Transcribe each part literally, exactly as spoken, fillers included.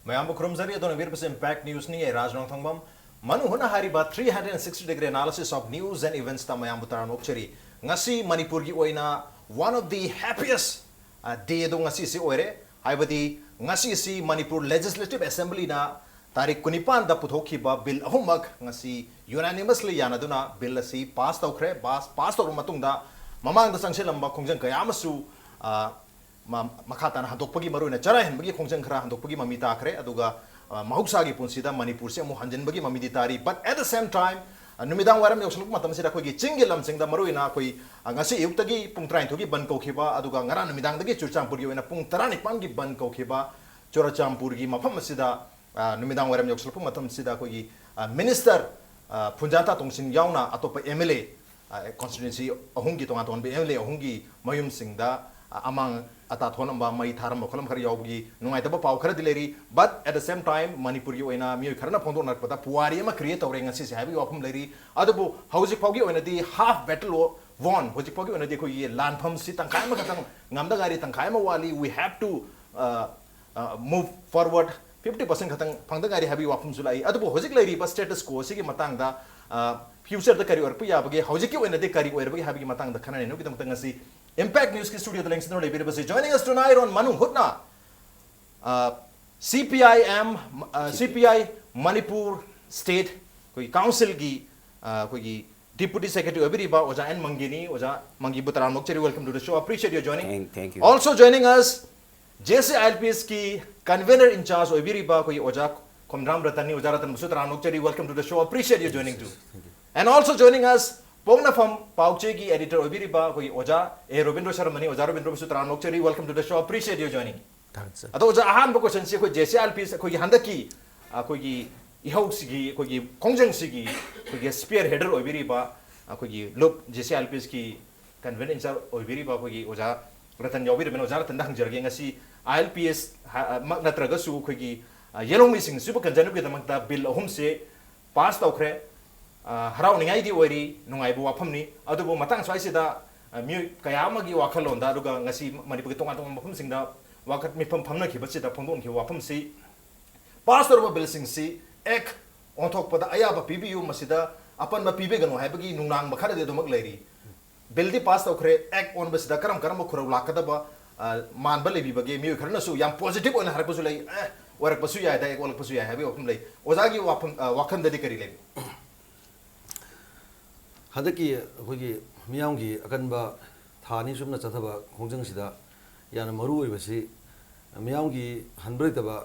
ꯃꯌꯥꯝꯕꯨ ꯈꯨꯔꯨꯝꯖꯔꯤ꯫ ꯑꯗꯣꯝꯅ ꯌꯦꯡꯕꯤꯔꯤꯕꯁꯤ Impact News ꯅꯤ꯫ ꯑꯩ ꯔꯥꯖ ꯅꯣꯡꯊꯣꯡꯕꯝ꯫ ꯃꯅꯨꯡ ꯍꯨꯠꯅ ꯍꯥꯏꯔꯤꯕ three hundred sixty degree analysis of news and events ꯇ ꯃꯌꯥꯝꯕꯨ ꯇꯔꯥꯝꯅ ꯑꯣꯛꯆꯔꯤ꯫ ꯉꯁꯤ ꯃꯅꯤꯄꯨꯔꯒꯤ ꯑꯣꯏꯅ one of the happiest, ꯑ, day ꯑꯗꯨ ꯉꯁꯤꯁꯤ ꯑꯣꯏꯔꯦ꯫ ꯍꯥꯏꯕꯗꯤ ꯉꯁꯤꯁꯤ ꯃꯅꯤꯄꯨꯔ Legislative Assembly ꯅ ꯇꯥꯔꯤꯛ ꯀꯨꯟꯅꯤꯄꯥꯟꯗ ꯄꯨꯊꯣꯛꯈꯤꯕ bill ꯑꯍꯨꯝꯃꯛ ꯉꯁꯤ unanimously ꯌꯥꯅꯗꯨꯅ bill ꯑꯁꯤ pass ꯇꯧꯈ꯭ꯔꯦ꯫ Pass, pass ꯇꯧꯔꯕ ꯃꯇꯨꯡꯗ ꯃꯃꯥꯡꯗ ꯆꯪꯁꯤꯜꯂꯝꯕ ꯈꯣꯡꯖꯪ ꯀꯌꯥ ꯑꯃꯁꯨ, ꯑ, ꯃ-, ꯃꯈꯥ ꯇꯥꯅ ꯍꯟꯗꯣꯛꯄꯒꯤ, ꯃꯔꯨꯑꯣꯏꯅ ꯆꯔꯥꯏꯍꯟꯕꯒꯤ ꯈꯣꯡꯖꯪ ꯈꯔ ꯍꯟꯗꯣꯛꯄꯒꯤ ꯃꯃꯤ ꯇꯥꯈ꯭ꯔꯦ꯫ ꯑꯗꯨꯒ, ꯑ, ꯃꯍꯧꯁꯥꯒꯤ ꯄꯨꯟꯁꯤꯗ ꯃꯅꯤꯄꯨꯔꯁꯤ ꯑꯃꯨꯛ ꯍꯟꯖꯤꯟꯕꯒꯤ ꯃꯃꯤꯗꯤ ꯇꯥꯔꯤ꯫ But at the same time, ꯑ, ꯅꯨꯃꯤꯗꯥꯡ ꯋꯥꯏꯔꯝ ꯌꯧꯁꯤꯜꯂꯛꯄ ꯃꯇꯝꯁꯤꯗ ꯑꯩꯈꯣꯏꯒꯤ ꯆꯤꯡꯒꯤ ꯂꯝꯁꯤꯡꯗ, ꯃꯔꯨꯑꯣꯏꯅ ꯑꯩꯈꯣꯏ, ꯑ, ꯉꯁꯤ ꯑꯌꯨꯛꯇꯒꯤ ꯄꯨꯡ ꯇꯔꯥꯅꯤꯊꯣꯏꯒꯤ ꯕꯟ ꯀꯧꯈꯤꯕ, ꯑꯗꯨꯒ ꯉꯔꯥꯡ ꯅꯨꯃꯤꯗꯥꯡꯗꯒꯤ ꯆꯨꯔꯆꯥꯟꯄꯨꯔꯒꯤ ꯑꯣꯏꯅ ꯄꯨꯡ ꯇꯔꯥꯅꯤꯄꯥꯟꯒꯤ ꯕꯟ ꯀꯧꯈꯤꯕ ꯆꯨꯔꯆꯥꯟꯄꯨꯔꯒꯤ ꯃꯐꯝ ꯑꯁꯤꯗ, ꯑ, ꯅꯨꯃꯤꯗꯥꯡ ꯋꯥꯏꯔꯝ ꯌꯧꯁꯤꯜꯂꯛꯄ ꯃꯇꯝꯁꯤꯗ ꯑꯩꯈꯣꯏꯒꯤ, ꯑ, minister, ꯑ, ꯐꯨꯟꯖꯥꯇꯥ ꯇꯣꯡꯁꯤꯡ ꯌꯥꯎꯅ ꯑꯇꯣꯞꯄ M L A, ꯑ, constituency ꯑꯍꯨꯝꯒꯤ, ꯇꯣꯉꯥꯟ ꯇꯣꯉꯥꯟꯕ M L A ꯑꯍꯨꯝꯒꯤ ꯃꯌꯨꯝꯁꯤꯡꯗ, ꯑ, ꯑꯃꯥꯡ ꯑꯇꯥ ꯊꯣꯛꯍꯜꯂꯝꯕ, ꯃꯩ ꯊꯥꯔꯝꯕ ꯈꯣꯠꯂꯝꯕ ꯈꯔ ꯌꯥꯎꯕꯒꯤ ꯅꯨꯡꯉꯥꯏꯇꯕ ꯄꯥꯎ ꯈꯔꯗꯤ ꯂꯩꯔꯤ꯫ But at the same time, ꯃꯅꯤꯄꯨꯔꯒꯤ ꯑꯣꯏꯅ ꯃꯤꯑꯣꯏ ꯈꯔꯅ ꯐꯣꯡꯗꯣꯛꯅꯔꯛꯄꯗ ꯄꯨꯋꯥꯔꯤ ꯑꯃ create ꯇꯧꯔꯦ ꯉꯁꯤꯁꯦ ꯍꯥꯏꯕꯒꯤ ꯋꯥꯐꯝ ꯂꯩꯔꯤ꯫ ꯑꯗꯨꯕꯨ ꯍꯧꯖꯤꯛ ꯐꯥꯎꯒꯤ ꯑꯣꯏꯅꯗꯤ half battle won, ꯍꯧꯖꯤꯛ ꯐꯥꯎꯒꯤ ꯑꯣꯏꯅꯗꯤ ꯑꯩꯈꯣꯏꯒꯤ ꯂꯥꯟꯐꯝꯁꯤ ꯇꯪꯈꯥꯏ ꯑꯃꯈꯛꯇꯪ ꯉꯝꯗ ꯉꯥꯏꯔꯤ, ꯇꯪꯈꯥꯏ ꯑꯃ ꯋꯥꯠꯂꯤ, we have to, ꯑ, ꯑ, move forward, fifty percent ꯈꯛꯇꯪ ꯐꯪꯗ ꯉꯥꯏꯔꯤ ꯍꯥꯏꯕꯒꯤ ꯋꯥꯐꯝꯁꯨ ꯂꯥꯛꯏ꯫ ꯑꯗꯨꯕꯨ ꯍꯧꯖꯤꯛ ꯂꯩꯔꯤꯕ status quo ꯑꯁꯤꯒꯤ ꯃꯇꯥꯡꯗ, ꯑ, future ꯗ ꯀꯔꯤ ꯑꯣꯏꯔꯛꯄ ꯌꯥꯕꯒꯦ, ꯍꯧꯖꯤꯛꯀꯤ ꯑꯣꯏꯅꯗꯤ ꯀꯔꯤ ꯑꯣꯏꯔꯕꯒꯦ ꯍꯥꯏꯕꯒꯤ ꯃꯇꯥꯡꯗ ꯈꯟꯅ ꯅꯩꯅꯕꯒꯤꯗꯃꯛꯇ ꯉꯁꯤ Impact News ꯀꯤ studio the ꯂꯦꯡꯁꯤꯟꯗꯨꯅ ꯂꯩꯕꯤꯔꯤꯕꯁꯤ, joining us tonight on ꯃꯅꯨꯡ ꯍꯨꯠꯅ, ꯑ, C P I M, ꯑ, C P I Manipur State ꯑꯩꯈꯣꯏꯒꯤ council ꯒꯤ, ꯑ, ꯑꯩꯈꯣꯏꯒꯤ Deputy Secretary ꯑꯣꯏꯕꯤꯔꯤꯕ ꯑꯣꯖꯥ ꯑꯦꯟ ꯃꯪꯒꯤꯅꯤ꯫ ꯑꯣꯖꯥ ꯃꯪꯒꯤꯕꯨ ꯇꯔꯥꯝꯅ ꯑꯣꯛꯆꯔꯤ, welcome to the show, appreciate your joining. Thank, thank you. Also joining us, J C I L P S ꯀꯤ convener in charge ꯑꯣꯏꯕꯤꯔꯤꯕ ꯑꯩꯈꯣꯏꯒꯤ ꯑꯣꯖꯥ ꯈꯣꯝꯗ꯭ꯔꯥꯝ ꯔꯇꯟꯅꯤ꯫ ꯑꯣꯖꯥ ꯔꯇꯟꯕꯨꯁꯨ ꯇꯔꯥꯝꯅ ꯑꯣꯛꯆꯔꯤ, welcome to the show, appreciate your joining too. And also joining us, ꯄꯣꯛꯅꯐꯝ ꯄꯥꯎꯆꯦꯒꯤ editor ꯑꯣꯏꯕꯤꯔꯤꯕ ꯑꯩꯈꯣꯏꯒꯤ ꯑꯣꯖꯥ ꯑꯦ ꯔꯣꯕꯤꯟꯗ꯭ꯔꯣ ꯁꯔꯃꯅꯤ꯫ ꯑꯣꯖꯥ ꯔꯣꯕꯤꯟꯗ꯭ꯔꯣꯕꯨꯁꯨ ꯇꯔꯥꯝꯅ ꯑꯣꯛꯆꯔꯤ, welcome to the show, appreciate your joining. ꯊꯥꯒꯠꯆꯔꯤ꯫ ꯑꯗꯣ ꯑꯣꯖꯥ, ꯑꯍꯥꯟꯕ question ꯁꯤ ꯑꯩꯈꯣꯏ J C I L P S ꯑꯩꯈꯣꯏꯒꯤ ꯍꯟꯗꯛꯀꯤ ꯑꯩꯈꯣꯏꯒꯤ ꯏꯍꯧꯁꯤꯒꯤ, ꯑꯩꯈꯣꯏꯒꯤ ꯈꯣꯡꯖꯪꯁꯤꯒꯤ ꯑꯩꯈꯣꯏꯒꯤ spearheader ꯑꯣꯏꯕꯤꯔꯤꯕ ꯑꯩꯈꯣꯏꯒꯤ ꯂꯨꯞ J C I L P S ꯀꯤ convener in charge ꯑꯣꯏꯕꯤꯔꯤꯕ ꯑꯩꯈꯣꯏꯒꯤ ꯑꯣꯖꯥ ꯔꯇꯟ ꯌꯥꯎꯕꯤꯔꯕꯅꯤꯅ, ꯑꯣꯖꯥ ꯔꯇꯟꯗ ꯍꯪꯖꯔꯒꯦ꯫ ꯉꯁꯤ I L P S ꯍꯥ-, ꯃꯛ ꯅꯠꯇ꯭ꯔꯒꯁꯨ ꯑꯩꯈꯣꯏꯒꯤ, ꯑ, ꯌꯦꯜꯍꯧꯃꯤꯁꯤꯡꯁꯤꯕꯨ ꯀꯟꯖꯅꯕꯒꯤꯗꯃꯛꯇ bill ꯑꯍꯨꯝꯁꯦ pass ꯇꯧꯈ꯭ꯔꯦ꯫ ꯑ, ꯍꯔꯥꯎꯅꯤꯡꯉꯥꯏꯗꯤ ꯑꯣꯏꯔꯤ, ꯅꯨꯡꯉꯥꯏꯕ ꯋꯥꯐꯝꯅꯤ꯫ ꯑꯗꯨꯕꯨ ꯃꯇꯥꯡ ꯁ꯭ꯋꯥꯏꯁꯤꯗ, ꯑ, ꯃꯤꯑꯣꯏ ꯀꯌꯥ ꯑꯃꯒꯤ ꯋꯥꯈꯜꯂꯣꯟꯗ, ꯑꯗꯨꯒ ꯉꯁꯤ ꯃꯅꯤꯄꯨꯔꯒꯤ ꯇꯣꯉꯥꯟ ꯇꯣꯉꯥꯟꯕ ꯃꯐꯝꯁꯤꯡꯗ ꯋꯥꯀꯠ ꯃꯤꯐꯝ ꯐꯝꯅꯈꯤꯕꯁꯤꯗ ꯐꯣꯡꯗꯣꯛꯅꯈꯤꯕ ꯋꯥꯐꯝꯁꯤ, ꯄꯥꯁ ꯇꯧꯔꯕ ꯕꯤꯜꯁꯤꯡꯁꯤ ꯑꯦꯛ ꯑꯣꯟꯊꯣꯛꯄꯗ ꯑꯌꯥꯕ ꯄꯤꯕꯤꯌꯨ, ꯃꯁꯤꯗ ꯑꯄꯟꯕ ꯄꯤꯕꯤꯒꯅꯨ ꯍꯥꯏꯕꯒꯤ ꯅꯨꯡꯅꯥꯡꯕ ꯈꯔꯗꯤ ꯑꯗꯨꯃꯛ ꯂꯩꯔꯤ꯫ ꯕꯤꯜꯗꯤ ꯄꯥꯁ ꯇꯧꯈ꯭ꯔꯦ, ꯑꯦꯛ ꯑꯣꯟꯕꯁꯤꯗ ꯀꯔꯝ ꯀꯔꯝꯕ ꯈꯨꯔꯧ ꯂꯥꯛꯀꯗꯕ, ꯑ, ꯃꯥꯟꯕ ꯂꯩꯕꯤꯕꯒꯦ? ꯃꯤꯑꯣꯏ ꯈꯔꯅꯁꯨ ꯌꯥꯝ ꯄꯣꯖꯤꯇꯤꯚ ꯑꯣꯏꯅ ꯍꯥꯏꯔꯛꯄꯁꯨ ꯂꯩ, ꯑꯦ, ꯑꯣꯏꯔꯛꯄꯁꯨ ꯌꯥꯏꯗ, ꯑꯦꯛ ꯑꯣꯜꯂꯛꯄꯁꯨ ꯌꯥꯏ ꯍꯥꯏꯕꯒꯤ ꯋꯥꯐꯝ ꯂꯩ꯫ ꯑꯣꯖꯥꯒꯤ ꯋꯥꯐꯝ, ꯑ, ꯋꯥꯈꯜꯗꯗꯤ ꯀꯔꯤ ꯂꯩꯕꯤ? ꯍꯟꯗꯛꯀꯤ ꯑꯩꯈꯣꯏꯒꯤ ꯃꯤꯌꯥꯝꯒꯤ ꯑꯀꯟꯕ ꯊꯥ ꯑꯅꯤ ꯆꯨꯞꯅ ꯆꯠꯊꯕ ꯈꯣꯡꯖꯪꯁꯤꯗ ꯌꯥꯝꯅ ꯃꯔꯨ ꯑꯣꯏꯕꯁꯤ ꯃꯤꯌꯥꯝꯒꯤ ꯍꯟꯕ ꯂꯩꯇꯕ,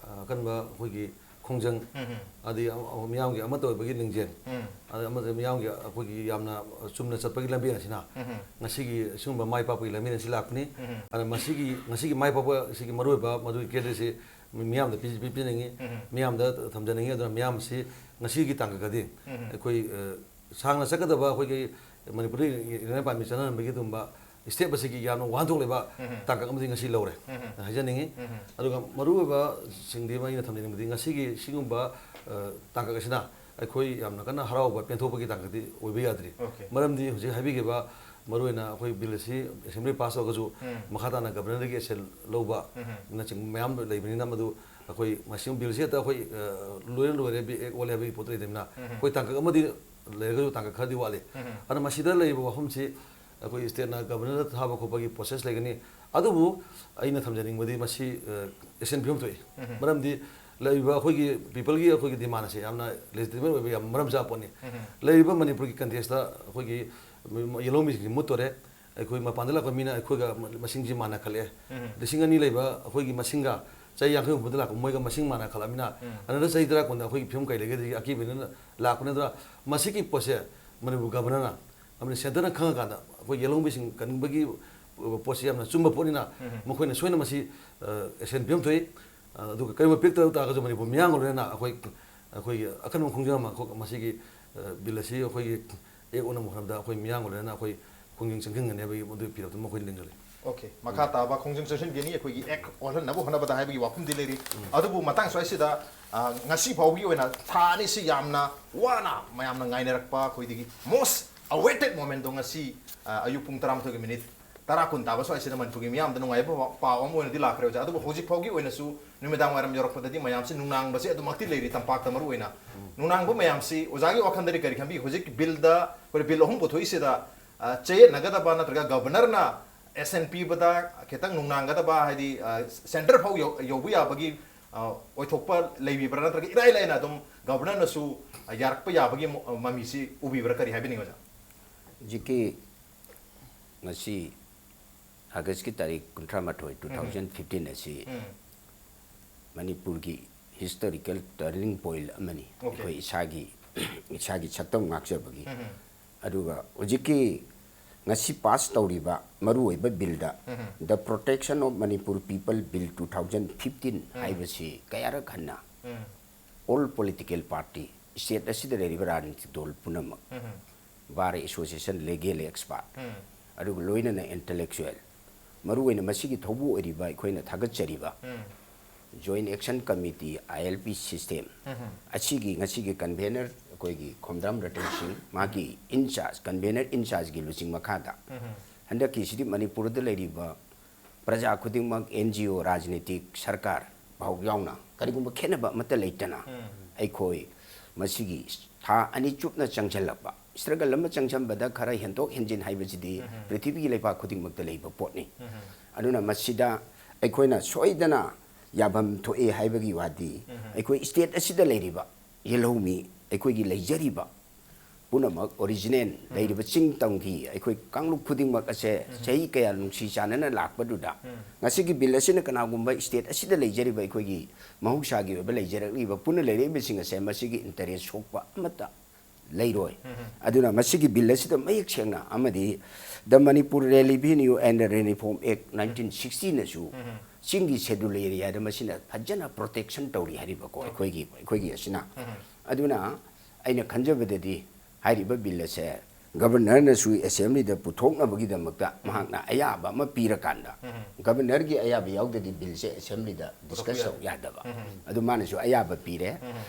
ꯑ, ꯑꯀꯟꯕ ꯑꯩꯈꯣꯏꯒꯤ ꯈꯣꯡꯖꯪ, ꯎꯝ, ꯎꯝ꯫ ꯑꯗꯩ ꯑꯃ-, ꯑꯃ-, ꯃꯤꯌꯥꯝꯒꯤ ꯑꯃꯠꯇ ꯑꯣꯏꯕꯒꯤ ꯂꯤꯡꯖꯦꯜ, ꯎꯝ꯫ ꯑꯗꯩ ꯑꯃꯗ ꯃꯤꯌꯥꯝꯒꯤ ꯑꯩꯈꯣꯏꯒꯤ ꯌꯥꯝꯅ ꯆꯨꯝꯅ ꯆꯠꯄꯒꯤ ꯂꯝꯕꯦꯜ ꯑꯁꯤꯅ ꯎꯝ, ꯎꯝ꯫ ꯉꯁꯤꯒꯤ ꯑꯁꯤꯒꯨꯝꯕ ꯃꯥꯏ ꯄꯥꯛꯄꯒꯤ ꯂꯝꯕꯦꯜ ꯑꯁꯤ ꯂꯥꯛꯄꯅꯤ꯫ ꯎꯝ, ꯎꯝ꯫ ꯑꯗꯨꯅ ꯃꯁꯤꯒꯤ, ꯉꯁꯤꯒꯤ ꯃꯥꯏ ꯄꯥꯛꯄ ꯑꯁꯤꯒꯤ ꯃꯔꯨꯑꯣꯏꯕ ꯃꯗꯨꯒꯤ credit ꯑꯁꯤ ꯃꯤ-, ꯃꯤꯌꯥꯝꯗ ꯄꯤ-, ꯄꯤ-, ꯄꯤꯅꯤꯡꯉꯤ, ꯎꯝ, ꯎꯝ꯫ ꯃꯤꯌꯥꯝꯗ ꯊꯝꯖꯅꯤꯡꯉꯤ꯫ ꯑꯗꯨꯅ ꯃꯤꯌꯥꯝꯁꯤ ꯉꯁꯤꯒꯤ ꯇꯥꯡꯀꯛꯇꯗꯤ ꯎꯝ, ꯎꯝ꯫ ꯑꯩꯈꯣꯏ, ꯑ, ꯁꯥꯡꯅ ꯆꯠꯀꯗꯕ ꯑꯩꯈꯣꯏꯒꯤ ꯃꯅꯤꯄꯨꯔꯗ ꯏꯔꯩꯄꯥꯛ ꯃꯤꯆꯝ ꯆꯠꯅꯍꯟꯕꯒꯤ ꯑꯗꯨꯒꯨꯝꯕ step ꯑꯁꯤꯒꯤ ꯌꯥꯝꯅ ꯋꯥꯍꯟꯊꯣꯛ ꯂꯩꯕ ꯎꯝ, ꯎꯝ꯫ ꯇꯥꯡꯀꯛ ꯑꯃꯗꯤ ꯉꯁꯤ ꯂꯧꯔꯦ ꯎꯝ, ꯎꯝ꯫ ꯍꯥꯏꯖꯅꯤꯡꯉꯤ꯫ ꯎꯝ, ꯎꯝ꯫ ꯑꯗꯨꯒ ꯃꯔꯨꯑꯣꯏꯕꯁꯤꯡꯗꯤ ꯑꯩꯅ ꯊꯝꯖꯅꯤꯡꯕꯗꯤ ꯉꯁꯤꯒꯤ ꯁꯤꯒꯨꯝꯕ, ꯑ, ꯇꯥꯡꯀꯛ ꯑꯁꯤꯅ ꯑꯩꯈꯣꯏ ꯌꯥꯝꯅ ꯀꯟꯅ ꯍꯔꯥꯎꯕ ꯄꯦꯟꯊꯣꯛꯄꯒꯤ ꯇꯥꯡꯀꯛꯇꯤ ꯑꯣꯏꯕ ꯌꯥꯗ꯭ꯔꯤ꯫ Okay꯫ ꯃꯔꯝꯗꯤ ꯍꯧꯖꯤꯛ ꯍꯥꯏꯕꯤꯈꯤꯕ ꯃꯔꯨꯑꯣꯏꯅ ꯑꯩꯈꯣꯏ ꯕꯤꯜ ꯑꯁꯤ ꯑꯦꯁꯦꯝꯕ꯭ꯂꯤ ꯄꯥꯁ ꯇꯧꯔꯒꯁꯨ ꯎꯝ꯫ ꯃꯈꯥ ꯇꯥꯅ ꯒꯕꯔꯅꯔꯗꯒꯤ action ꯎꯝ, ꯎꯝ꯫ ꯂꯧꯕꯅꯆꯤꯡꯕ ꯃꯌꯥꯝ ꯂꯩꯕꯅꯤꯅ ꯃꯗꯨ ꯑꯩꯈꯣꯏ ꯃꯁꯤꯒꯨꯝꯕ ꯕꯤꯜꯁꯤ ꯍꯦꯛꯇ ꯑꯩꯈꯣꯏ, ꯑ, ꯂꯣꯏꯔꯦ ꯂꯣꯏꯔꯦ, ꯕꯤ-, ꯑꯦꯛ ꯑꯣꯜꯂꯦ ꯍꯥꯏꯕꯒꯤ ꯄꯣꯠꯇꯨ ꯂꯩꯇꯕꯅꯤꯅ ꯎꯝ, ꯎꯝ꯫ ꯑꯩꯈꯣꯏ ꯇꯥꯡꯀꯛ ꯑꯃꯗꯤ ꯂꯩꯔꯒꯁꯨ ꯇꯥꯡꯀꯛ ꯈꯔꯗꯤ ꯋꯥꯠꯂꯤ꯫ ꯎꯝ, ꯎꯝ꯫ ꯑꯗꯨꯅ ꯃꯁꯤꯗ ꯂꯩꯔꯤꯕ ꯋꯥꯐꯝꯁꯤ ꯑꯩꯈꯣꯏ stateꯅ ꯒꯕꯔꯅꯔꯗ ꯊꯥꯕ ꯈꯣꯠꯄꯒꯤ process ꯂꯩꯒꯅꯤ꯫ ꯑꯗꯨꯕꯨ ꯑꯩꯅ ꯊꯝꯖꯅꯤꯡꯕꯗꯤ ꯃꯁꯤ, ꯑ, action ꯐꯤꯕꯝ ꯊꯣꯛꯏ꯫ ꯎꯝ, ꯎꯝ꯫ ꯃꯔꯝꯗꯤ ꯂꯩꯔꯤꯕ ꯑꯩꯈꯣꯏꯒꯤ peopleꯒꯤ ꯑꯩꯈꯣꯏꯒꯤ demand ꯑꯁꯤ ꯌꯥꯝꯅ legitimate ꯑꯣꯏꯕ ꯌꯥꯝ ꯃꯔꯝ ꯆꯥꯕ ꯄꯣꯠꯅꯤ꯫ ꯎꯝ, ꯎꯝ꯫ ꯂꯩꯔꯤꯕ ꯃꯅꯤꯄꯨꯔꯒꯤ contextꯇ ꯑꯩꯈꯣꯏꯒꯤ ꯌꯦꯜꯍꯧꯃꯤꯁꯤꯡꯁꯤ ꯃꯨꯠꯇꯣꯔꯦ꯫ ꯑꯩꯈꯣꯏ ꯃꯄꯥꯟꯗ ꯂꯥꯛꯄ ꯃꯤꯅ ꯑꯩꯈꯣꯏꯒ ꯃꯁꯤꯡꯁꯤ ꯃꯥꯟꯅꯈꯠꯂꯛꯑꯦ꯫ ꯎꯝ꯫ ꯂꯤꯁꯤꯡ ꯑꯅꯤ ꯂꯩꯕ ꯑꯩꯈꯣꯏꯒꯤ ꯃꯁꯤꯡꯒ ꯆꯍꯤ ꯌꯥꯡꯈꯩ ꯍꯨꯝꯐꯨꯗ ꯂꯥꯛꯄ ꯃꯣꯏꯒ ꯃꯁꯤꯡ ꯃꯥꯟꯅꯈꯠꯂꯛꯑꯃꯤꯅ ꯎꯝ꯫ ꯑꯅꯗ ꯆꯍꯤ ꯇꯔꯥ ꯀꯨꯟꯗ ꯑꯩꯈꯣꯏꯒꯤ ꯐꯤꯕꯝ ꯀꯩ ꯂꯩꯒꯦ? ꯑꯗꯒꯤ ꯑꯀꯤꯕꯅꯤꯅ ꯂꯥꯛꯄꯅꯤ꯫ ꯑꯗꯨꯅ ꯃꯁꯤꯒꯤ ꯄꯣꯠꯁꯦ ꯃꯅꯤꯄꯨꯔ ꯒꯕꯔꯅꯔꯅ ꯑꯃꯗꯤ centreꯅ ꯈꯪꯉꯀꯥꯟꯗ ꯑꯩꯈꯣꯏ ꯌꯦꯜꯍꯧꯃꯤꯁꯤꯡ ꯀꯟꯕꯒꯤ ꯄꯣꯠꯁꯤ ꯌꯥꯝꯅ ꯑꯆꯨꯝꯕ ꯄꯣꯠꯅꯤꯅ ꯎꯝ꯫ ꯃꯈꯣꯏꯅ ꯁꯣꯏꯅ ꯃꯁꯤ, ꯑ, action ꯄꯤꯔꯝ ꯊꯣꯛꯏ꯫ ꯑ, ꯑꯗꯨꯒ ꯀꯔꯤꯒꯨꯝꯕ ꯄꯤꯔꯛꯇ ꯇꯥꯔꯒꯁꯨ ꯃꯅꯤꯄꯨꯔ ꯃꯤꯌꯥꯝꯒ ꯂꯣꯏꯅꯅ ꯑꯩꯈꯣꯏ, ꯑꯩꯈꯣꯏꯒꯤ ꯑꯀꯟꯕ ꯈꯣꯡꯖꯪ ꯑꯃ ꯈꯣ-, ꯃꯁꯤꯒꯤ, ꯑ, ꯕꯤꯜ ꯑꯁꯤ ꯑꯩꯈꯣꯏꯒꯤ ꯑꯦꯛ ꯑꯣꯟꯅꯕ ꯍꯣꯠꯅꯕꯗ ꯑꯩꯈꯣꯏ ꯃꯤꯌꯥꯝꯒ ꯂꯣꯏꯅꯅ ꯑꯩꯈꯣꯏ ꯈꯣꯡꯖꯪ ꯆꯪꯁꯤꯟꯒꯅꯤ ꯍꯥꯏꯕꯒꯤ ꯃꯗꯨꯒꯤ ꯐꯤꯔꯦꯞꯇꯨꯃ ꯑꯩꯈꯣꯏ ꯂꯦꯡꯖꯔꯤ꯫ Okay, ꯃꯈꯥ ꯇꯥꯕ ꯈꯣꯡꯖꯪ ꯆꯪꯁꯤꯟꯒꯅꯤ ꯑꯩꯈꯣꯏꯒꯤ ꯑꯦꯛ ꯑꯣꯜꯍꯟꯅꯕ ꯍꯣꯠꯅꯕꯗ ꯍꯥꯏꯕꯒꯤ ꯋꯥꯐꯝꯗꯤ ꯂꯩꯔꯤ꯫ ꯎꯝ꯫ ꯑꯗꯨꯕꯨ ꯃꯇꯥꯡ ꯁ꯭ꯋꯥꯏꯁꯤꯗ, ꯑ, ꯉꯁꯤ ꯐꯥꯎꯕꯒꯤ ꯑꯣꯏꯅ ꯊꯥ ꯑꯅꯤꯁꯤ ꯌꯥꯝꯅ ꯋꯥꯅ ꯃꯌꯥꯝꯅ ꯉꯥꯏꯅꯔꯛꯄ ꯑꯩꯈꯣꯏꯗꯒꯤ most awaited momentꯗꯣ ꯉꯁꯤ, ꯑ, ꯑꯌꯨꯛ ꯄꯨꯡ ꯇꯔꯥꯃꯥꯊꯣꯏꯒꯤ minute ꯇꯔꯥ ꯀꯨꯟ ꯇꯥꯕ ꯁ꯭ꯋꯥꯏꯁꯤꯗ ꯃꯅꯤꯄꯨꯔꯒꯤ ꯃꯤꯌꯥꯝꯗ ꯅꯨꯡꯉꯥꯏꯕ ꯄꯥꯎ ꯑꯃ ꯑꯣꯏꯅꯗꯤ ꯂꯥꯛꯈ꯭ꯔꯦ ꯑꯣꯖꯥ꯫ ꯑꯗꯨꯕꯨ ꯍꯧꯖꯤꯛ ꯐꯥꯎꯒꯤ ꯑꯣꯏꯅꯁꯨ ꯅꯨꯃꯤꯗꯥꯡ ꯋꯥꯏꯔꯝ ꯌꯧꯔꯛꯄꯗꯗꯤ ꯃꯌꯥꯝꯁꯤ ꯅꯨꯡꯅꯥꯡꯕꯁꯦ ꯑꯗꯨꯃꯛꯇꯤ ꯂꯩꯔꯤ, ꯇꯝꯄꯥꯛꯇ ꯃꯔꯨ ꯑꯣꯏꯅ꯫ ꯅꯨꯡꯅꯥꯡꯕ ꯃꯌꯥꯝꯁꯤ ꯑꯣꯖꯥꯒꯤ ꯋꯥꯈꯜꯗꯗꯤ ꯀꯔꯤ ꯈꯟꯕꯤ? ꯍꯧꯖꯤꯛ ꯕꯤꯜꯗ, ꯑꯩꯈꯣꯏ ꯕꯤꯜ ꯑꯍꯨꯝ ꯄꯨꯊꯣꯛꯏꯁꯤꯗ, ꯑ, ꯆꯌꯦꯠꯅꯒꯗꯕ ꯅꯠꯇ꯭ꯔꯒ ꯒꯕꯔꯅꯔꯅ ꯑꯦꯁ ꯑꯦꯟ ꯄꯤꯕꯗ ꯈꯤꯇꯪ ꯅꯨꯡꯅꯥꯡꯒꯗꯕ, ꯍꯥꯏꯗꯤ, ꯑ, ꯁꯦꯟꯇꯔ ꯐꯥꯎ ꯌꯧ-, ꯌꯧꯕ ꯌꯥꯕꯒꯤ, ꯑ, ꯑꯣꯏꯊꯣꯛꯄ ꯂꯩꯕꯤꯕ꯭ꯔꯥ, ꯅꯠꯇ꯭ꯔꯒ ꯏꯔꯥꯏ ꯂꯥꯏꯅ ꯑꯗꯨꯝ ꯒꯕꯔꯅꯔꯅꯁꯨ, ꯑ, ꯌꯥꯔꯛꯄ ꯌꯥꯕꯒꯤ ꯃ-, ꯃꯃꯤꯁꯤ ꯎꯕꯤꯕ꯭ꯔꯥ? ꯀꯔꯤ ꯍꯥꯏꯕꯤꯅꯤꯡꯉꯤ ꯑꯣꯖꯥ? ꯍꯧꯖꯤꯛꯀꯤ ꯉꯁꯤ ꯑꯥꯒꯁꯀꯤ ꯇꯥꯔꯤꯛ ꯀꯨꯟꯊ꯭ꯔꯥ ꯃꯥꯊꯣꯏ, two thousand fifteen ꯑꯁꯤ ꯃꯅꯤꯄꯨꯔꯒꯤ historical turning point ꯑꯃꯅꯤ꯫ Okay. ꯑꯩꯈꯣꯏ ꯏꯁꯥꯒꯤ, ꯏꯁꯥꯒꯤ ꯁꯛꯇꯝ ꯉꯥꯛꯆꯕꯒꯤ꯫ ꯑꯗꯨꯒ ꯍꯧꯖꯤꯛꯀꯤ ꯉꯁꯤ ꯄꯥꯁ ꯇꯧꯔꯤꯕ ꯃꯔꯨꯑꯣꯏꯕ build, The Protection of Manipur People Bill two thousand fifteen ꯍꯥꯏꯕꯁꯤ ꯀꯌꯥꯔꯛ ꯍꯟꯅ all political party, state ꯑꯁꯤꯗ ꯂꯩꯔꯤꯕ ꯔꯥꯖꯅꯤꯇꯤꯛ ꯗꯣꯜ ꯄꯨꯝꯅꯃꯛ, bar association, legal expert, ꯑꯗꯨꯒ ꯂꯣꯏꯅꯅ intellectual, ꯃꯔꯨꯑꯣꯏꯅ ꯃꯁꯤꯒꯤ ꯊꯧꯕꯨ ꯑꯣꯏꯔꯤꯕ ꯑꯩꯈꯣꯏꯅ ꯊꯥꯒꯠꯆꯔꯤꯕ Joint Action Committee, I L P system ꯑꯁꯤꯒꯤ ꯉꯁꯤꯒꯤ convener ꯑꯩꯈꯣꯏꯒꯤ ꯈꯣꯝꯗ꯭ꯔꯥꯝ ꯔꯇꯟ ꯁꯤꯡ, ꯃꯥꯒꯤ in charge, convener in chargeꯒꯤ ꯂꯨꯆꯤꯡ ꯃꯈꯥꯗ ꯍꯟꯗꯛꯀꯤꯁꯤꯗꯤ ꯃꯅꯤꯄꯨꯔꯗ ꯂꯩꯔꯤꯕ ꯄ꯭ꯔꯖꯥ ꯈꯨꯗꯤꯡꯃꯛ, N G O, ꯔꯥꯖꯅꯤꯇꯤꯛ, ꯁꯔꯀꯥꯔ ꯐꯥꯎ ꯌꯥꯎꯅ ꯀꯔꯤꯒꯨꯝꯕ ꯈꯦꯠꯅꯕ ꯑꯃꯠꯇ ꯂꯩꯇꯅ ꯑꯩꯈꯣꯏ ꯃꯁꯤꯒꯤ ꯊꯥ ꯑꯅꯤ ꯆꯨꯞꯅ ꯆꯪꯁꯤꯜꯂꯛꯄ struggle ꯑꯃ ꯆꯪꯁꯤꯟꯕꯗ ꯈꯔ ꯍꯦꯟꯗꯣꯛ ꯍꯦꯟꯖꯤꯟ ꯍꯥꯏꯕꯁꯤꯗꯤ ꯄ꯭ꯔꯤꯊꯤꯕꯤꯒꯤ ꯂꯩꯄꯥꯛ ꯈꯨꯗꯤꯡꯃꯛꯇ ꯂꯩꯕ ꯄꯣꯠꯅꯤ꯫ ꯑꯗꯨꯅ ꯃꯁꯤꯗ ꯑꯩꯈꯣꯏꯅ ꯁꯣꯏꯗꯅ ꯌꯥꯐꯝ ꯊꯣꯛꯏ ꯍꯥꯏꯕꯒꯤ ꯋꯥꯗꯤ ꯑꯩꯈꯣꯏ state ꯑꯁꯤꯗ ꯂꯩꯔꯤꯕ ꯌꯦꯜꯍꯧꯃꯤ, ꯑꯩꯈꯣꯏꯒꯤ ꯂꯩꯖꯔꯤꯕ ꯄꯨꯝꯅꯃꯛ original ꯂꯩꯔꯤꯕ ꯆꯤꯡ ꯇꯝꯒꯤ ꯑꯩꯈꯣꯏ ꯀꯥꯡꯂꯨꯞ ꯈꯨꯗꯤꯡꯃꯛ ꯑꯁꯦ ꯆꯍꯤ ꯀꯌꯥ ꯅꯨꯡꯁꯤ ꯆꯥꯟꯅꯅ ꯂꯥꯛꯄꯗꯨꯗ ꯉꯁꯤꯒꯤ ꯕꯤꯜ ꯑꯁꯤꯅ ꯀꯅꯥꯒꯨꯝꯕ state ꯑꯁꯤꯗ ꯂꯩꯖꯔꯤꯕ ꯑꯩꯈꯣꯏꯒꯤ ꯃꯍꯧꯁꯥꯒꯤ ꯑꯣꯏꯕ ꯂꯩꯖꯔꯛꯂꯤꯕ ꯄꯨꯟꯅ ꯂꯩꯔꯛꯏꯕꯁꯤꯡ ꯑꯁꯦ ꯃꯁꯤꯒꯤ interest ꯁꯣꯛꯄ ꯑꯃꯠꯇ ꯂꯩꯔꯣꯏ꯫ ꯑꯗꯨꯅ ꯃꯁꯤꯒꯤ ꯕꯤꯜ ꯑꯁꯤꯗ ꯃꯌꯦꯛ ꯁꯦꯡꯅ ꯑꯃꯗꯤ The Manipur Revenue and Reform Act nineteen sixtyꯅꯁꯨ ꯆꯤꯡꯒꯤ schedule areaꯗ ꯃꯁꯤꯅ ꯐꯖꯅ protection ꯇꯧꯔꯤ ꯍꯥꯏꯔꯤꯕꯀꯣ, ꯑꯩꯈꯣꯏꯒꯤ, ꯑꯩꯈꯣꯏꯒꯤ ꯑꯁꯤꯅ꯫ ꯑꯗꯨꯅ ꯑꯩꯅ ꯈꯟꯖꯕꯗꯗꯤ ꯍꯥꯏꯔꯤꯕ ꯕꯤꯜ ꯑꯁꯦ ꯒꯕꯔꯅꯔꯅꯁꯨ ꯑꯦꯁꯦꯝꯕ꯭ꯂꯤꯗ ꯄꯨꯊꯣꯛꯅꯕꯒꯤꯗꯃꯛꯇ ꯃꯍꯥꯛꯅ ꯑꯌꯥꯕ ꯑꯃ ꯄꯤꯔꯀꯥꯟꯗ, ꯒꯕꯔꯅꯔꯒꯤ ꯑꯌꯥꯕ ꯌꯥꯎꯗ꯭ꯔꯗꯤ ꯕꯤꯜꯁꯦ ꯑꯦꯁꯦꯝꯕ꯭ꯂꯤꯗ ꯗꯤꯁꯀꯁ ꯇꯧ ꯌꯥꯗꯕ꯫ ꯑꯗꯨ ꯃꯥꯅꯁꯨ ꯑꯌꯥꯕ ꯄꯤꯔꯦ꯫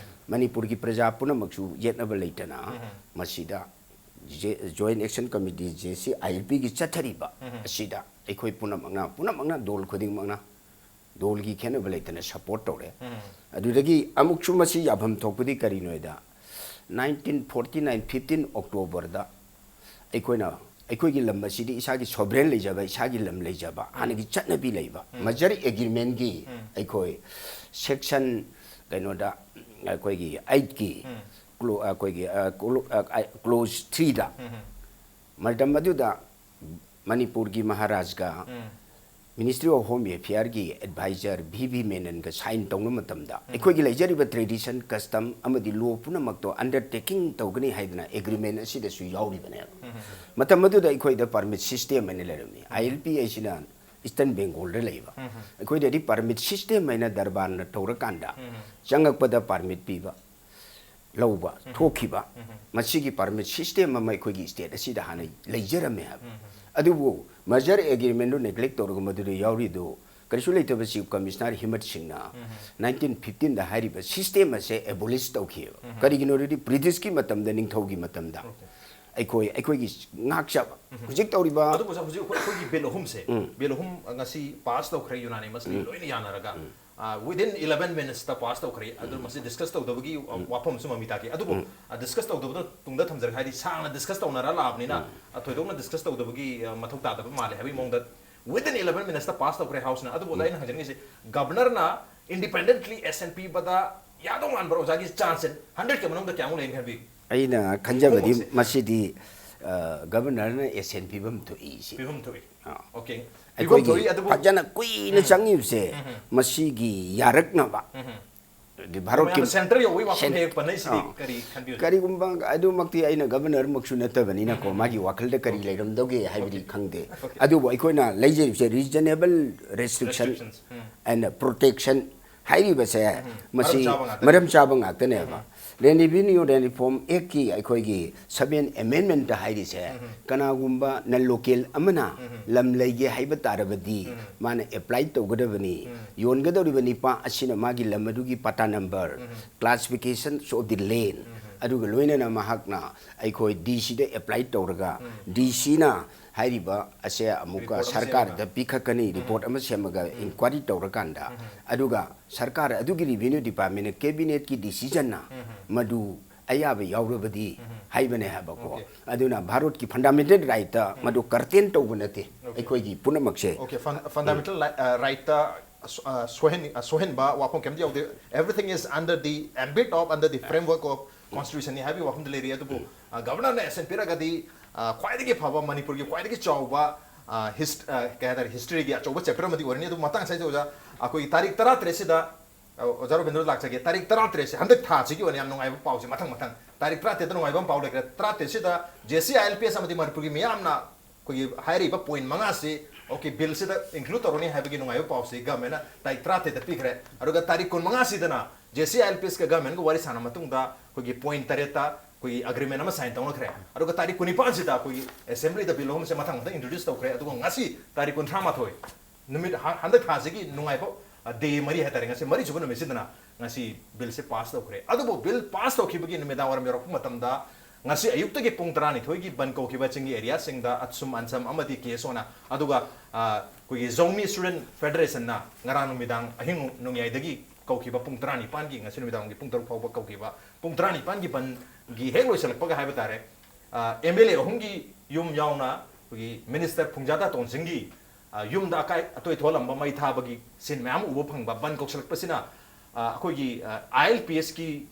ꯃꯅꯤꯄꯨꯔꯒꯤ ꯄ꯭ꯔꯖꯥ ꯄꯨꯝꯅꯃꯛꯁꯨ ꯌꯦꯠꯅꯕ ꯂꯩꯇꯅ ꯃꯁꯤꯗ Joint Action Committee, J C I L P ꯒꯤ ꯆꯠꯊꯔꯤꯕ ꯑꯁꯤꯗ ꯑꯩꯈꯣꯏ ꯄꯨꯝꯅꯃꯛꯅ, ꯄꯨꯝꯅꯃꯛꯅ, ꯗꯣꯜ ꯈꯨꯗꯤꯡꯃꯛꯅ, ꯗꯣꯜꯒꯤ ꯈꯦꯠꯅꯕ ꯂꯩꯇꯅ support ꯇꯧꯔꯦ꯫ ꯑꯗꯨꯗꯒꯤ ꯑꯃꯨꯛꯁꯨ ꯃꯁꯤ ꯌꯥꯐꯝ ꯊꯣꯛꯄꯗꯤ ꯀꯔꯤꯅꯣ ꯍꯥꯏꯗ, nineteen forty nine fifteen October ꯗ ꯑꯩꯈꯣꯏꯅ, ꯑꯩꯈꯣꯏꯒꯤ ꯂꯝ ꯑꯁꯤꯗꯤ ꯏꯁꯥꯒꯤ sovereign ꯂꯩꯖꯕ, ꯏꯁꯥꯒꯤ ꯂꯝ ꯂꯩꯖꯕ, ꯍꯥꯟꯅꯒꯤ ꯆꯠꯅꯕꯤ ꯂꯩꯕ, merger agreement ꯀꯤ ꯑꯩꯈꯣꯏ section, ꯀꯩꯅꯣꯗ, ꯑꯩꯈꯣꯏꯒꯤ eight ꯀꯤ clo-, ꯑꯩꯈꯣꯏꯒꯤ, ꯑ, clo-, ꯑ, ꯑ, clause three ꯗ, ꯃꯇꯝ ꯑꯗꯨꯗ ꯃꯅꯤꯄꯨꯔꯒꯤ ꯃꯍꯥꯔꯥꯖꯒ Ministry of Home Affair ꯒꯤ advisor V V Menon ꯒ sign ꯇꯧꯅꯕ ꯃꯇꯝꯗ, ꯑꯩꯈꯣꯏꯒꯤ ꯂꯩꯖꯔꯤꯕ tradition, custom ꯑꯃꯗꯤ law ꯄꯨꯝꯅꯃꯛꯇꯣ undertaking ꯇꯧꯒꯅꯤ ꯍꯥꯏꯗꯅ agreement ꯑꯁꯤꯗꯁꯨ ꯌꯥꯎꯔꯤꯕꯅꯦꯕ꯫ ꯃꯇꯝ ꯑꯗꯨꯗ ꯑꯩꯈꯣꯏꯗ permit system ꯍꯥꯏꯅ ꯂꯩꯔꯝꯃꯤ꯫ I L P ꯍꯥꯏꯁꯤꯅ Eastern Bengal ꯗ ꯂꯩꯕ꯫ ꯑꯩꯈꯣꯏꯗꯗꯤ permit system ꯍꯥꯏꯅ ꯗꯔꯕꯥꯔꯅ ꯇꯧꯔꯀꯥꯟꯗ ꯆꯪꯉꯛꯄꯗ permit ꯄꯤꯕ, ꯂꯧꯕ, ꯊꯣꯛꯈꯤꯕ, ꯃꯁꯤꯒꯤ permit system ꯑꯃ ꯑꯩꯈꯣꯏꯒꯤ state ꯑꯁꯤꯗ ꯍꯥꯟꯅ ꯂꯩꯖꯔꯝꯃꯦ ꯍꯥꯏꯕ꯫ ꯑꯗꯨꯕꯨ merger agreement ꯗꯨ neglect ꯇꯧꯔꯒ ꯃꯗꯨꯗ ꯌꯥꯎꯔꯤꯗꯨ ꯀꯔꯤꯁꯨ ꯂꯩꯇꯕ Chief Commissioner ꯍꯤꯃꯠ ꯁꯤꯡꯅ nineteen fifteen ꯗ ꯍꯥꯏꯔꯤꯕ system ꯑꯁꯦ abolish ꯇꯧꯈꯤꯑꯕ꯫ ꯀꯔꯤꯒꯤꯅꯣ ꯍꯥꯏꯔꯗꯤ British ꯀꯤ ꯃꯇꯝꯗ, ꯅꯤꯡꯊꯧꯒꯤ ꯃꯇꯝꯗ ꯑꯩꯈꯣꯏ, ꯑꯩꯈꯣꯏꯒꯤ ꯉꯥꯛꯆꯕ ꯍꯧꯖꯤꯛ ꯇꯧꯔꯤꯕ ꯑꯣꯖꯥ, ꯍꯧꯖꯤꯛ ꯑꯩꯈꯣꯏ, ꯑꯩꯈꯣꯏꯒꯤ bill ꯑꯍꯨꯝꯁꯦ, bill ꯑꯍꯨꯝ ꯉꯁꯤ pass ꯇꯧꯈ꯭ꯔꯦ unanimously, ꯂꯣꯏꯅ ꯌꯥꯅꯔꯒ꯫ ꯑ, within eleven minutes ꯇ pass ꯇꯧꯈ꯭ꯔꯦ꯫ ꯑꯗꯨ ꯃꯁꯤ discuss ꯇꯧꯗꯕꯒꯤ, ꯑ, ꯋꯥꯐꯝꯁꯨ ꯃꯃꯤ ꯇꯥꯈꯤ꯫ ꯑꯗꯨꯕꯨ, ꯑ, discuss ꯇꯧꯗꯕꯗꯣ ꯇꯨꯡꯗ ꯊꯝꯖꯔꯒ, ꯍꯥꯏꯗꯤ ꯁꯥꯡꯅ discuss ꯇꯧꯅꯔ ꯂꯥꯛꯑꯕꯅꯤꯅ, ꯑ, ꯊꯣꯏꯗꯣꯛꯅ discuss ꯇꯧꯗꯕꯒꯤ, ꯑ, ꯃꯊꯧ ꯇꯥꯗꯕ ꯃꯥꯜꯂꯦ ꯍꯥꯏꯕꯒꯤ ꯃꯑꯣꯡꯗ within eleven minutes ꯇ pass ꯇꯧꯈ꯭ꯔꯦ House ꯅ꯫ ꯑꯗꯨꯕꯨ ꯑꯣꯖꯥ, ꯑꯩꯅ ꯍꯪꯖꯅꯤꯡꯉꯤꯁꯦ, Governor ꯅ independently S N P ꯕꯗ ꯌꯥꯗꯧ ꯃꯥꯟꯕ꯭ꯔꯣ? ꯑꯣꯖꯥꯒꯤ chance ꯁꯦ hundred ꯀꯤ ꯃꯅꯨꯡꯗ ꯀꯌꯥꯃꯨꯛ ꯂꯩꯅ ꯈꯟꯕꯤ? ꯑꯩꯅ ꯈꯟꯖꯕꯗꯤ ꯈꯣꯡꯎꯞꯁꯦ꯫ ꯃꯁꯤꯗꯤ, ꯑ, Governor ꯅ S N P ꯐꯤꯕꯝ ꯊꯣꯛꯏ ꯁꯤ꯫ ꯐꯤꯕꯝ ꯊꯣꯛꯏ꯫ ꯑꯥ꯫ Okay꯫ ꯐꯤꯕꯝ ꯑꯩꯈꯣꯏꯒꯤ ꯊꯣꯛꯏ, ꯑꯗꯨꯕꯨ ꯐꯖꯅ ꯀꯨꯏꯅ ꯎꯝ꯫ ꯆꯪꯉꯤꯕꯁꯦ ꯎꯝ꯫ ꯃꯁꯤꯒꯤ ꯌꯥꯔꯛꯅꯕ꯫ ꯎꯝ꯫ ꯍꯥꯏꯗꯤ ꯚꯥꯔꯠꯀꯤ ꯃꯌꯥꯝꯅ centre ꯌꯧꯕꯒꯤ ꯋꯥꯐꯝ cent-, ꯍꯦꯛ ꯄꯟꯅꯩꯁꯤꯗꯤ ꯑꯥ꯫ ꯀꯔꯤ ꯈꯟꯕꯤꯕꯒꯦ? ꯀꯔꯤꯒꯨꯝꯕ ꯑꯗꯨꯃꯛꯇꯤ ꯑꯩꯅ Governor ꯃꯛꯁꯨ ꯅꯠꯇꯕꯅꯤꯅꯀꯣ, ꯎꯝ, ꯎꯝ꯫ ꯃꯥꯒꯤ ꯋꯥꯈꯜꯗ ꯀꯔꯤ Okay꯫ ꯂꯩꯔꯝꯗꯧꯒꯦ ꯍꯥꯏꯕꯗꯤ Okay꯫ ꯈꯪꯗꯦ꯫ Okay꯫ ꯑꯗꯨꯕꯨ ꯑꯩꯈꯣꯏꯅ ꯂꯩꯖꯔꯤꯕꯁꯦ reasonable restriction Restrictions꯫ Um. and protection ꯍꯥꯏꯔꯤꯕꯁꯦ ꯎꯝ꯫ ꯃꯁꯤ ꯃꯔꯝ ꯆꯥꯕ ꯉꯥꯛꯇꯅꯤ꯫ ꯃꯔꯝ ꯆꯥꯕ ꯉꯥꯛꯇꯅꯦꯕ꯫ ꯎꯝ꯫ Land Revenue and Reform Act ꯀꯤ ꯑꯩꯈꯣꯏꯒꯤ seven amendment ꯍꯥꯏꯔꯤꯁꯦ, ꯎꯝ꯫ ꯀꯅꯥꯒꯨꯝꯕ non local ꯑꯃꯅ ꯎꯝ꯫ ꯂꯝ ꯂꯩꯒꯦ ꯍꯥꯏꯕ ꯇꯥꯔꯕꯗꯤ ꯎꯝ꯫ ꯃꯥꯅ apply ꯇꯧꯒꯗꯕꯅꯤ꯫ ꯎꯝ꯫ ꯌꯣꯟꯒꯗꯧꯔꯤꯕ ꯅꯤꯄꯥ ꯑꯁꯤꯅ ꯃꯥꯒꯤ ꯂꯝ ꯑꯗꯨꯒꯤ ꯄꯇꯥ number, um. classification of the land, ꯎꯝ꯫ ꯑꯗꯨꯒ ꯂꯣꯏꯅꯅ ꯃꯍꯥꯛꯅ ꯑꯩꯈꯣꯏ ꯗꯤ ꯁꯤꯗ ꯑꯦꯄ꯭ꯂꯥꯏ ꯇꯧꯔꯒ ꯗꯤ ꯁꯤꯅ ꯍꯥꯏꯔꯤꯕ ꯑꯁꯦ ꯑꯃꯨꯛꯀ Report ꯑꯃ ꯁꯔꯀꯥꯔꯗ ꯄꯤꯈꯠꯀꯅꯤ, ꯔꯤꯄꯣꯔꯠ ꯑꯃ ꯁꯦꯝꯃꯒ ꯏꯟꯀ꯭ꯋꯥꯏꯔꯤ ꯇꯧꯔꯀꯥꯟꯗ ꯑꯗꯨꯒ ꯁꯔꯀꯥꯔ ꯑꯗꯨꯒꯤ ꯔꯤꯚꯤꯅ꯭ꯌꯨ ꯗꯤꯄꯥꯔꯠꯃꯦꯟꯅ ꯀꯦꯕꯤꯅꯦꯠꯀꯤ ꯗꯤꯁꯤꯖꯟꯅ ꯃꯗꯨ ꯑꯌꯥꯕ ꯌꯥꯎꯔꯕꯗꯤ ꯍꯥꯏꯕꯅꯦ ꯍꯥꯏꯕꯀꯣ꯫ Okay. ꯑꯗꯨꯅ ꯚꯥꯔꯠꯀꯤ ꯐꯟꯗꯥꯃꯦꯟꯇꯦꯜ ꯔꯥꯏꯠꯇ ꯃꯗꯨ ꯀꯔꯇꯦꯟ ꯇꯧꯕ ꯅꯠꯇꯦ꯫ Okay. ꯑꯩꯈꯣꯏꯒꯤ ꯄꯨꯝꯅꯃꯛꯁꯦ Okay, fun- fundamental li- uh, right ꯇ ꯁꯣ- uh, ꯁꯣꯏꯍꯟ- uh, ꯁꯣꯏꯍꯟꯕ ꯋꯥꯐꯝ ꯀꯩꯝꯇ ꯌꯥꯎꯗꯦ꯫ Everything is under the ambit of, under the framework of constitution ꯅꯤ ꯍꯥꯏꯕꯒꯤ ꯋꯥꯐꯝꯗ ꯂꯩꯔꯤ꯫ ꯑꯗꯨꯕꯨ ꯒꯚꯔꯅꯔꯅ ꯑꯦꯁꯦꯟ ꯄꯤꯔꯒꯗꯤ ꯑ, ꯈ꯭ꯋꯥꯏꯗꯒꯤ ꯐꯕ, ꯃꯅꯤꯄꯨꯔꯒꯤ ꯈ꯭ꯋꯥꯏꯗꯒꯤ ꯆꯥꯎꯕ ꯑ, hist- ꯑ, ꯀꯩ ꯍꯥꯏꯇꯥꯔꯦ, ꯍꯤꯁꯇ꯭ꯔꯤꯒꯤ ꯑꯆꯧꯕ ꯆꯦꯞꯇꯔ ꯑꯃꯗꯤ ꯑꯣꯏꯔꯅꯤ꯫ ꯑꯗꯨꯕꯨ ꯃꯇꯥꯡ ꯑꯁꯤꯗ ꯑꯣꯖꯥ, ꯑꯩꯈꯣꯏꯒꯤ ꯇꯥꯔꯤꯛ ꯇꯔꯥꯇꯔꯦꯠꯁꯤꯗ ꯑ, ꯑꯣꯖꯥ ꯔꯣꯕꯤꯟꯗ꯭ꯔ ꯂꯥꯛꯆꯒꯦ꯫ ꯇꯥꯔꯤꯛ ꯇꯔꯥꯇꯔꯦꯠꯁꯦ, ꯍꯟꯗꯛ ꯊꯥꯁꯤꯒꯤ ꯑꯣꯏꯅ ꯌꯥꯝ ꯅꯨꯡꯉꯥꯏꯕ ꯄꯥꯎꯁꯦ, ꯃꯊꯪ ꯃꯊꯪ ꯇꯥꯔꯤꯛ ꯇꯔꯥꯇꯔꯦꯠꯇ ꯅꯨꯡꯉꯥꯏꯕ ꯑꯃ ꯄꯥꯎ ꯂꯩꯈ꯭ꯔꯦ꯫ ꯇꯔꯥꯇꯔꯦꯠꯁꯤꯗ J C I L P S ꯑꯃꯗꯤ ꯃꯅꯤꯄꯨꯔꯒꯤ ꯃꯤꯌꯥꯝꯅ ꯑꯩꯈꯣꯏꯒꯤ ꯍꯥꯏꯔꯤꯕ ꯄꯣꯏꯟ ꯃꯉꯥꯁꯤ, okay, ꯕꯤꯜꯁꯤꯗ ꯏꯟꯀ꯭ꯂꯨꯗ ꯇꯧꯔꯅꯤ ꯍꯥꯏꯕꯒꯤ ꯅꯨꯡꯉꯥꯏꯕ ꯄꯥꯎꯁꯤ ꯒꯚꯔꯟꯃꯦꯟꯅ ꯇꯥꯔꯤꯛ ꯇꯔꯥꯇꯔꯦꯠꯇ ꯄꯤꯈ꯭ꯔꯦ꯫ ꯑꯗꯨꯒ ꯇꯥꯔꯤꯛ ꯀꯨꯟꯃꯉꯥꯁꯤꯗꯅ J C I L P ask ꯒꯚꯔꯟꯃꯦꯟꯒ ꯋꯥꯔꯤ ꯁꯥꯟꯅ ꯃꯇꯨꯡꯗ ꯑꯩꯈꯣꯏꯒꯤ ꯄꯣꯏꯟ ꯇꯔꯦꯠꯇ ꯑꯩꯈꯣꯏꯒꯤ ꯑꯦꯒ꯭ꯔꯤꯃꯦꯟ ꯑꯃ ꯁꯥꯏꯟ ꯇꯧꯅꯈ꯭ꯔꯦ꯫ ꯑꯗꯨꯒ ꯇꯥꯔꯤꯛ ꯀꯨꯟꯅꯤꯄꯥꯟꯁꯤꯗ ꯑꯩꯈꯣꯏꯒꯤ ꯑꯦꯁꯦꯝꯕ꯭ꯂꯤꯗ ꯕꯤꯜ ꯑꯍꯨꯝꯁꯦ ꯃꯊꯪ ꯃꯊꯪ ꯏꯟꯇ꯭ꯔꯣꯗ꯭ꯌꯨꯁ ꯇꯧꯈ꯭ꯔꯦ꯫ ꯑꯗꯨꯒ ꯉꯁꯤ ꯇꯥꯔꯤꯛ ꯀꯨꯟꯊ꯭ꯔꯥ ꯃꯥꯊꯣꯏ, ꯅꯨꯃꯤꯠ ꯍ- ꯍꯟꯗꯛ ꯊꯥꯁꯤꯒꯤ ꯅꯨꯡꯉꯥꯏꯕ ꯗꯦ ꯃꯔꯤ ꯍꯥꯏꯇꯥꯔꯦ, ꯉꯁꯤ ꯃꯔꯤꯁꯨꯕ ꯅꯨꯃꯤꯠꯁꯤꯗꯅ ꯉꯁꯤ ꯕꯤꯜꯁꯦ ꯄꯥꯁ ꯇꯧꯈ꯭ꯔꯦ꯫ ꯑꯗꯨꯕꯨ ꯕꯤꯜ ꯄꯥꯁ ꯇꯧꯈꯤꯕꯒꯤ ꯅꯨꯃꯤꯗꯥꯡ ꯋꯥꯏꯔꯝ ꯌꯧꯔꯛꯄ ꯃꯇꯝꯗ ꯉꯁꯤ ꯑꯌꯨꯛꯇꯒꯤ ꯄꯨꯡ ꯇꯔꯥꯅꯤꯊꯣꯏꯒꯤ ꯕꯟ ꯀꯧꯈꯤꯕ ꯆꯤꯡꯒꯤ ꯑꯦꯔꯤꯌꯥꯁꯤꯡꯗ ꯑꯠꯁꯨꯝ ꯑꯟꯁꯝ ꯑꯃꯗꯤ ꯀꯦ ꯑꯦꯁ ꯑꯣꯅ, ꯑꯗꯨꯒ ꯑ, ꯑꯩꯈꯣꯏꯒꯤ ꯖꯧꯃꯤ ꯁ꯭ꯇꯨꯗꯦꯟꯠ ꯐꯦꯗꯔꯦꯁꯟꯅ ꯉꯔꯥꯡ ꯅꯨꯃꯤꯗꯥꯡ ꯑꯍꯤꯡ ꯅꯣꯡꯌꯥꯏꯗꯒꯤ ꯀꯧꯈꯤꯕ ꯄꯨꯡ ꯇꯔꯥꯅꯤꯄꯥꯟꯒꯤ, ꯉꯁꯤ ꯅꯨꯃꯤꯗꯥꯡꯒꯤ ꯄꯨꯡ ꯇꯔꯨꯛ ꯐꯥꯎꯕ ꯀꯧꯈꯤꯕ ꯄꯨꯡ ꯇꯔꯥꯅꯤꯄꯥꯟꯒꯤ ꯕꯟꯒꯤ ꯍꯦꯛ ꯂꯣꯏꯁꯤꯜꯂꯛꯄꯒ ꯍꯥꯏꯕ ꯇꯥꯔꯦ, ꯑꯦꯝ ꯑꯦꯜ ꯑꯦ ꯑꯍꯨꯝꯒꯤ ꯌꯨꯝ ꯌꯥꯎꯅ ꯑꯩꯈꯣꯏꯒꯤ ꯃꯤꯅꯤꯁꯇꯔ ꯐꯨꯡꯖꯥꯗꯥ ꯇꯣꯟꯁꯤꯡꯒꯤ ꯑ, ꯌꯨꯝꯗ ꯑꯀꯥꯏ ꯑꯇꯣꯏ ꯊꯣꯛꯍꯜꯂꯝꯕ, ꯃꯩ ꯊꯥꯕꯒꯤ ꯁꯤꯟ ꯃꯌꯥꯝ ꯎꯕ ꯐꯪꯕ꯫ ꯕꯟ ꯀꯧꯁꯤꯜꯂꯛꯄꯁꯤꯅ ꯑ, ꯑꯩꯈꯣꯏꯒꯤ ꯑꯥꯏ ꯑꯦꯜ ꯄꯤ ꯑꯦꯁꯀꯤ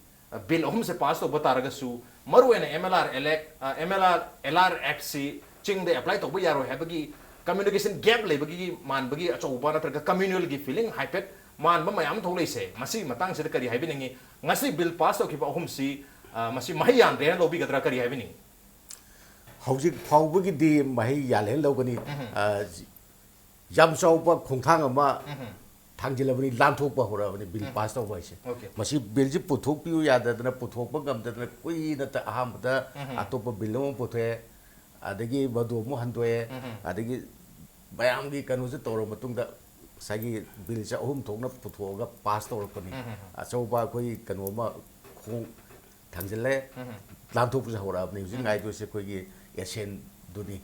ꯕꯤꯜ ꯑꯍꯨꯝꯁꯦ ꯄꯥꯁ ꯇꯧꯕ ꯇꯥꯔꯒꯁꯨ, ꯃꯔꯨꯑꯣꯏꯅ M L R L act, M L R L R ꯑꯦꯛꯁꯤ ꯆꯤꯡꯗ ꯑꯦꯄ꯭ꯂꯥꯏ ꯇꯧꯕ ꯌꯥꯔꯣꯏ ꯍꯥꯏꯕꯒꯤ ꯀꯝꯃ꯭ꯌꯨꯅꯤꯀꯦꯁꯟ ꯒꯦꯞ ꯂꯩꯕꯒꯤ ꯃꯥꯟꯕꯒꯤ ꯑꯆꯧꯕ ꯅꯠꯇ꯭ꯔꯒ ꯀꯝꯃ꯭ꯌꯨꯅꯦꯜꯒꯤ ꯐꯤꯂꯤꯡ ꯍꯥꯏꯐꯦꯠ ꯃꯥꯟꯕ ꯃꯌꯥꯝ ꯑꯃ ꯊꯣꯛꯂꯛꯏꯁꯦ, ꯃꯁꯤꯒꯤ ꯃꯇꯥꯡꯁꯤꯗ ꯀꯔꯤ ꯍꯥꯏꯕꯤꯅꯤꯡꯉꯤ? ꯉꯁꯤ ꯕꯤꯜ ꯄꯥꯁ ꯇꯧꯈꯤꯕ ꯑꯍꯨꯝꯁꯤ, ꯑ, ꯃꯁꯤ ꯃꯍꯩ ꯌꯥꯟꯗ꯭ꯔꯦꯅ ꯂꯧꯕꯤꯒꯗ꯭ꯔꯥ, ꯀꯔꯤ ꯍꯥꯏꯕꯤꯅꯤꯡꯉꯤ? ꯍꯧꯖꯤꯛ ꯐꯥꯎꯕꯒꯤꯗꯤ ꯃꯍꯩ ꯌꯥꯜꯍꯦ ꯂꯧꯒꯅꯤ꯫ ꯑ, ꯌꯥꯝ ꯆꯥꯎꯕ ꯈꯣꯡꯊꯥꯡ ꯑꯃ ꯊꯥꯡꯖꯤꯜꯂꯕꯅꯤ, ꯂꯥꯟꯊꯣꯛꯄ ꯍꯧꯔꯛꯑꯕꯅꯤ ꯕꯤꯜ ꯄꯥꯁ ꯇꯧꯕ ꯍꯥꯏꯁꯦ꯫ Okay. ꯃꯁꯤ ꯕꯤꯜꯁꯤ ꯄꯨꯊꯣꯛꯄꯤꯌꯨ ꯌꯥꯗꯗꯅ, ꯄꯨꯊꯣꯛꯄ ꯉꯝꯗꯗꯅ ꯀꯨꯏꯅ ꯇ-, ꯑꯍꯥꯟꯕꯗ ꯑꯇꯣꯞꯄ ꯕꯤꯜ ꯑꯃ ꯄꯨꯊꯣꯛꯑꯦ, ꯑꯗꯒꯤ ꯃꯗꯨ ꯑꯃꯨꯛ ꯍꯟꯗꯣꯛꯑꯦ, ꯑꯗꯒꯤ ꯃꯌꯥꯝꯒꯤ ꯀꯩꯅꯣꯁꯦ ꯇꯧꯔꯕ ꯃꯇꯨꯡꯗ ꯉꯁꯥꯏꯒꯤ ꯕꯤꯜꯁꯦ ꯑꯍꯨꯝ ꯊꯣꯛꯅ ꯄꯨꯊꯣꯛꯑꯒ ꯄꯥꯁ ꯇꯧꯔꯛꯄꯅꯤ꯫ ꯑꯆꯧꯕ ꯑꯩꯈꯣꯏ ꯀꯩꯅꯣ ꯑꯃ ꯈꯣꯡ ꯊꯥꯡꯖꯤꯜꯂꯦ꯫ ꯂꯥꯟꯊꯣꯛꯄꯁꯨ ꯍꯧꯔꯛꯑꯕꯅꯤ꯫ ꯍꯧꯖꯤꯛ ꯉꯥꯏꯗꯣꯏꯁꯦ ꯑꯩꯈꯣꯏꯒꯤ ꯑꯦꯁꯦꯟꯗꯨꯅꯤ꯫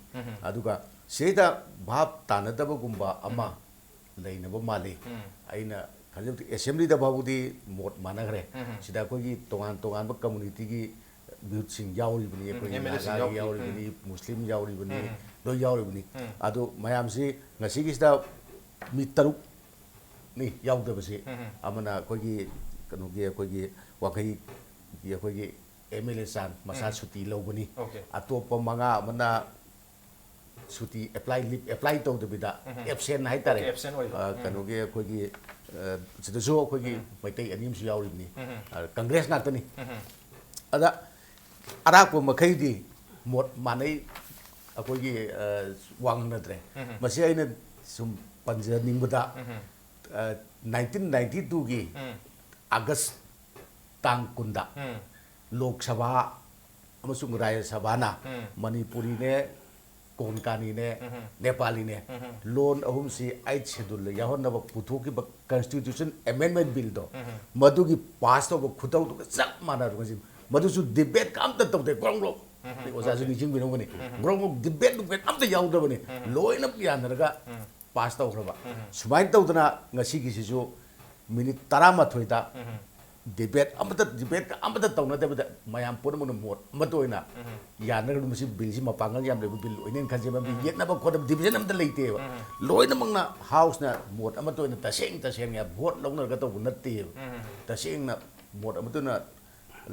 ꯑꯗꯨꯒ ꯁꯤꯗꯩꯗ ꯚꯥꯞ ꯇꯥꯅꯗꯕꯒꯨꯝꯕ ꯑꯃ ꯂꯩꯅꯕ ꯃꯥꯜꯂꯤ꯫ ꯑꯩꯅ ꯈꯟꯖꯕꯗꯤ ꯑꯦꯁꯦꯝꯕ꯭ꯂꯤꯗ ꯐꯥꯎꯕꯗꯤ ꯃꯣꯠ ꯃꯥꯟꯅꯈ꯭ꯔꯦ꯫ ꯁꯤꯗ ꯑꯩꯈꯣꯏꯒꯤ ꯇꯣꯉꯥꯟ ꯇꯣꯉꯥꯟꯕ ꯀꯝꯃꯨꯅꯤꯇꯤꯒꯤ ꯌꯨꯠꯁꯤꯡ ꯌꯥꯎꯔꯤꯕꯅꯤ꯫ ꯑꯩꯈꯣꯏꯒꯤ ꯑꯦꯝ ꯑꯦꯜ ꯑꯦꯁꯤꯡ ꯅꯥꯒꯥꯒꯤ ꯌꯥꯎꯔꯤ꯫ ꯌꯥꯎꯔꯤꯕꯅꯤ, ꯃꯨꯁꯂꯤꯝ ꯌꯥꯎꯔꯤꯕꯅꯤ, ꯂꯣꯏ ꯌꯥꯎꯔꯤꯕꯅꯤ꯫ ꯑꯗꯣ ꯃꯌꯥꯝꯁꯤ ꯉꯁꯤꯒꯤꯁꯤꯗ ꯃꯤ ꯇꯔꯨꯛ ꯅꯤ ꯌꯥꯎꯗꯕꯁꯤ꯫ ꯑꯃꯅ ꯑꯩꯈꯣꯏꯒꯤ ꯀꯩꯅꯣꯒꯤ, ꯑꯩꯈꯣꯏꯒꯤ ꯋꯥꯡꯈꯩꯒꯤ ꯑꯩꯈꯣꯏꯒꯤ ꯑꯦꯝ ꯑꯦꯜ ꯑꯦ ꯆꯥꯟ ꯃꯁꯥ ꯁꯨꯇꯤ ꯂꯧꯕꯅꯤ꯫ ꯑꯣꯀꯦ꯫ ꯑꯇꯣꯞꯄ ꯃꯉꯥ ꯑꯃꯅ ꯁꯨꯇꯤ ꯑꯦꯄ꯭ꯂꯥꯏ, ꯂꯤꯞ ꯑꯦꯄ꯭ꯂꯥꯏ ꯇꯧꯗꯕꯤꯗ ꯑꯦꯞꯁꯦꯟ ꯍꯥꯏꯇꯥꯔꯦ꯫ ꯑꯣꯀꯦ, ꯑꯦꯞꯁꯦꯟ ꯑꯣꯏꯕ꯫ ꯑ, ꯀꯩꯅꯣꯒꯤ ꯑꯩꯈꯣꯏꯒꯤ, ꯑ, ꯁꯤꯗꯁꯨ ꯑꯩꯈꯣꯏꯒꯤ ꯃꯩꯇꯩ ꯑꯅꯤ ꯑꯃꯁꯨ ꯌꯥꯎꯔꯤꯕꯅꯤ꯫ ꯑ, ꯀꯪꯒ꯭ꯔꯦꯁ ꯉꯥꯛꯇꯅꯤ꯫ ꯑꯗ ꯑꯔꯥꯛꯄ ꯃꯈꯩꯗꯤ ꯃꯣꯠ ꯃꯥꯟꯅꯩ꯫ ꯑꯩꯈꯣꯏꯒꯤ, ꯑ, ꯋꯥ ꯉꯥꯡꯅꯗ꯭ꯔꯦ꯫ ꯃꯁꯤ ꯑꯩꯅ ꯁꯨꯝ ꯄꯟꯖꯅꯤꯡꯕꯗ, ꯑ, ꯅꯥꯏꯟꯇꯤꯟ ꯅꯥꯏꯟꯇꯤ ꯇꯨꯒꯤ ꯑꯥꯒꯁ ꯇꯥꯡ ꯀꯨꯟꯗ ꯂꯣꯛ ꯁꯚꯥ ꯑꯃꯁꯨꯡ ꯔꯥꯖ꯭ꯌ ꯁꯚꯥꯅ ꯃꯅꯤꯄꯨꯔꯤꯅꯦ, ꯀꯣꯟꯀꯥꯅꯤꯅꯦ, ꯅꯦꯄꯥꯂꯤꯅꯦ, ꯂꯣꯟ ꯑꯍꯨꯝꯁꯤ ꯑꯩꯠ ꯁꯦꯗꯨꯜꯗ ꯌꯥꯎꯍꯟꯅꯕ ꯄꯨꯊꯣꯛꯈꯤꯕ ꯀꯟꯁꯇꯤꯇ꯭ꯌꯨꯁꯟ ꯑꯦꯃꯦꯟꯃꯦꯟ ꯕꯤꯜꯗꯣ, ꯃꯗꯨꯒꯤ ꯄꯥꯁ ꯇꯧꯕ ꯈꯨꯇꯧꯗꯨꯒ ꯆꯞ ꯃꯥꯟꯅꯔꯒ ꯉꯁꯤ ꯃꯗꯨꯁꯨ ꯗꯤꯕꯦꯠꯀ ꯑꯝꯇ ꯇꯧꯗꯦ꯫ ꯒ꯭ꯔꯣꯡ ꯒ꯭ꯔꯣꯡ, ꯑꯣꯖꯥꯁꯨ ꯅꯤꯡꯁꯤꯡꯕꯤꯔꯝꯒꯅꯤ, ꯒ꯭ꯔꯣꯡ ꯒ꯭ꯔꯣꯡ ꯗꯤꯕꯦꯠ ꯅꯨꯕꯦꯠ ꯑꯝꯇ ꯌꯥꯎꯗꯕꯅꯤ꯫ ꯂꯣꯏꯅꯃꯛ ꯌꯥꯅꯔꯒ ꯄꯥꯁ ꯇꯧꯈ꯭ꯔꯕ꯫ ꯁꯨꯃꯥꯏꯅ ꯇꯧꯗꯅ ꯉꯁꯤꯒꯤꯁꯤꯁꯨ ꯃꯤꯅꯤꯠ ꯇꯔꯥꯃꯥꯊꯣꯏꯗ ꯗꯤꯕꯦꯠ ꯑꯃꯇ, ꯗꯤꯕꯦꯠꯀ ꯑꯃꯇ ꯇꯧꯅꯗꯕꯤꯗ ꯃꯌꯥꯝ ꯄꯨꯝꯅꯃꯛꯅ ꯃꯣꯠ ꯑꯃꯠꯇ ꯑꯣꯏꯅ ꯌꯥꯅꯔꯒ ꯃꯁꯤ ꯕꯤꯜꯁꯤ ꯃꯄꯥꯡꯒꯜ ꯌꯥꯝ ꯂꯩꯕ ꯕꯤꯜ ꯑꯣꯏꯅꯦꯅ ꯈꯟꯖꯩ꯫ ꯃꯔꯝꯗꯤ ꯌꯦꯠꯅꯕ ꯈꯣꯠꯅꯕ ꯗꯤꯕꯤꯖꯟ ꯑꯃꯇ ꯂꯩꯇꯦꯕ꯫ ꯂꯣꯏꯅꯃꯛꯅ ꯍꯥꯎꯁꯅ ꯃꯣꯠ ꯑꯃꯠꯇ ꯑꯣꯏꯅ ꯇꯁꯦꯡ ꯇꯁꯦꯡꯅ ꯚꯣꯠ ꯂꯧꯅꯔꯒ ꯇꯧꯕ ꯅꯠꯇꯦꯕ꯫ ꯇꯁꯦꯡꯅ ꯃꯣꯠ ꯑꯃꯠꯇ ꯑꯣꯏꯅ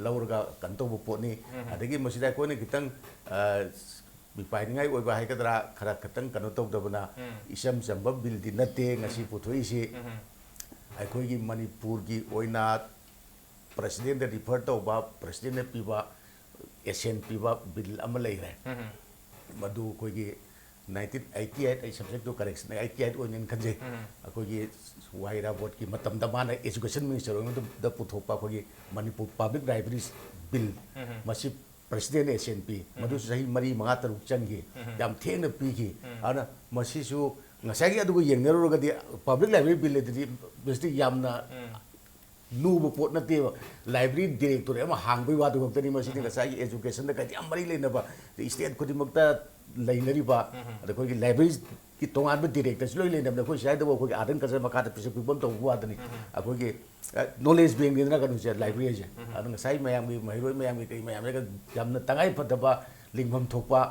ꯂꯧꯔꯒ ꯀꯩꯅꯣ ꯇꯧꯕ ꯄꯣꯠꯅꯤ꯫ ꯑꯗꯒꯤ ꯃꯁꯤꯗ ꯑꯩꯈꯣꯏꯅ ꯈꯤꯇꯪ, ꯑ, ꯃꯤꯄꯥꯏꯅꯤꯡꯉꯥꯏ ꯑꯣꯏꯕ ꯍꯥꯏꯒꯗ꯭ꯔꯥ, ꯈꯔ ꯈꯤꯇꯪ ꯀꯩꯅꯣ ꯇꯧꯗꯕꯅ ꯏꯆꯝ ꯆꯝꯕ ꯕꯤꯜꯗꯤ ꯅꯠꯇꯦ ꯉꯁꯤ ꯄꯨꯊꯣꯛꯏꯁꯤ꯫ ꯑꯩꯈꯣꯏꯒꯤ ꯃꯅꯤꯄꯨꯔꯒꯤ ꯑꯣꯏꯅ ꯄ꯭ꯔꯁꯤꯗꯦꯟꯗ ꯔꯤꯐꯔ ꯇꯧꯕ, ꯄ꯭ꯔꯁꯤꯗꯦꯟꯅ ꯄꯤꯕ, ꯑꯦꯁꯦꯟ ꯄꯤꯕ ꯕꯤꯜ ꯑꯃ ꯂꯩꯈ꯭ꯔꯦ꯫ ꯃꯗꯨ ꯑꯩꯈꯣꯏꯒꯤ ꯅꯥꯏꯟꯇꯤꯟ ꯑꯩꯠꯇꯤ ꯑꯩꯠ, ꯑꯩ ꯁꯕꯖꯦꯛꯇꯨ ꯀꯔꯦꯛꯁꯟ, ꯑꯩꯠꯇꯤ ꯑꯩꯠ ꯑꯣꯏꯅ ꯈꯟꯖꯩ꯫ ꯑꯩꯈꯣꯏꯒꯤ ꯋꯥꯏ ꯏꯔꯥꯕꯣꯠꯀꯤ ꯃꯇꯝꯗ ꯃꯥꯅ ꯑꯦꯖꯨꯀꯦꯁꯟ ꯃꯤꯅꯤꯁꯇꯔ ꯑꯣꯏꯕ ꯃꯇꯝꯗ ꯄꯨꯊꯣꯛꯄ ꯑꯩꯈꯣꯏꯒꯤ ꯃꯅꯤꯄꯨꯔ ꯄꯕ꯭ꯂꯤꯛ ꯂꯥꯏꯕ꯭ꯔꯦꯔꯤꯁ ꯕꯤꯜ, ꯃꯁꯤ ꯄ꯭ꯔꯁꯤꯗꯦꯟ ꯑꯦꯁꯦꯟ ꯄꯤ, ꯃꯗꯨꯁꯨ ꯆꯍꯤ ꯃꯔꯤ ꯃꯉꯥ ꯇꯔꯨꯛ ꯆꯪꯈꯤ꯫ ꯌꯥꯝ ꯊꯦꯡꯅ ꯄꯤꯈꯤ꯫ ꯑꯗꯨꯅ ꯃꯁꯤꯁꯨ ꯉꯁꯥꯏꯒꯤ ꯑꯗꯨꯒ ꯌꯦꯡꯅꯔꯨꯔꯒꯗꯤ ꯄꯕ꯭ꯂꯤꯛ ꯂꯥꯏꯕ꯭ꯔꯦꯔꯤ ꯕꯤꯜ ꯑꯗꯨꯗꯤ ꯕꯤꯜꯁꯤꯗꯤ ꯌꯥꯝꯅ ꯂꯨꯕ ꯄꯣꯠ ꯅꯠꯇꯦꯕ꯫ Library directorate ꯑꯃ ꯍꯥꯡꯕꯒꯤ ꯋꯥꯗꯨ ꯈꯛꯇꯅꯤ꯫ ꯃꯁꯤꯗꯤ ꯉꯁꯥꯏꯒꯤ educationꯗ ꯀꯩꯗꯤ ꯌꯥꯝ ꯃꯔꯤ ꯂꯩꯅꯕ, state ꯈꯨꯗꯤꯡꯃꯛꯇ ꯂꯩꯅꯔꯤꯕ, ꯑꯗ ꯑꯩꯈꯣꯏꯒꯤ libraryꯒꯤ ꯇꯣꯉꯥꯟꯕ directorateꯁꯨ ꯂꯣꯏ ꯂꯩꯅꯕꯅꯦ꯫ ꯑꯩꯈꯣꯏ ꯁ꯭ꯋꯥꯏꯗꯕꯨ ꯑꯩꯈꯣꯏꯒꯤ Art and Culture ꯃꯈꯥꯗ ꯄꯤꯁꯛ ꯄꯤꯛꯄ ꯑꯃ ꯇꯧꯕ ꯋꯥꯗꯅꯤ꯫ ꯑꯩꯈꯣꯏꯒꯤ, ꯑ, knowledge bankꯅꯤꯗꯅ ꯀꯩꯅꯣꯁꯦ, libraryꯁꯦ꯫ ꯑꯗꯣ ꯉꯁꯥꯏ ꯃꯌꯥꯝꯒꯤ, ꯃꯍꯩꯔꯣꯏ ꯃꯌꯥꯝꯒꯤ, ꯀꯩ ꯃꯌꯥꯝꯁꯦ ꯌꯥꯝꯅ ꯇꯉꯥꯏ ꯐꯗꯕ, ꯂꯤꯡꯐꯝ ꯊꯣꯛꯄ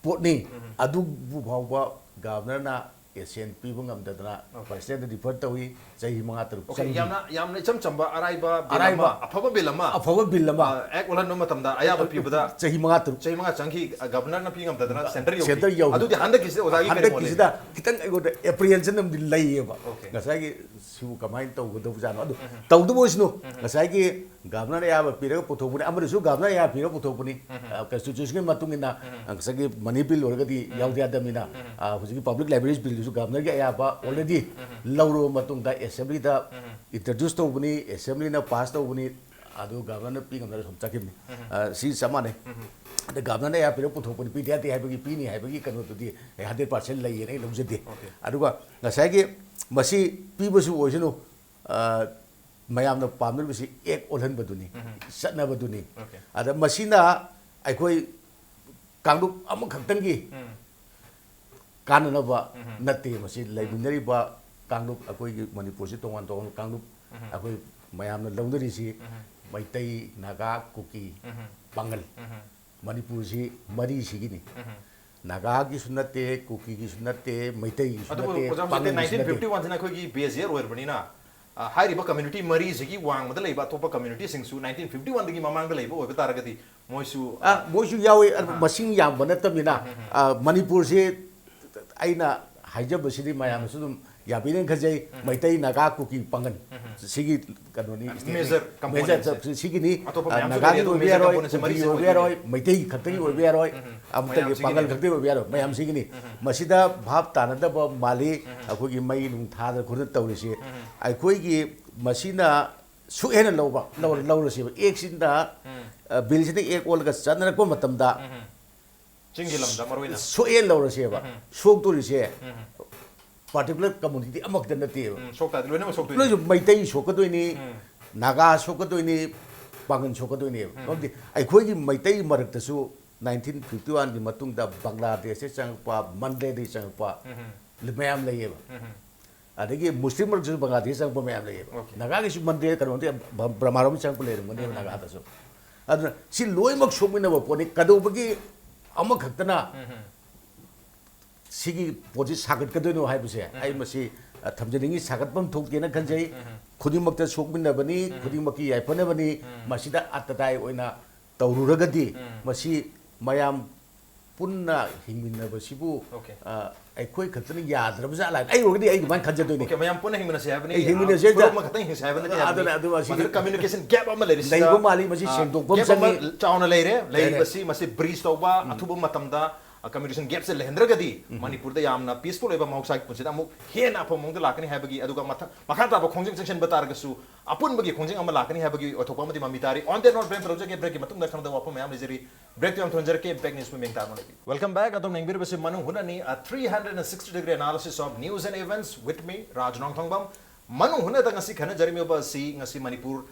ꯄꯣꯠꯅꯤ꯫ ꯑꯗꯨꯕꯨ ꯐꯥꯎꯕ governorꯅ assent ꯄꯤꯕ ꯉꯝꯗꯗꯅ presidentꯗ defer ꯇꯧꯏ꯫ ꯆꯍꯤ ꯃꯉꯥ ꯇꯔꯨꯛ Okay, ꯆꯪꯈꯤ꯫ ꯌꯥꯝꯅ, ꯌꯥꯝꯅ ꯏꯆꯝ ꯆꯝꯕ ꯑꯔꯥꯏꯕ bill ꯑꯔꯥꯏꯕ ꯑꯃ, ꯑꯐꯕ bill ꯑꯃ, ꯑꯐꯕ bill ꯑꯃ꯫ ꯑ, act ꯑꯣꯜꯍꯟꯕ ꯃꯇꯝꯗ ꯑꯌꯥꯕ ꯄꯤꯕꯗ ꯆꯍꯤ ꯃꯉꯥ ꯇꯔꯨꯛ꯫ ꯆꯍꯤ ꯃꯉꯥ ꯆꯪꯈꯤ, governorꯅ ꯄꯤ ꯉꯝꯗꯗꯅ centre ꯌꯧꯈꯤ꯫ Centre ꯌꯧꯈꯤ꯫ ꯑꯗꯨꯗꯤ ꯍꯟꯗꯛꯀꯤꯁꯤꯗ ꯑꯣꯖꯥꯒꯤ ꯀꯔꯤ ꯃꯣꯠ ꯂꯩꯒꯦ? ꯍꯟꯗꯛꯀꯤꯁꯤꯗ ꯈꯤꯇꯪ ꯑꯩꯉꯣꯟꯗ apprehension ꯑꯃꯗꯤ ꯂꯩꯌꯦꯕ꯫ Okay꯫ ꯉꯁꯥꯏꯒꯤ ꯁꯤꯕꯨ ꯀꯃꯥꯏꯅ ꯇꯧꯒꯗꯧꯕꯖꯥꯠꯅꯣ? ꯑꯗꯨ ꯇꯧꯗꯕ ꯑꯣꯏꯁꯅꯨ꯫ ꯉꯁꯥꯏꯒꯤ governorꯅ ꯑꯌꯥꯕ ꯄꯤꯔꯒ ꯄꯨꯊꯣꯛꯄꯅꯤ, ꯑꯃꯅꯁꯨ governorꯅ ꯑꯌꯥꯕ ꯄꯤꯔꯒ ꯄꯨꯊꯣꯛꯄꯅꯤ꯫ ꯑ, constitutionꯒꯤ ꯃꯇꯨꯡ ꯏꯟꯅ, ꯑ, ꯉꯁꯥꯏꯒꯤ money bill ꯑꯣꯏꯔꯒꯗꯤ ꯌꯥꯎꯗ ꯌꯥꯗꯕꯅꯤꯅ, ꯑ, ꯍꯧꯖꯤꯛꯀꯤ public libraries billꯗꯨꯁꯨ governorꯒꯤ ꯑꯌꯥꯕ already ꯂꯧꯔꯕ ꯃꯇꯨꯡꯗ assemblyꯗ introduce ꯇꯧꯕꯅꯤ, assemblyꯅ pass ꯇꯧꯕꯅꯤ, ꯑꯗꯨ governorꯅ ꯄꯤ ꯉꯝꯗꯅ ꯁꯨꯝ ꯆꯠꯈꯤꯕꯅꯤ꯫ ꯑ, ꯁꯤ ꯆꯞ ꯃꯥꯟꯅꯩ꯫ ꯑꯗ governorꯅ ꯑꯌꯥꯕ ꯄꯤꯔꯒ ꯄꯨꯊꯣꯛꯄꯅꯤ, ꯄꯤꯗ ꯌꯥꯗꯦ ꯍꯥꯏꯕꯒꯤ, ꯄꯤꯅꯤ ꯍꯥꯏꯕꯒꯤ ꯀꯩꯅꯣꯗꯨꯗꯤ ꯑꯩ hundred percent ꯂꯩꯌꯦꯅ ꯑꯩ ꯂꯧꯖꯗꯦ꯫ Okay꯫ ꯑꯗꯨꯒ ꯉꯁꯥꯏꯒꯤ ꯃꯁꯤ ꯄꯤꯕꯁꯨ ꯑꯣꯏꯁꯅꯨ, ꯑ, ꯃꯌꯥꯝꯅ ꯄꯥꯝꯅꯔꯤꯕꯁꯤ act ꯑꯣꯜꯍꯟꯕꯗꯨꯅꯤ, ꯆꯠꯅꯕꯗꯨꯅꯤ꯫ Okay꯫ ꯑꯗ ꯃꯁꯤꯅ ꯑꯩꯈꯣꯏ ꯀꯥꯡꯂꯨꯞ ꯑꯃꯈꯛꯇꯪꯒꯤ ꯀꯥꯟꯅꯅꯕ ꯅꯠꯇꯦ꯫ ꯃꯁꯤ ꯂꯩꯃꯤꯟꯅꯔꯤꯕ ꯀꯥꯡꯂꯨꯞ, ꯑꯩꯈꯣꯏꯒꯤ ꯃꯅꯤꯄꯨꯔꯁꯤ ꯇꯣꯉꯥꯟ ꯇꯣꯉꯥꯟꯕ ꯀꯥꯡꯂꯨꯞ, ꯑꯩꯈꯣꯏ ꯃꯌꯥꯝꯅ ꯂꯧꯅꯔꯤꯁꯤ ꯃꯩꯇꯩ, ꯅꯥꯒꯥ, ꯀꯨꯀꯤ, ꯄꯥꯉꯜ꯫ ꯃꯅꯤꯄꯨꯔꯁꯤ ꯃꯔꯤꯁꯤꯒꯤꯅꯤ꯫ ꯅꯥꯒꯥꯒꯤꯁꯨ ꯅꯠꯇꯦ, ꯀꯨꯀꯤꯒꯤꯁꯨ ꯅꯠꯇꯦ, ꯃꯩꯇꯩꯒꯤꯁꯨ ꯑꯗꯨꯕꯨ ꯅꯠꯇꯦ, ꯑꯣꯖꯥ, ꯍꯧꯖꯤꯛꯇꯤ ꯄꯥꯉꯜꯒꯤꯁꯨ nineteen ꯅꯠꯇꯦ꯫ Fifty one ꯁꯤꯅ ꯑꯩꯈꯣꯏꯒꯤ base year ꯑꯣꯏꯔꯕꯅꯤꯅ, ꯑ, ꯍꯥꯏꯔꯤꯕ community ꯃꯔꯤꯁꯤꯒꯤ ꯋꯥꯡꯃꯗ ꯂꯩꯕ ꯑꯇꯣꯞꯄ communityꯁꯤꯡꯁꯨ nineteen fifty one ꯗꯒꯤ ꯃꯃꯥꯡꯗ ꯂꯩꯕ ꯑꯣꯏꯕ ꯇꯥꯔꯒꯗꯤ ꯃꯣꯏꯁꯨ, ꯑ, ꯑ, ꯃꯣꯏꯁꯨ ꯌꯥꯎꯏ꯫ ꯑꯗꯨ ꯑꯍꯥ꯫ ꯃꯁꯤꯡ ꯌꯥꯝꯕ ꯅꯠꯇꯕꯅꯤꯅ, ꯎꯝ, ꯎꯝ, ꯎꯝ꯫ ꯑ, ꯃꯅꯤꯄꯨꯔꯁꯤ ꯑꯩꯅ ꯍꯥꯏꯖꯕꯁꯤꯗꯤ ꯃꯌꯥꯝꯅꯁꯨ ꯑꯗꯨꯝ ꯌꯥꯕꯤꯔꯦꯅ ꯈꯟꯖꯩ꯫ ꯎꯝ꯫ ꯃꯩꯇꯩ, ꯅꯥꯒꯥ, ꯀꯨꯀꯤ, ꯄꯥꯉꯜ ꯎꯝ꯫ ꯁꯤꯒꯤ ꯀꯩꯅꯣꯅꯤ, ꯑ, stateꯅꯤ꯫ Major componentꯁꯦ꯫ Major ꯁꯤꯒꯤꯅꯤ꯫ ꯑꯇꯣꯞꯄ ꯑ, ꯃꯌꯥꯝꯁꯨ ꯅꯥꯒꯥꯒꯤ ꯂꯩ, ꯑꯗꯨ ꯑꯣꯏꯕ major ꯌꯥꯔꯣꯏ, componentꯁꯦ ꯀꯨꯀꯤ ꯃꯔꯤꯁꯦ ꯑꯣꯏꯕ ꯑꯣꯏꯗꯣꯏꯅꯤ꯫ ꯌꯥꯔꯣꯏ, ꯃꯩꯇꯩ ꯈꯛꯇꯒꯤ ꯎꯝ꯫ ꯑꯣꯏꯕ ꯌꯥꯔꯣꯏ, ꯎꯝ꯫ ꯑꯃꯠꯇꯒꯤ ꯃꯌꯥꯝꯁꯤꯒꯤꯅꯤ꯫ ꯄꯥꯉꯜ ꯈꯛꯇꯒꯤ ꯑꯣꯏꯕ ꯌꯥꯔꯣꯏ, ꯎꯝ꯫ ꯃꯌꯥꯝꯁꯤꯒꯤꯅꯤ꯫ ꯎꯝ꯫ ꯃꯁꯤꯗ ꯚꯥꯞ ꯇꯥꯅꯗꯕ ꯃꯥꯜꯂꯤ꯫ ꯎꯝ꯫ ꯑꯩꯈꯣꯏꯒꯤ ꯃꯩ ꯅꯨꯡ ꯊꯥꯗꯅ ꯈꯣꯠꯇꯅ ꯇꯧꯔꯤꯁꯤ꯫ ꯎꯝ꯫ ꯑꯩꯈꯣꯏꯒꯤ ꯃꯁꯤꯅ ꯁꯨꯛꯍꯦꯟꯅ ꯂꯧꯕ, ꯂꯧꯔ-, ꯎꯝ꯫ ꯂꯧꯔꯁꯦꯕ꯫ Actꯁꯤꯗ, ꯎꯝ꯫ ꯑ, billꯁꯤꯗ act ꯑꯣꯜꯂꯒ ꯆꯠꯅꯔꯛꯄ ꯃꯇꯝꯗ ꯎꯝ꯫ ꯆꯤꯡꯒꯤ ꯂꯝꯗ ꯃꯔꯨ ꯑꯣꯏꯅ꯫ ꯁꯣꯛꯑꯦ ꯂꯧꯔꯁꯦꯕ꯫ ꯎꯝ꯫ ꯁꯣꯛꯇꯣꯔꯤꯁꯦ ꯎꯝ꯫ Particular community ꯑꯃꯈꯛꯇ ꯅꯠꯇꯦꯕ꯫ ꯎꯝ, ꯁꯣꯛ ꯇꯥꯔꯗꯤ ꯂꯣꯏꯅꯃꯛ ꯁꯣꯛꯇꯣꯏꯅꯤ꯫ ꯂꯣꯏꯅꯁꯨ ꯃꯩꯇꯩ ꯁꯣꯛꯀꯗꯣꯏꯅꯤ, ꯎꯝ꯫ ꯅꯥꯒꯥ ꯁꯣꯛꯀꯗꯣꯏꯅꯤ, ꯄꯥꯡꯒꯟ ꯁꯣꯛꯀꯗꯣꯏꯅꯦꯕ꯫ ꯃꯔꯝꯗꯤ ꯑꯩꯈꯣꯏꯒꯤ ꯃꯩꯇꯩ ꯃꯔꯛꯇꯁꯨ ꯅꯥꯏꯟꯇꯤꯟ ꯐꯤꯐꯇꯤ ꯋꯥꯟꯒꯤ ꯃꯇꯨꯡꯗ ꯕꯪꯒ꯭ꯂꯥꯗꯦꯁꯇꯒꯤ ꯆꯪꯉꯛꯄ, ꯃꯟꯗꯂꯦꯗꯒꯤ ꯆꯪꯉꯛꯄ ꯃꯌꯥꯝ ꯂꯩꯌꯦꯕ꯫ ꯑꯗꯒꯤ ꯃꯨꯁꯂꯤꯝ ꯃꯔꯛꯇꯁꯨ ꯕꯪꯒ꯭ꯂꯥꯗꯦꯁ ꯆꯪꯉꯛꯄ ꯃꯌꯥꯝ ꯂꯩꯌꯦꯕ꯫ Okay. ꯅꯥꯒꯥꯒꯤꯁꯨ ꯃꯟꯗꯂꯦ ꯀꯩꯅꯣꯗꯤ ꯕ-, ꯕ꯭ꯔꯍꯃꯥꯔꯣꯝ ꯆꯪꯉꯛꯄ ꯂꯩꯔꯝꯒꯅꯦꯕ ꯅꯥꯒꯥꯗꯁꯨ꯫ ꯑꯗꯨꯅ ꯁꯤ ꯂꯣꯏꯅꯃꯛ ꯁꯣꯛꯃꯤꯟꯅꯕ ꯄꯣꯠꯅꯤ꯫ ꯀꯩꯗꯧꯕꯒꯤ ꯑꯃꯈꯛꯇꯅ ꯁꯤꯒꯤ ꯄꯣꯠꯁꯤ ꯁꯥꯒꯠꯀꯗꯣꯏꯅꯣ ꯍꯥꯏꯕꯁꯦ ꯑꯩ ꯃꯁꯤ, ꯑ, ꯊꯝꯖꯅꯤꯡꯉꯤ꯫ ꯁꯥꯒꯠꯐꯝ ꯊꯣꯛꯇꯦꯅ ꯈꯟꯖꯩ꯫ ꯈꯨꯗꯤꯡꯃꯛꯇ ꯁꯣꯛꯃꯤꯟꯅꯕꯅꯤ, ꯈꯨꯗꯤꯡꯃꯛꯀꯤ ꯌꯥꯏꯐꯅꯕꯅꯤ꯫ ꯃꯁꯤꯗ ꯑꯇꯇꯥꯏ ꯑꯣꯏꯅ ꯇꯧꯔꯨꯔꯒꯗꯤ ꯃꯁꯤ ꯃꯌꯥꯝ ꯄꯨꯟꯅ ꯍꯤꯡꯃꯤꯟꯅꯕꯁꯤꯕꯨ, Okay. ꯑ, ꯑꯩꯈꯣꯏ ꯈꯛꯇꯅ ꯌꯥꯗ꯭ꯔꯕ ꯖꯥꯠꯂ? ꯑꯩ ꯑꯣꯏꯔꯒꯗꯤ ꯑꯩ ꯑꯗꯨꯃꯥꯏꯅ ꯈꯟꯖꯗꯣꯏꯅꯤ꯫ Okay, ꯃꯌꯥꯝ ꯄꯨꯟꯅ ꯍꯤꯡꯃꯤꯟꯅꯁꯦ ꯍꯥꯏꯕꯅꯤ꯫ ꯑꯩ ꯍꯤꯡꯃꯤꯟꯅꯁꯦ ꯐꯨꯔꯨꯞ ꯍꯥꯏꯕ꯫ ꯑꯃꯈꯛꯇꯪ ꯍꯤꯡꯁꯦ ꯍꯥꯏꯕ ꯅꯠꯇꯦ ꯑꯗꯨꯅ, ꯍꯥꯏꯕꯅꯤ꯫ ꯑꯗꯨ ꯑꯁꯤꯗꯤ ꯃꯁꯤꯗ communication gap ꯑꯃ ꯂꯩꯔꯤꯁꯤꯗ, ꯂꯩꯕ ꯃꯥꯜꯂꯤ, ꯃꯁꯤ ꯑ, ꯁꯦꯡꯗꯣꯛꯄ ꯑꯃ gap ꯑꯃ ꯆꯪꯉꯤ꯫ ꯆꯥꯎꯅ ꯂꯩꯔꯦ꯫ ꯂꯩꯔꯦ꯫ ꯂꯩꯔꯤꯕꯁꯤ ꯃꯁꯤ bridge ꯇꯧꯕ, ꯑꯊꯨꯕ ꯃꯇꯝꯗ, ꯑ, communication gapꯁꯦ ꯂꯩꯍꯟꯗ꯭ꯔꯒꯗꯤ ꯃꯅꯤꯄꯨꯔꯗ ꯌꯥꯝꯅ peaceful ꯑꯣꯏꯕ ꯃꯍꯧꯁꯥꯒꯤ ꯄꯨꯟꯁꯤꯗ ꯑꯃꯨꯛ ꯍꯦꯟꯅ ꯑꯐꯕ ꯃꯑꯣꯡꯗ ꯂꯥꯛꯀꯅꯤ ꯍꯥꯏꯕꯒꯤ, ꯑꯗꯨꯒ ꯃꯊꯪ, ꯃꯈꯥ ꯇꯥꯕ ꯈꯣꯡꯖꯪ ꯆꯪꯁꯤꯟꯕ ꯇꯥꯔꯒꯁꯨ ꯑꯄꯨꯟꯕꯒꯤ ꯈꯣꯡꯖꯪ ꯑꯃ ꯂꯥꯛꯀꯅꯤ ꯍꯥꯏꯕꯒꯤ ꯑꯣꯏꯊꯣꯛꯄ ꯑꯃꯗꯤ ꯃꯃꯤ ꯇꯥꯔꯤ꯫ On that note, break ꯂꯧꯖꯒꯦ꯫ Breakꯀꯤ ꯃꯇꯨꯡꯗ ꯈꯪꯗꯕ ꯋꯥꯐꯝ ꯃꯌꯥꯝ ꯂꯩꯖꯔꯤ꯫ Break ꯇꯧꯖꯔꯛꯀꯦ꯫ Impact Newsꯄꯨ ꯃꯤꯡ ꯇꯥꯔꯅ ꯂꯩꯕꯤꯌꯨ꯫ Welcome back. ꯑꯗꯣꯝꯅ ꯌꯦꯡꯕꯤꯔꯤꯕꯁꯤ ꯃꯅꯨꯡ ꯍꯨꯠꯅꯅꯤ, a three hundred sixty degree analysis of news and events with me, ꯔꯥꯖ ꯅꯣꯡꯊꯣꯡꯕꯝ꯫ ꯃꯅꯨꯡ ꯍꯨꯠꯅꯗ ꯉꯁꯤ ꯈꯟꯅꯖꯔꯝꯃꯤꯕ ꯑꯁꯤ ꯉꯁꯤ ꯃꯅꯤꯄꯨꯔ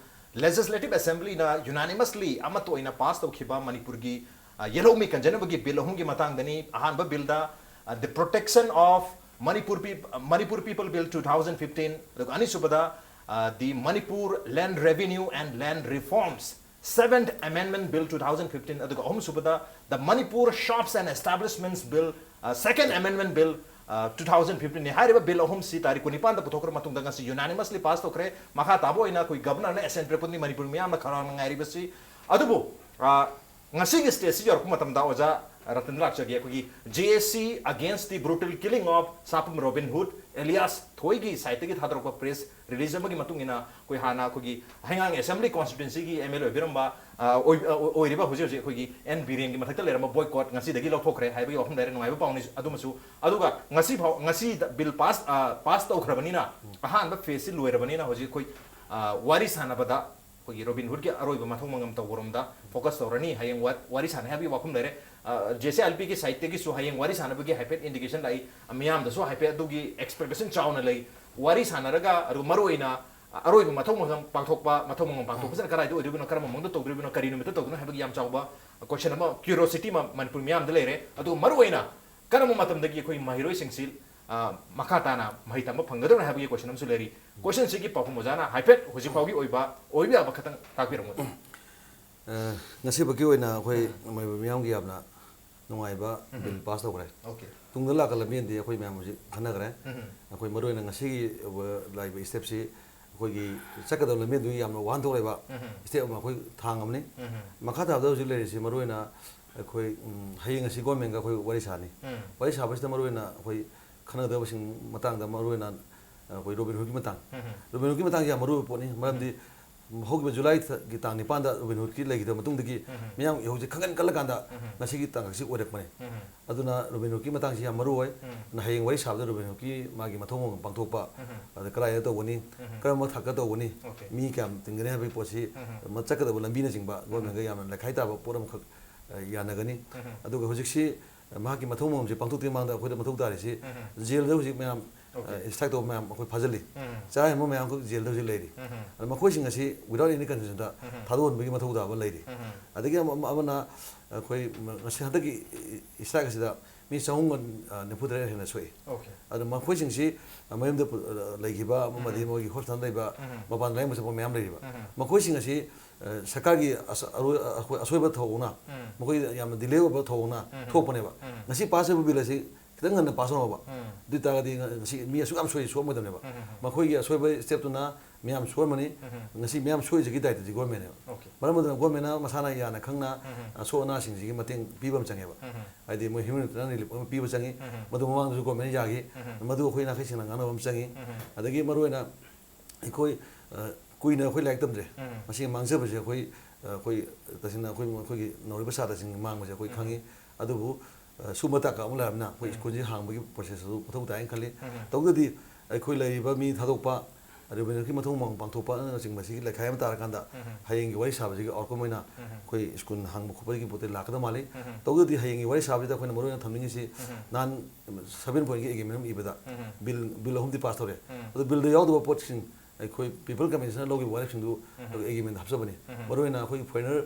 Legislative Assemblyꯅ unanimously ꯑꯃꯠꯇ ꯑꯣꯏꯅ pass ꯇꯧꯈꯤꯕ ꯃꯅꯤꯄꯨꯔꯒꯤ, ꯑ, ꯌꯦꯜꯍꯧꯃꯤ ꯀꯟꯖꯅꯕꯒꯤ bill ꯑꯍꯨꯝꯒꯤ ꯃꯇꯥꯡꯗꯅꯤ꯫ ꯑꯍꯥꯟꯕ billꯗ, ꯑ, The Protection of Manipur Peop-, Manipur People Bill two thousand fifteen, ꯑꯗꯨꯒ ꯑꯅꯤꯁꯨꯕꯗ, ꯑ, The Manipur Land Revenue and Land Reforms Seventh Amendment Bill two thousand fifteen, ꯑꯗꯨꯒ ꯑꯍꯨꯝꯁꯨꯕꯗ The Manipur Shops and Establishments Bill, ꯑ, Second Amendment Bill, ꯑ, two thousand fifteenꯅꯤ꯫ ꯍꯥꯏꯔꯤꯕ bill ꯑꯍꯨꯝꯁꯤ ꯇꯥꯔꯤꯛ ꯀꯨꯟꯅꯤꯄꯥꯟꯗ ꯄꯨꯊꯣꯛꯈ꯭ꯔ ꯃꯇꯨꯡꯗ ꯉꯁꯤ unanimously pass ꯇꯧꯈ꯭ꯔꯦ꯫ ꯃꯈꯥ ꯇꯥꯕ ꯑꯣꯏꯅ ꯑꯩꯈꯣꯏ Governorꯅ assent ꯄꯤꯔꯛꯄꯗꯨꯅꯤ ꯃꯅꯤꯄꯨꯔ ꯃꯤꯌꯥꯝꯅ ꯈꯧꯔꯥꯡꯅ ꯉꯥꯏꯔꯤꯕꯁꯤ꯫ ꯑꯗꯨꯕꯨ, ꯑ, ꯉꯁꯤꯒꯤ stageꯁꯤ ꯌꯧꯔꯛꯄ ꯃꯇꯝꯗ ꯑꯣꯖꯥ ꯔꯇꯟ ꯂꯥꯛꯆꯒꯦ꯫ ꯑꯩꯈꯣꯏꯒꯤ J A C against the brutal killing of Sapam Robin Hood alias ꯊꯣꯏꯒꯤ sideꯇꯒꯤ ꯊꯥꯗꯣꯔꯛꯄ press release ꯑꯃꯒꯤ ꯃꯇꯨꯡ ꯏꯟꯅ ꯑꯩꯈꯣꯏ ꯍꯥꯟꯅ ꯑꯩꯈꯣꯏꯒꯤ ꯍꯩꯉꯥꯡ Assembly Constituencyꯒꯤ M L A ꯑꯣꯏꯕꯤꯔꯝꯕ, ꯑ, ꯑꯣꯏ-, ꯑ, ꯑꯣꯏꯔꯤꯕ ꯍꯧꯖꯤꯛ ꯍꯧꯖꯤꯛ ꯑꯩꯈꯣꯏꯒꯤ N ꯕꯤꯔꯦꯟꯒꯤ ꯃꯊꯛꯇ ꯂꯩꯔꯝꯕ boycott ꯉꯁꯤꯗꯒꯤ ꯂꯧꯊꯣꯛꯈ꯭ꯔꯦ ꯍꯥꯏꯕꯒꯤ ꯋꯥꯐꯝ ꯂꯩꯔꯦ꯫ ꯅꯨꯡꯉꯥꯏꯕ ꯄꯥꯎꯅꯤ꯫ ꯑꯗꯨꯃꯁꯨ, ꯑꯗꯨꯒ ꯉꯁꯤ ꯐꯥꯎ, ꯉꯁꯤ bill pass, ꯑ, pass ꯇꯧꯈ꯭ꯔꯕꯅꯤꯅ ꯑꯍꯥꯟꯕ phaseꯁꯤ ꯂꯣꯏꯔꯕꯅꯤꯅ ꯍꯧꯖꯤꯛ ꯑꯩꯈꯣꯏ, ꯑ, ꯋꯥꯔꯤ ꯁꯥꯟꯅꯕꯗ ꯑꯩꯈꯣꯏꯒꯤ ꯔꯣꯕꯤꯟ ꯍꯨꯗꯀꯤ ꯑꯔꯣꯏꯕ ꯃꯊꯧ ꯃꯉꯝ ꯇꯧꯕꯔꯣꯝꯗ focus ꯇꯧꯔꯅꯤ꯫ ꯍꯌꯦꯡ ꯋꯥ-, ꯋꯥꯔꯤ ꯁꯥꯟꯅꯩ ꯍꯥꯏꯕꯒꯤ ꯋꯥꯐꯝ ꯂꯩꯔꯦ꯫ ꯑ, J C I L Pꯒꯤ sideꯇꯒꯤꯁꯨ ꯍꯌꯦꯡ ꯋꯥꯔꯤ ꯁꯥꯟꯅꯕꯒꯤ ꯍꯥꯏꯐꯦꯠ indication ꯂꯥꯛꯏ꯫ ꯃꯤꯌꯥꯝꯗꯁꯨ ꯍꯥꯏꯐꯦꯠ ꯑꯗꯨꯒꯤ expectation ꯆꯥꯎꯅ ꯂꯩ꯫ ꯋꯥꯔꯤ ꯁꯥꯟꯅꯔꯒ, ꯑꯗꯨꯒ ꯃꯔꯨꯑꯣꯏꯅ ꯑꯔꯣꯏꯕ ꯃꯊꯧ ꯃꯉꯝ ꯄꯥꯡꯊꯣꯛꯄ, ꯃꯊꯧ ꯃꯉꯝ ꯄꯥꯡꯊꯣꯛꯄꯁꯤꯅ ꯀꯗꯥꯏꯗ ꯑꯣꯏꯗꯣꯏꯕꯅꯣ, ꯀꯔꯝꯕ ꯃꯑꯣꯡꯗ ꯇꯧꯗꯣꯔꯤꯕꯅꯣ, ꯀꯔꯤ ꯅꯨꯃꯤꯠꯇ ꯇꯧꯗꯣꯏꯅꯣ ꯍꯥꯏꯕꯒꯤ ꯌꯥꯝ ꯆꯥꯎꯕ ꯀꯣꯏꯁꯟ ꯑꯃ, ꯀ꯭ꯌꯨꯔꯣꯁꯤꯇꯤ ꯑꯃ ꯃꯅꯤꯄꯨꯔ ꯃꯤꯌꯥꯝꯗ ꯂꯩꯔꯦ꯫ ꯑꯗꯨꯒ ꯃꯔꯨꯑꯣꯏꯅ ꯀꯔꯝꯕ ꯃꯇꯝꯗꯒꯤ ꯑꯩꯈꯣꯏ ꯃꯍꯩꯔꯣꯏꯁꯤꯡꯁꯤ, ꯑ, ꯃꯈꯥ ꯇꯥꯅ ꯃꯍꯩ ꯇꯝꯕ ꯐꯪꯒꯗꯕꯅꯣ ꯍꯥꯏꯕꯒꯤ ꯀꯣꯏꯁꯟ ꯑꯃꯁꯨ ꯂꯩꯔꯤ꯫ ꯀꯣꯏꯁꯟꯁꯤꯒꯤ ꯄꯥꯎꯈꯨꯝ ꯑꯣꯖꯥꯅ ꯍꯥꯏꯐꯦꯠ ꯍꯧꯖꯤꯛ ꯐꯥꯎꯒꯤ ꯑꯣꯏꯕ, ꯑꯣꯏꯕ ꯌꯥꯕ ꯈꯇꯪ ꯇꯥꯛꯄꯤꯔꯝꯃꯨ꯫ ꯑ, ꯉꯁꯤꯐꯥꯎꯒꯤ ꯑꯣꯏꯅ ꯑꯩꯈꯣꯏ ꯎꯝ꯫ ꯃꯅꯤꯄꯨꯔ ꯃꯤꯌꯥꯝꯒꯤ ꯌꯥꯝꯅ ꯅꯨꯡꯉꯥꯏꯕ ꯎꯝ꯫ ꯕꯤꯜ ꯄꯥꯁ ꯇꯧꯈ꯭ꯔꯦ꯫ ꯑꯣꯀꯦ꯫ ꯇꯨꯡꯗ ꯂꯥꯛꯀꯗꯕ ꯃꯤꯅꯗꯤ ꯑꯩꯈꯣꯏ ꯃꯌꯥꯝ ꯍꯧꯖꯤꯛ ꯈꯟꯅꯈ꯭ꯔꯦ꯫ ꯎꯝ꯫ ꯑꯩꯈꯣꯏ ꯃꯔꯨꯑꯣꯏꯅ ꯉꯁꯤꯒꯤ ꯑꯣꯏꯕ ꯂꯥꯛꯏꯕ ꯁ꯭ꯇꯦꯞꯁꯤ ꯑꯩꯈꯣꯏꯒꯤ ꯆꯠꯀꯗꯕ ꯂꯝꯕꯦꯟꯗꯨ ꯌꯥꯝꯅ ꯋꯥꯍꯟꯊꯣꯛ ꯂꯩꯕ ꯎꯝ꯫ ꯁ꯭ꯇꯦꯞ ꯑꯃ ꯑꯩꯈꯣꯏ ꯊꯥꯡꯉꯕꯅꯤ꯫ ꯎꯝ꯫ ꯃꯈꯥ ꯇꯥꯕꯗ ꯍꯧꯖꯤꯛ ꯂꯩꯔꯤꯁꯤ ꯃꯔꯨꯑꯣꯏꯅ ꯑꯩꯈꯣꯏ, ꯎꯝ, ꯍꯌꯦꯡ ꯑꯁꯤ ꯒꯣꯔꯃꯦꯟꯒ ꯑꯩꯈꯣꯏ ꯋꯥꯔꯤ ꯁꯥꯅꯤ꯫ ꯎꯝ꯫ ꯋꯥꯔꯤ ꯁꯥꯕꯁꯤꯗ ꯃꯔꯨꯑꯣꯏꯅ ꯑꯩꯈꯣꯏ ꯈꯟꯅꯒꯗꯕꯁꯤꯡ ꯃꯇꯥꯡꯗ ꯃꯔꯨꯑꯣꯏꯅ ꯑꯩꯈꯣꯏ ꯔꯣꯕꯤꯟ ꯍꯨꯗꯀꯤ ꯃꯇꯥꯡ꯫ ꯎꯝ꯫ ꯔꯣꯕꯤꯟ ꯍꯨꯗꯀꯤ ꯃꯇꯥꯡꯁꯤ ꯌꯥꯝ ꯃꯔꯨ ꯑꯣꯏꯕ ꯄꯣꯠꯅꯤ꯫ ꯃꯔꯝꯗꯤ ꯎꯝ꯫ ꯍꯧꯈꯤꯕ ꯖꯨꯂꯥꯏꯒꯤ ꯇꯥꯡ ꯅꯤꯄꯥꯟꯗ ꯔꯣꯕꯤꯟ ꯍꯨꯗꯀꯤ ꯂꯩꯈꯤꯗꯕ ꯃꯇꯨꯡꯗꯒꯤ ꯎꯝ꯫ ꯃꯤꯌꯥꯝ ꯍꯧꯖꯤꯛ ꯈꯪꯒꯟ ꯀꯜꯂꯀꯥꯟꯗ ꯎꯝ꯫ ꯉꯁꯤꯒꯤ ꯇꯥꯡꯀꯛꯁꯤ ꯑꯣꯏꯔꯛꯄꯅꯤ꯫ ꯎꯝ꯫ ꯑꯗꯨꯅ ꯔꯣꯕꯤꯟ ꯍꯨꯗꯀꯤ ꯃꯇꯥꯡꯁꯤ ꯌꯥꯝ ꯃꯔꯨ ꯑꯣꯏ꯫ ꯎꯝ꯫ ꯑꯗꯨꯅ ꯍꯌꯦꯡ ꯋꯥꯔꯤ ꯁꯥꯕꯗ ꯔꯣꯕꯤꯟ ꯍꯨꯗꯀꯤ ꯃꯥꯒꯤ ꯃꯊꯧ ꯃꯉꯝ ꯄꯥꯡꯊꯣꯛꯄ, ꯎꯝ꯫ ꯑꯗ ꯀꯗꯥꯏꯗ ꯇꯧꯒꯅꯤ, ꯎꯝ꯫ ꯀꯔꯝꯕ ꯊꯥꯛꯇ ꯇꯧꯒꯅꯤ, ꯑꯣꯀꯦ꯫ ꯃꯤ ꯀꯌꯥꯝ ꯇꯤꯟꯒꯅꯤ ꯍꯥꯏꯕꯒꯤ ꯄꯣꯠꯁꯤ, ꯎꯝ꯫ ꯃ-, ꯆꯠꯀꯗꯕ ꯂꯝꯕꯤꯅꯆꯤꯡꯕ ꯎꯝ꯫ ꯒꯣꯔꯃꯦꯟꯒ ꯌꯥꯝꯅ ꯂꯩꯈꯥꯏ ꯇꯥꯕ ꯄꯣꯠ ꯑꯃꯈꯛ, ꯑ, ꯌꯥꯅꯒꯅꯤ꯫ ꯎꯝ꯫ ꯑꯗꯨꯒ ꯍꯧꯖꯤꯛꯁꯤ ꯃꯍꯥꯛꯀꯤ ꯃꯊꯧ ꯃꯉꯝꯁꯦ ꯄꯥꯡꯊꯣꯛꯇ꯭ꯔꯤꯉꯩ ꯃꯃꯥꯡꯗ ꯑꯩꯈꯣꯏꯗ ꯃꯊꯧ ꯇꯥꯔꯤꯁꯤ ꯎꯝ꯫ ꯖꯦꯜꯗ ꯍꯧꯖꯤꯛ ꯃꯌꯥꯝ, ꯑꯣꯀꯦ꯫ ꯑ, strike ꯇꯧꯕ ꯃꯌꯥꯝ ꯑꯩꯈꯣꯏ ꯐꯥꯖꯤꯜꯂꯤ꯫ ꯎꯝ꯫ ꯆꯔꯥ ꯍꯦꯟꯕ ꯃꯌꯥꯝ ꯑꯩꯈꯣꯏ ꯖꯦꯜꯗ ꯍꯧꯖꯤꯛ ꯂꯩꯔꯤ꯫ ꯎꯝ꯫ ꯑꯗ ꯃꯈꯣꯏꯁꯤꯡ ꯑꯁꯤ without any conditionꯗ ꯎꯝ꯫ ꯊꯥꯗꯣꯛꯍꯟꯕꯒꯤ ꯃꯊꯧ ꯇꯥꯕ ꯂꯩꯔꯤ꯫ ꯎꯝ꯫ ꯑꯗꯒꯤ ꯑꯃ-, ꯑꯃꯅ ꯑꯩꯈꯣꯏ ꯉꯁꯤ ꯍꯟꯗꯛꯀꯤ strike ꯑꯁꯤꯗ ꯃꯤ ꯆꯍꯨꯝꯒ ꯅꯤꯐꯨ ꯇꯔꯦꯠ ꯍꯦꯟꯅ ꯁꯣꯛꯏ꯫ ꯑꯣꯀꯦ꯫ ꯑꯗ ꯃꯈꯣꯏꯁꯤꯡꯁꯤ ꯃꯌꯨꯝꯗ ꯄꯨ-, ꯂꯩꯈꯤꯕ ꯑꯃꯗꯤ ꯎꯝ꯫ ꯃꯣꯏꯒꯤ hospitalꯗ ꯂꯩꯕ, ꯎꯝ꯫ ꯃꯄꯥꯟ ꯂꯥꯏꯌꯦꯡꯕ ꯆꯠꯄ ꯃꯌꯥꯝ ꯂꯩꯔꯤꯕ꯫ ꯎꯝ꯫ ꯃꯈꯣꯏꯁꯤꯡ ꯑꯁꯤ, ꯑ, ꯁꯔꯀꯥꯔꯒꯤ ꯑꯁ-, ꯑꯔꯣꯏ-, ꯑꯩꯈꯣꯏ ꯑꯁꯣꯏꯕ ꯊꯧꯑꯣꯡꯅ, ꯎꯝ꯫ ꯃꯈꯣꯏ ꯌꯥꯝꯅ delay ꯑꯣꯏꯕ ꯊꯧꯑꯣꯡꯅ ꯎꯝ꯫ ꯊꯣꯛꯄꯅꯦꯕ꯫ ꯎꯝ꯫ ꯉꯁꯤ pass ꯑꯣꯏꯕ bill ꯑꯁꯤ ꯈꯤꯇꯪ ꯉꯟꯅ pass ꯇꯧꯔꯕ, ꯎꯝ꯫ ꯑꯗꯨ ꯑꯣꯏꯇꯥꯔꯒꯗꯤ ꯉ-, ꯉꯁꯤ ꯃꯤ ꯑꯁꯨꯛ ꯌꯥꯝ ꯁꯣꯏ-, ꯁꯣꯛꯑꯝꯃꯣꯏꯗꯕꯅꯦꯕ꯫ ꯎꯝ, ꯎꯝ, ꯎꯝ꯫ ꯃꯈꯣꯏꯒꯤ ꯑꯁꯣꯏꯕ stepꯇꯨꯅ ꯃꯤꯌꯥꯝ ꯁꯣꯛꯍꯟꯕꯅꯤ꯫ ꯎꯝ, ꯎꯝ꯫ ꯉꯁꯤ ꯃꯤꯌꯥꯝ ꯁꯣꯏꯔꯤꯁꯤꯒꯤ ꯗꯥꯏꯇꯗꯤ ꯒꯣꯔꯃꯦꯟꯅꯦꯕ꯫ ꯑꯣꯀꯦ꯫ ꯃꯔꯝ ꯑꯗꯨꯅ ꯒꯣꯔꯃꯦꯟꯅ ꯃꯁꯥꯅ ꯌꯥꯅ ꯈꯪꯅ, ꯎꯝ, ꯎꯝ꯫ ꯑ, ꯑꯁꯣꯛ ꯑꯅꯥꯁꯤꯡꯁꯤꯒꯤ ꯃꯇꯦꯡ ꯄꯤꯕ ꯑꯃ ꯆꯪꯉꯦꯕ꯫ ꯎꯝ, ꯎꯝ꯫ ꯍꯥꯏꯗꯤ ꯃꯣꯏ humanitarian relief ꯑꯃ ꯄꯤꯕ ꯆꯪꯉꯤ꯫ ꯎꯝ, ꯎꯝ꯫ ꯃꯗꯨ ꯃꯃꯥꯡꯗꯁꯨ ꯒꯣꯔꯃꯦꯟꯅ ꯌꯥꯈꯤ꯫ ꯎꯝ, ꯎꯝ꯫ ꯃꯗꯨ ꯑꯩꯈꯣꯏ ꯅꯥꯈꯩ ꯁꯦꯡꯅ ꯉꯥꯡꯅꯕ ꯑꯃ ꯆꯪꯉꯤ꯫ ꯎꯝ, ꯎꯝ꯫ ꯑꯗꯒꯤ ꯃꯔꯨꯑꯣꯏꯅ ꯑꯩꯈꯣꯏ, ꯑ, ꯀꯨꯏꯅ ꯑꯩꯈꯣꯏ ꯂꯥꯏꯔꯤꯛ ꯇꯝꯗ꯭ꯔꯦ꯫ ꯎꯝ꯫ ꯃꯁꯤꯒꯤ ꯃꯥꯡꯖꯕꯁꯦ ꯑꯩꯈꯣꯏ, ꯑ, ꯑꯩꯈꯣꯏ ꯇꯁꯦꯡꯅ ꯑꯩꯈꯣꯏ, ꯑꯩꯈꯣꯏꯒꯤ ꯅꯧꯔꯤꯕ ꯁꯥꯇ꯭ꯔꯁꯤꯡꯅ ꯃꯥꯡꯕꯁꯦ ꯑꯩꯈꯣꯏ ꯎꯝ꯫ ꯈꯪꯉꯤ꯫ ꯑꯗꯨꯕꯨ, ꯑ, ꯁꯨꯝꯕ ꯇꯥꯀꯛ ꯑꯃ ꯂꯩꯔꯕꯅꯤꯅ ꯑꯩꯈꯣꯏ ꯎꯝ꯫ ꯁ꯭ꯀꯨꯜꯁꯤ ꯍꯥꯡꯕꯒꯤ process ꯑꯗꯨ ꯃꯊꯧ ꯇꯥꯏꯅ ꯈꯜꯂꯤ꯫ ꯎꯝ꯫ ꯇꯧꯗ꯭ꯔꯗꯤ ꯑꯩꯈꯣꯏ ꯂꯩꯔꯤꯕ ꯃꯤ ꯊꯥꯗꯣꯛꯄ, ꯑꯗꯨꯒ ꯃꯤꯅꯔꯦꯜꯒꯤ ꯃꯊꯧ ꯃꯉꯝ ꯄꯥꯡꯊꯣꯛꯄ ꯑꯅꯆꯤꯡꯕꯁꯤꯒꯤ ꯂꯩꯈꯥꯏ ꯑꯃ ꯇꯥꯔꯀꯥꯟꯗ ꯎꯝ꯫ ꯍꯌꯦꯡꯒꯤ ꯋꯥꯔꯤ ꯁꯥꯕꯁꯤꯒꯤ outcome ꯑꯣꯏꯅ ꯎꯝ꯫ ꯑꯩꯈꯣꯏ ꯁ꯭ꯀꯨꯜ ꯍꯥꯡꯕ ꯈꯣꯠꯄꯒꯤ ꯄꯣꯠꯇꯤ ꯂꯥꯛꯀꯗꯕ ꯃꯥꯜꯂꯤ꯫ ꯎꯝ꯫ ꯇꯧꯗ꯭ꯔꯗꯤ ꯍꯌꯦꯡꯒꯤ ꯋꯥꯔꯤ ꯁꯥꯕꯁꯤꯗ ꯑꯩꯈꯣꯏꯅ ꯃꯔꯨꯑꯣꯏꯅ ꯊꯝꯅꯤꯡꯉꯤꯁꯤ ꯎꯝ꯫ ꯅꯍꯥꯟ seven pointꯀꯤ agreement ꯑꯃ ꯏꯕꯗ ꯎꯝ꯫ Bill, bill ꯑꯍꯨꯝꯗꯤ pass ꯇꯧꯔꯦ꯫ ꯎꯝ꯫ ꯑꯗꯨ billꯗ ꯌꯥꯎꯗꯕ ꯄꯣꯠꯁꯤꯡ ꯑꯩꯈꯣꯏ ꯄꯤꯄꯜ ꯀꯃꯤꯁꯟꯅ ꯂꯧꯈꯤꯕ ꯋꯥꯔꯦꯞꯁꯤꯡꯗꯨ ꯑꯦꯒ꯭ꯔꯤꯃꯦꯟꯗ ꯍꯥꯞꯆꯕꯅꯤ꯫ ꯃꯔꯨꯑꯣꯏꯅ ꯑꯩꯈꯣꯏꯒꯤ ꯐꯣꯔꯦꯅꯔ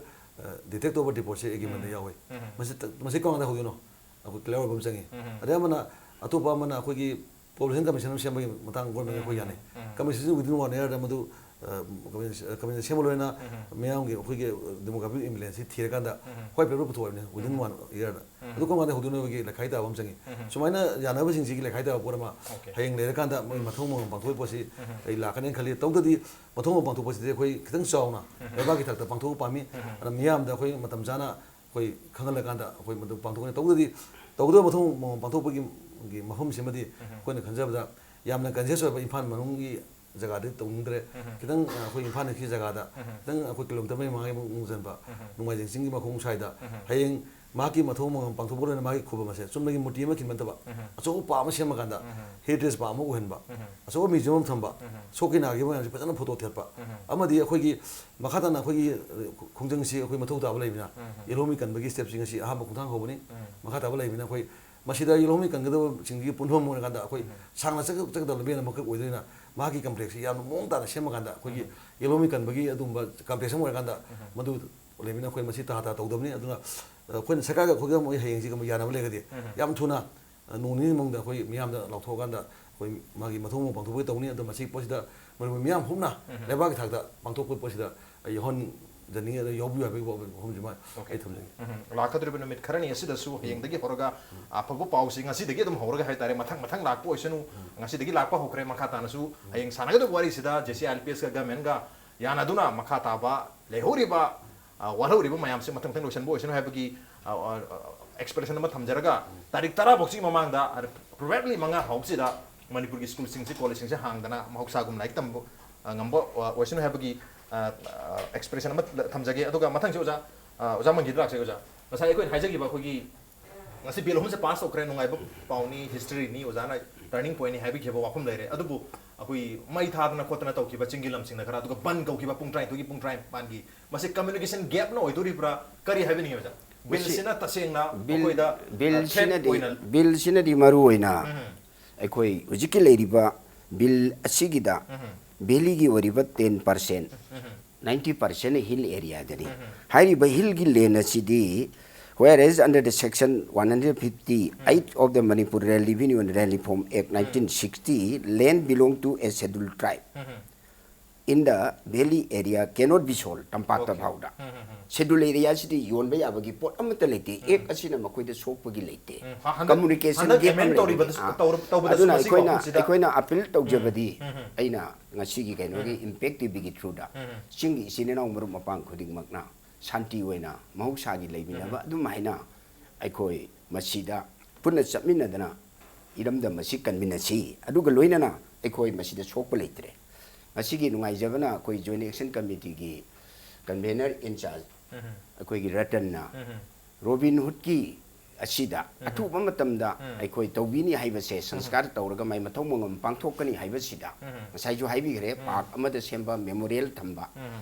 ꯗꯤꯇꯦꯛ ꯇꯧꯕ ꯗꯤꯄꯣꯠꯁꯦ ꯑꯦꯒ꯭ꯔꯤꯃꯦꯟꯗ ꯌꯥꯎꯋꯤ꯫ ꯃꯁꯤ ꯇ- ꯃꯁꯤ ꯀꯔꯝ ꯀꯥꯟꯗ ꯍꯧꯗꯣꯏꯅꯣ? ꯑꯩꯈꯣꯏ ꯀ꯭ꯂꯤꯌꯥꯔ ꯑꯣꯏꯕ ꯑꯃ ꯆꯪꯉꯤ꯫ ꯑꯗꯩ ꯑꯃꯅ, ꯑꯇꯣꯞꯄ ꯑꯃꯅ ꯑꯩꯈꯣꯏꯒꯤ ꯄꯣꯄꯨꯂꯦꯁꯟ ꯀꯃꯤꯁꯟ ꯑꯃ ꯁꯦꯝꯕꯒꯤ ꯃꯇꯥꯡ ꯒꯣꯔꯃꯦꯟꯒ ꯑꯩꯈꯣꯏ ꯌꯥꯅꯩ꯫ ꯀꯃꯤꯁꯟꯁꯤ within one year ꯗ ꯃꯗꯨ ꯀꯃꯤꯁꯟ ꯁꯦꯝꯕ ꯂꯣꯏꯅ ꯃꯤꯌꯥꯝꯒꯤ ꯑꯩꯈꯣꯏꯒꯤ ꯗꯦꯃꯣꯒ꯭ꯔꯥꯐꯤꯛ ꯏꯝꯕꯦꯂꯦꯟꯁꯁꯤ ꯊꯤꯔꯀꯥꯟꯗ ꯋꯥꯏꯠ ꯄꯦꯄꯔ ꯄꯨꯊꯣꯛꯑꯕꯅꯤ within one year ꯗ꯫ ꯑꯗꯨ ꯀꯔꯝ ꯀꯥꯟꯗ ꯍꯧꯗꯣꯏꯅꯣ? ꯑꯩꯈꯣꯏꯒꯤ ꯂꯩꯈꯥꯏ ꯇꯥꯕ ꯑꯃ ꯆꯪꯉꯤ꯫ ꯁꯨꯃꯥꯏꯅ ꯌꯥꯅꯕꯁꯤꯡꯁꯤꯒꯤ ꯂꯩꯈꯥꯏ ꯇꯥꯕ ꯄꯣꯠ ꯑꯃ ꯍꯌꯦꯡ ꯂꯩꯔꯀꯥꯟꯗ ꯃꯣꯏ ꯃꯊꯧ ꯃꯉꯝ ꯄꯥꯡꯊꯣꯛꯄ ꯄꯣꯠꯁꯤ ꯑꯩ ꯂꯥꯛꯀꯅꯦꯅ ꯈꯜꯂꯤ꯫ ꯇꯧꯗꯗꯤ ꯃꯊꯧ ꯃꯉꯝ ꯄꯥꯡꯊꯣꯛꯄꯁꯤꯗꯤ ꯑꯩꯈꯣꯏ ꯈꯤꯇꯪ ꯆꯥꯎꯅ ꯂꯩꯕꯥꯛꯀꯤ ꯊꯥꯛꯇ ꯄꯥꯡꯊꯣꯛꯄ ꯄꯥꯝꯃꯤ꯫ ꯑꯗꯨꯅ ꯃꯤꯌꯥꯝꯗ ꯑꯩꯈꯣꯏ ꯃꯇꯝ ꯆꯥꯅ ꯑꯩꯈꯣꯏ ꯈꯪꯍꯜꯂꯀꯥꯟꯗ ꯑꯩꯈꯣꯏ ꯃꯗꯨ ꯄꯥꯡꯊꯣꯛꯀꯅꯤ꯫ ꯇꯧꯗ꯭ꯔꯗꯤ ꯇꯧꯒꯗꯕ ꯃꯊꯧ ꯃꯉꯝ ꯄꯥꯡꯊꯣꯛꯄꯒꯤ ꯒꯤ ꯃꯐꯝꯁꯤꯃꯗꯤ ꯑꯩꯈꯣꯏꯅ ꯈꯟꯖꯕꯗ ꯌꯥꯝꯅ ꯀꯟꯁꯤꯌꯁ ꯑꯣꯏꯕ ꯏꯝꯐꯥꯜ ꯃꯅꯨꯡꯒꯤ ꯖꯒꯥꯗꯤ ꯇꯧꯅꯤꯡꯗ꯭ꯔꯦ꯫ ꯈꯤꯇꯪ ꯑ, ꯑꯩꯈꯣꯏ ꯏꯝꯐꯥꯜ ꯏꯁꯀꯤ ꯖꯒꯥꯗ ꯈꯤꯇꯪ ꯑꯩꯈꯣꯏ ꯀꯤꯂꯣꯃꯤꯇꯔ ꯃꯔꯤ ꯃꯉꯥꯒꯤꯃꯨꯛ ꯆꯟꯕ ꯅꯣꯡꯃꯥꯏꯖꯤꯡ ꯆꯤꯡꯒꯤ ꯃꯈꯣꯡ ꯁ꯭ꯋꯥꯏꯗ ꯍꯌꯦꯡ ꯃꯍꯥꯛꯀꯤ ꯃꯊꯧ ꯃꯉꯝ ꯄꯥꯡꯊꯣꯛꯄ ꯂꯣꯏꯅ ꯃꯥꯒꯤ ꯈꯨꯕꯝ ꯑꯁꯦ ꯆꯨꯝꯅꯒꯤ ꯃꯨꯔꯇꯤ ꯑꯃ ꯈꯤꯟꯕ ꯅꯠꯇꯕ ꯑꯆꯧꯕ ꯄꯥꯛ ꯑꯃ ꯁꯦꯝꯃꯀꯥꯟꯗ ꯍꯦꯔꯤꯇꯦꯖ ꯄꯥꯛ ꯑꯃ ꯑꯣꯏꯍꯟꯕ, ꯑꯆꯧꯕ ꯃ꯭ꯌꯨꯖꯤꯌꯝ ꯑꯃ ꯊꯝꯕ, ꯁꯣꯛꯀꯤ ꯅꯥꯒꯤꯕ ꯃꯌꯥꯝꯁꯦ ꯐꯖꯅ ꯐꯣꯇꯣ ꯊꯦꯠꯄ ꯑꯃꯗꯤ ꯑꯩꯈꯣꯏꯒꯤ ꯃꯈꯥ ꯇꯥꯅ ꯑꯩꯈꯣꯏꯒꯤ ꯈꯣꯡꯖꯪꯁꯤ ꯑꯩꯈꯣꯏ ꯃꯊꯧ ꯇꯥꯕ ꯂꯩꯕꯅ ꯌꯦꯜꯍꯧꯃꯤ ꯀꯟꯕꯒꯤ ꯁ꯭ꯇꯦꯞꯁꯤꯡ ꯑꯁꯤ ꯑꯍꯥꯟꯕ ꯈꯣꯡꯊꯥꯡ ꯍꯧꯕꯅꯤ꯫ ꯃꯈꯥ ꯇꯥꯕ ꯂꯩꯕꯅ ꯑꯩꯈꯣꯏ ꯃꯁꯤꯗ ꯌꯦꯜꯍꯧꯃꯤ ꯀꯟꯒꯗꯕꯁꯤꯡꯒꯤ ꯄꯨꯟꯐꯝ ꯑꯣꯏꯔꯀꯥꯟꯗ ꯑꯩꯈꯣꯏ ꯁꯥꯡꯅ ꯆꯠꯀ- ꯆꯠꯀꯗꯕ ꯂꯝꯕꯦꯟ ꯑꯃꯈꯛ ꯑꯣꯏꯗꯣꯏꯅ ꯃꯍꯥꯛꯀꯤ ꯀꯝꯄ꯭ꯂꯦꯛꯁꯁꯤ ꯌꯥꯝꯅ ꯃꯑꯣꯡ ꯇꯥꯅ ꯁꯦꯝꯃꯀꯥꯟꯗ ꯑꯩꯈꯣꯏꯒꯤ ꯌꯦꯜꯍꯧꯃꯤ ꯀꯟꯕꯒꯤ ꯑꯗꯨꯒꯨꯝꯕ ꯀꯝꯄ꯭ꯂꯦꯛꯁ ꯑꯃ ꯑꯣꯏꯔꯀꯥꯟꯗ ꯃꯗꯨ ꯂꯩꯕꯅꯤꯅ ꯑꯩꯈꯣꯏ ꯃꯁꯤ ꯇꯥ ꯇꯥ ꯇꯧꯗꯕꯅꯤ꯫ ꯑꯗꯨꯅ ꯑꯩꯈꯣꯏꯅ ꯁꯔꯀꯥꯔꯒ ꯑꯩꯈꯣꯏꯒ ꯃꯣꯏ ꯍꯌꯦꯡꯁꯤ ꯌꯥꯅꯕ ꯂꯩꯔꯒꯗꯤ ꯌꯥꯝ ꯊꯨꯅ ꯅꯣꯡ ꯅꯤꯅꯤ ꯃꯅꯨꯡꯗ ꯑꯩꯈꯣꯏ ꯃꯤꯌꯥꯝꯗ ꯂꯥꯎꯊꯣꯛꯑꯀꯥꯟꯗ ꯑꯩꯈꯣꯏ ꯃꯥꯒꯤ ꯃꯊꯧ ꯃꯉꯝ ꯄꯥꯡꯊꯣꯛꯄꯒꯤ ꯇꯧꯅꯤ꯫ ꯑꯗꯣ ꯃꯁꯤꯒꯤ ꯄꯣꯠꯁꯤꯗ ꯃꯅꯤꯄꯨꯔ ꯃꯤꯌꯥꯝ ꯄꯨꯝꯅ ꯂꯩꯕꯥꯛꯀꯤ ꯊꯥꯛꯇ ꯄꯥꯡꯊꯣꯛꯄꯒꯤ ꯄꯣꯠꯁꯤꯗ ꯑꯩ ꯌꯥꯎꯍꯟꯖꯅꯤꯡꯉꯤ꯫ ꯑꯗꯣ ꯌꯥꯎꯕꯤꯌꯨ ꯍꯥꯏꯕꯒꯤ ꯋꯥꯐꯝꯁꯤꯃ ꯑꯩ ꯊꯝꯖꯒꯦ꯫ ꯎꯝ, ꯂꯥꯛꯀꯗꯧꯔꯤꯕ ꯅꯨꯃꯤꯠ ꯈꯔꯅꯤ ꯑꯁꯤꯗꯁꯨ ꯍꯌꯦꯡꯗꯒꯤ ꯍꯧꯔꯒ ꯑꯐꯕ ꯄꯥꯎꯁꯤ ꯉꯁꯤꯗꯒꯤ ꯑꯗꯨꯝ ꯍꯧꯔꯒ ꯍꯥꯏꯇꯥꯔꯦ, ꯃꯊꯪ ꯃꯊꯪ ꯂꯥꯛꯄ ꯑꯣꯏꯁꯅꯨ꯫ ꯉꯁꯤꯗꯒꯤ ꯂꯥꯛꯄ ꯍꯧꯈ꯭ꯔꯦ꯫ ꯃꯈꯥ ꯇꯥꯅꯁꯨ ꯍꯌꯦꯡ ꯁꯥꯟꯅꯒꯗꯕ ꯋꯥꯔꯤꯁꯤꯗ J C I L P ask ꯒꯃꯦꯟꯒ ꯌꯥꯅꯗꯨꯅ ꯃꯈꯥ ꯇꯥꯕ ꯂꯩꯍꯧꯔꯤꯕ, ꯑ, ꯋꯥꯠꯍꯧꯔꯤꯕ ꯃꯌꯥꯝꯁꯦ ꯃꯊꯪ ꯃꯊꯪ ꯂꯣꯏꯁꯤꯟꯕ ꯑꯣꯏꯁꯅꯨ ꯍꯥꯏꯕꯒꯤ, ꯑ, ꯑ, ꯑ, ꯑꯦꯛꯁꯄ꯭ꯔꯦꯁꯟ ꯑꯃ ꯊꯝꯖꯔꯒ, ꯇꯥꯔꯤꯛ ꯇꯔꯥ ꯐꯥꯎꯁꯤ ꯃꯃꯥꯡꯗ, ꯑ, ꯄ꯭ꯔꯣꯕꯦꯕꯂꯤ ꯃꯉꯥ ꯐꯥꯎꯁꯤꯗ ꯃꯅꯤꯄꯨꯔꯒꯤ ꯁ꯭ꯀꯨꯜꯁꯤꯡꯁꯤ, ꯀꯣꯂꯦꯖꯁꯤꯡꯁꯤ ꯍꯥꯡꯗꯅ ꯃꯍꯧꯁꯥꯒꯨꯝ ꯂꯥꯏꯔꯤꯛ ꯇꯝꯕ, ꯑ, ꯉꯝꯕ, ꯑ, ꯑꯣꯏꯁꯅꯨ ꯍꯥꯏꯕꯒꯤ, ꯑ, ꯑ, ꯑꯦꯛꯁꯄ꯭ꯔꯦꯁꯟ ꯑꯃ ꯊꯝꯖꯒꯦ꯫ ꯑꯗꯨꯒ ꯃꯊꯪꯁꯤ ꯑꯣꯖꯥ, ꯑ, ꯑꯣꯖꯥ ꯃꯪꯒꯤꯗ ꯂꯥꯛꯆꯒꯦ꯫ ꯑꯣꯖꯥ, ꯉꯁꯥꯏ ꯑꯩꯈꯣꯏꯅ ꯍꯥꯏꯖꯈꯤꯕ ꯑꯩꯈꯣꯏꯒꯤ ꯉꯁꯤ ꯕꯤꯜ ꯑꯍꯨꯝꯁꯦ ꯄꯥꯁ ꯇꯧꯈ꯭ꯔꯦ, ꯅꯨꯡꯉꯥꯏꯕ ꯄꯥꯎꯅꯤ, ꯍꯤꯁꯇ꯭ꯔꯤꯅꯤ, ꯑꯣꯖꯥꯅ ꯇꯔꯅꯤꯡ ꯄꯣꯏꯟꯅꯤ ꯍꯥꯏꯕꯤꯈꯤꯕ ꯋꯥꯐꯝ ꯂꯩꯔꯦ꯫ ꯑꯗꯨꯕꯨ ꯑꯩꯈꯣꯏ ꯃꯩ ꯊꯥꯗꯅ ꯈꯣꯠꯇꯅ ꯇꯧꯈꯤꯕ ꯆꯤꯡꯒꯤ ꯂꯝꯁꯤꯡꯅ ꯈꯔ, ꯑꯗꯨꯒ ꯕꯟ ꯀꯧꯈꯤꯕ ꯄꯨꯡ ꯇꯔꯥꯅꯤꯊꯣꯏꯒꯤ ꯄꯨꯡ ꯇꯔꯥꯅꯤꯄꯥꯟꯒꯤ, ꯃꯁꯤ ꯀꯝꯃ꯭ꯌꯨꯅꯤꯀꯦꯁꯟ ꯒꯦꯞꯅ ꯑꯣꯏꯗꯣꯔꯤꯕ꯭ꯔꯥ? ꯀꯔꯤ ꯍꯥꯏꯕꯤꯅꯤꯡꯉꯤ ꯑꯣꯖꯥ? ꯃꯁꯤ ꯕꯤꯜꯁꯤꯅ ꯇꯁꯦꯡꯅ ꯕꯤꯜ, ꯑꯩꯈꯣꯏꯗ, ꯑ, ꯕꯤꯜꯁꯤꯅꯗꯤ, ꯊ꯭ꯔꯦꯠ ꯑꯣꯏꯅ ꯕꯤꯜꯁꯤꯅꯗꯤ ꯃꯔꯨ ꯑꯣꯏꯅ ꯎꯝ꯫ ꯑꯩꯈꯣꯏ ꯍꯧꯖꯤꯛꯀꯤ ꯂꯩꯔꯤꯕ ꯕꯤꯜ ꯑꯁꯤꯒꯤꯗ ꯎꯝ꯫ ꯚꯦꯂꯤꯒꯤ ꯑꯣꯏꯔꯤꯕ ten percent, ninety percent hill ꯑꯦꯔꯤꯌꯥꯗꯅꯤ꯫ ꯍꯥꯏꯔꯤꯕ ꯍꯤꯜꯒꯤ ꯂꯦꯟ ꯑꯁꯤꯗꯤ, whereas under the section one hundred fifty eight of the Manipur Land Revenue and Land Reform Act nineteen sixty, land belong to a scheduled tribe in the valley area cannot be sold, ꯇꯝꯄꯥꯛꯇ ꯐꯥꯎꯗ꯫ Schedule ꯑꯦꯔꯤꯌꯥꯁꯤꯗꯤ ꯌꯣꯟꯕ ꯌꯥꯕꯒꯤ ꯄꯣꯠ ꯑꯃꯠꯇ ꯂꯩꯇꯦ꯫ ꯑꯦꯛ ꯑꯁꯤꯅ ꯃꯈꯣꯏꯗ ꯁꯣꯛꯄꯒꯤ ꯂꯩꯇꯦ꯫ ꯍ-, ꯍꯟꯗꯛ, ꯀꯝꯃꯨꯅꯤꯀꯦꯁꯟ ꯍꯟꯗꯛ ꯒꯦꯞ ꯑꯃ ꯑꯦꯃꯦꯟ ꯂꯩꯕꯅꯤ꯫ ꯇꯧꯔꯤꯕꯗꯁꯨ, ꯑꯥ꯫ ꯇꯧꯔ-, ꯇꯧꯕꯗꯁꯨ ꯑꯗꯨꯅ ꯃꯁꯤ ꯑꯩꯈꯣꯏꯅ, ꯀꯥꯎꯟꯁꯤꯜꯁꯤꯗ ꯑꯩꯈꯣꯏꯅ ꯑꯄꯤꯜ ꯇꯧꯖꯕꯗꯤ, ꯑꯩꯅ ꯉꯁꯤꯒꯤ ꯀꯩꯅꯣꯒꯤ ꯏꯝꯄꯦꯛ ꯇꯤꯚꯤꯒꯤ ꯊ꯭ꯔꯨꯗ ꯆꯤꯡꯒꯤ ꯏꯆꯤꯟ ꯏꯅꯥꯎ ꯃꯔꯨꯞ ꯃꯄꯥꯡ ꯈꯨꯗꯤꯡꯃꯛꯅ ꯁꯥꯟꯇꯤ ꯑꯣꯏꯅ ꯃꯍꯧꯁꯥꯒꯤ ꯂꯩꯃꯤꯟꯅꯕ ꯑꯗꯨꯝ ꯍꯥꯏꯅ ꯑꯩꯈꯣꯏ ꯃꯁꯤꯗ ꯄꯨꯟꯅ ꯆꯠꯃꯤꯟꯅꯗꯅ ꯏꯔꯝꯗꯝ ꯑꯁꯤ ꯀꯟꯃꯤꯟꯅꯁꯤ꯫ ꯑꯗꯨꯒ ꯂꯣꯏꯅꯅ ꯑꯩꯈꯣꯏ ꯃꯁꯤꯗ ꯁꯣꯛꯄ ꯂꯩꯇ꯭ꯔꯦ꯫ ꯉꯁꯤꯒꯤ ꯅꯨꯡꯉꯥꯏꯖꯕꯅ ꯑꯩꯈꯣꯏ Joint Action Committeeꯒꯤ convener in charge, ꯑꯩꯈꯣꯏꯒꯤ ꯔꯇꯟꯅ ꯔꯣꯕꯤꯟ ꯍꯨꯗꯀꯤ ꯑꯁꯤꯗ ꯑꯊꯨꯕ ꯃꯇꯝꯗ ꯑꯩꯈꯣꯏ ꯇꯧꯕꯤꯅꯤ ꯍꯥꯏꯕꯁꯦ, ꯁꯪꯁꯀꯥꯔ ꯇꯧꯔꯒ ꯃꯥꯏ ꯃꯊꯧ ꯃꯉꯝ ꯄꯥꯡꯊꯣꯛꯀꯅꯤ ꯍꯥꯏꯕꯁꯤꯗ, ꯉꯁꯥꯏꯁꯨ ꯍꯥꯏꯕꯤꯈ꯭ꯔꯦ, ꯄꯥꯔꯛ ꯑꯃꯗ ꯁꯦꯝꯕ, ꯃꯦꯃꯣꯔꯤꯌꯦꯜ ꯊꯝꯕ,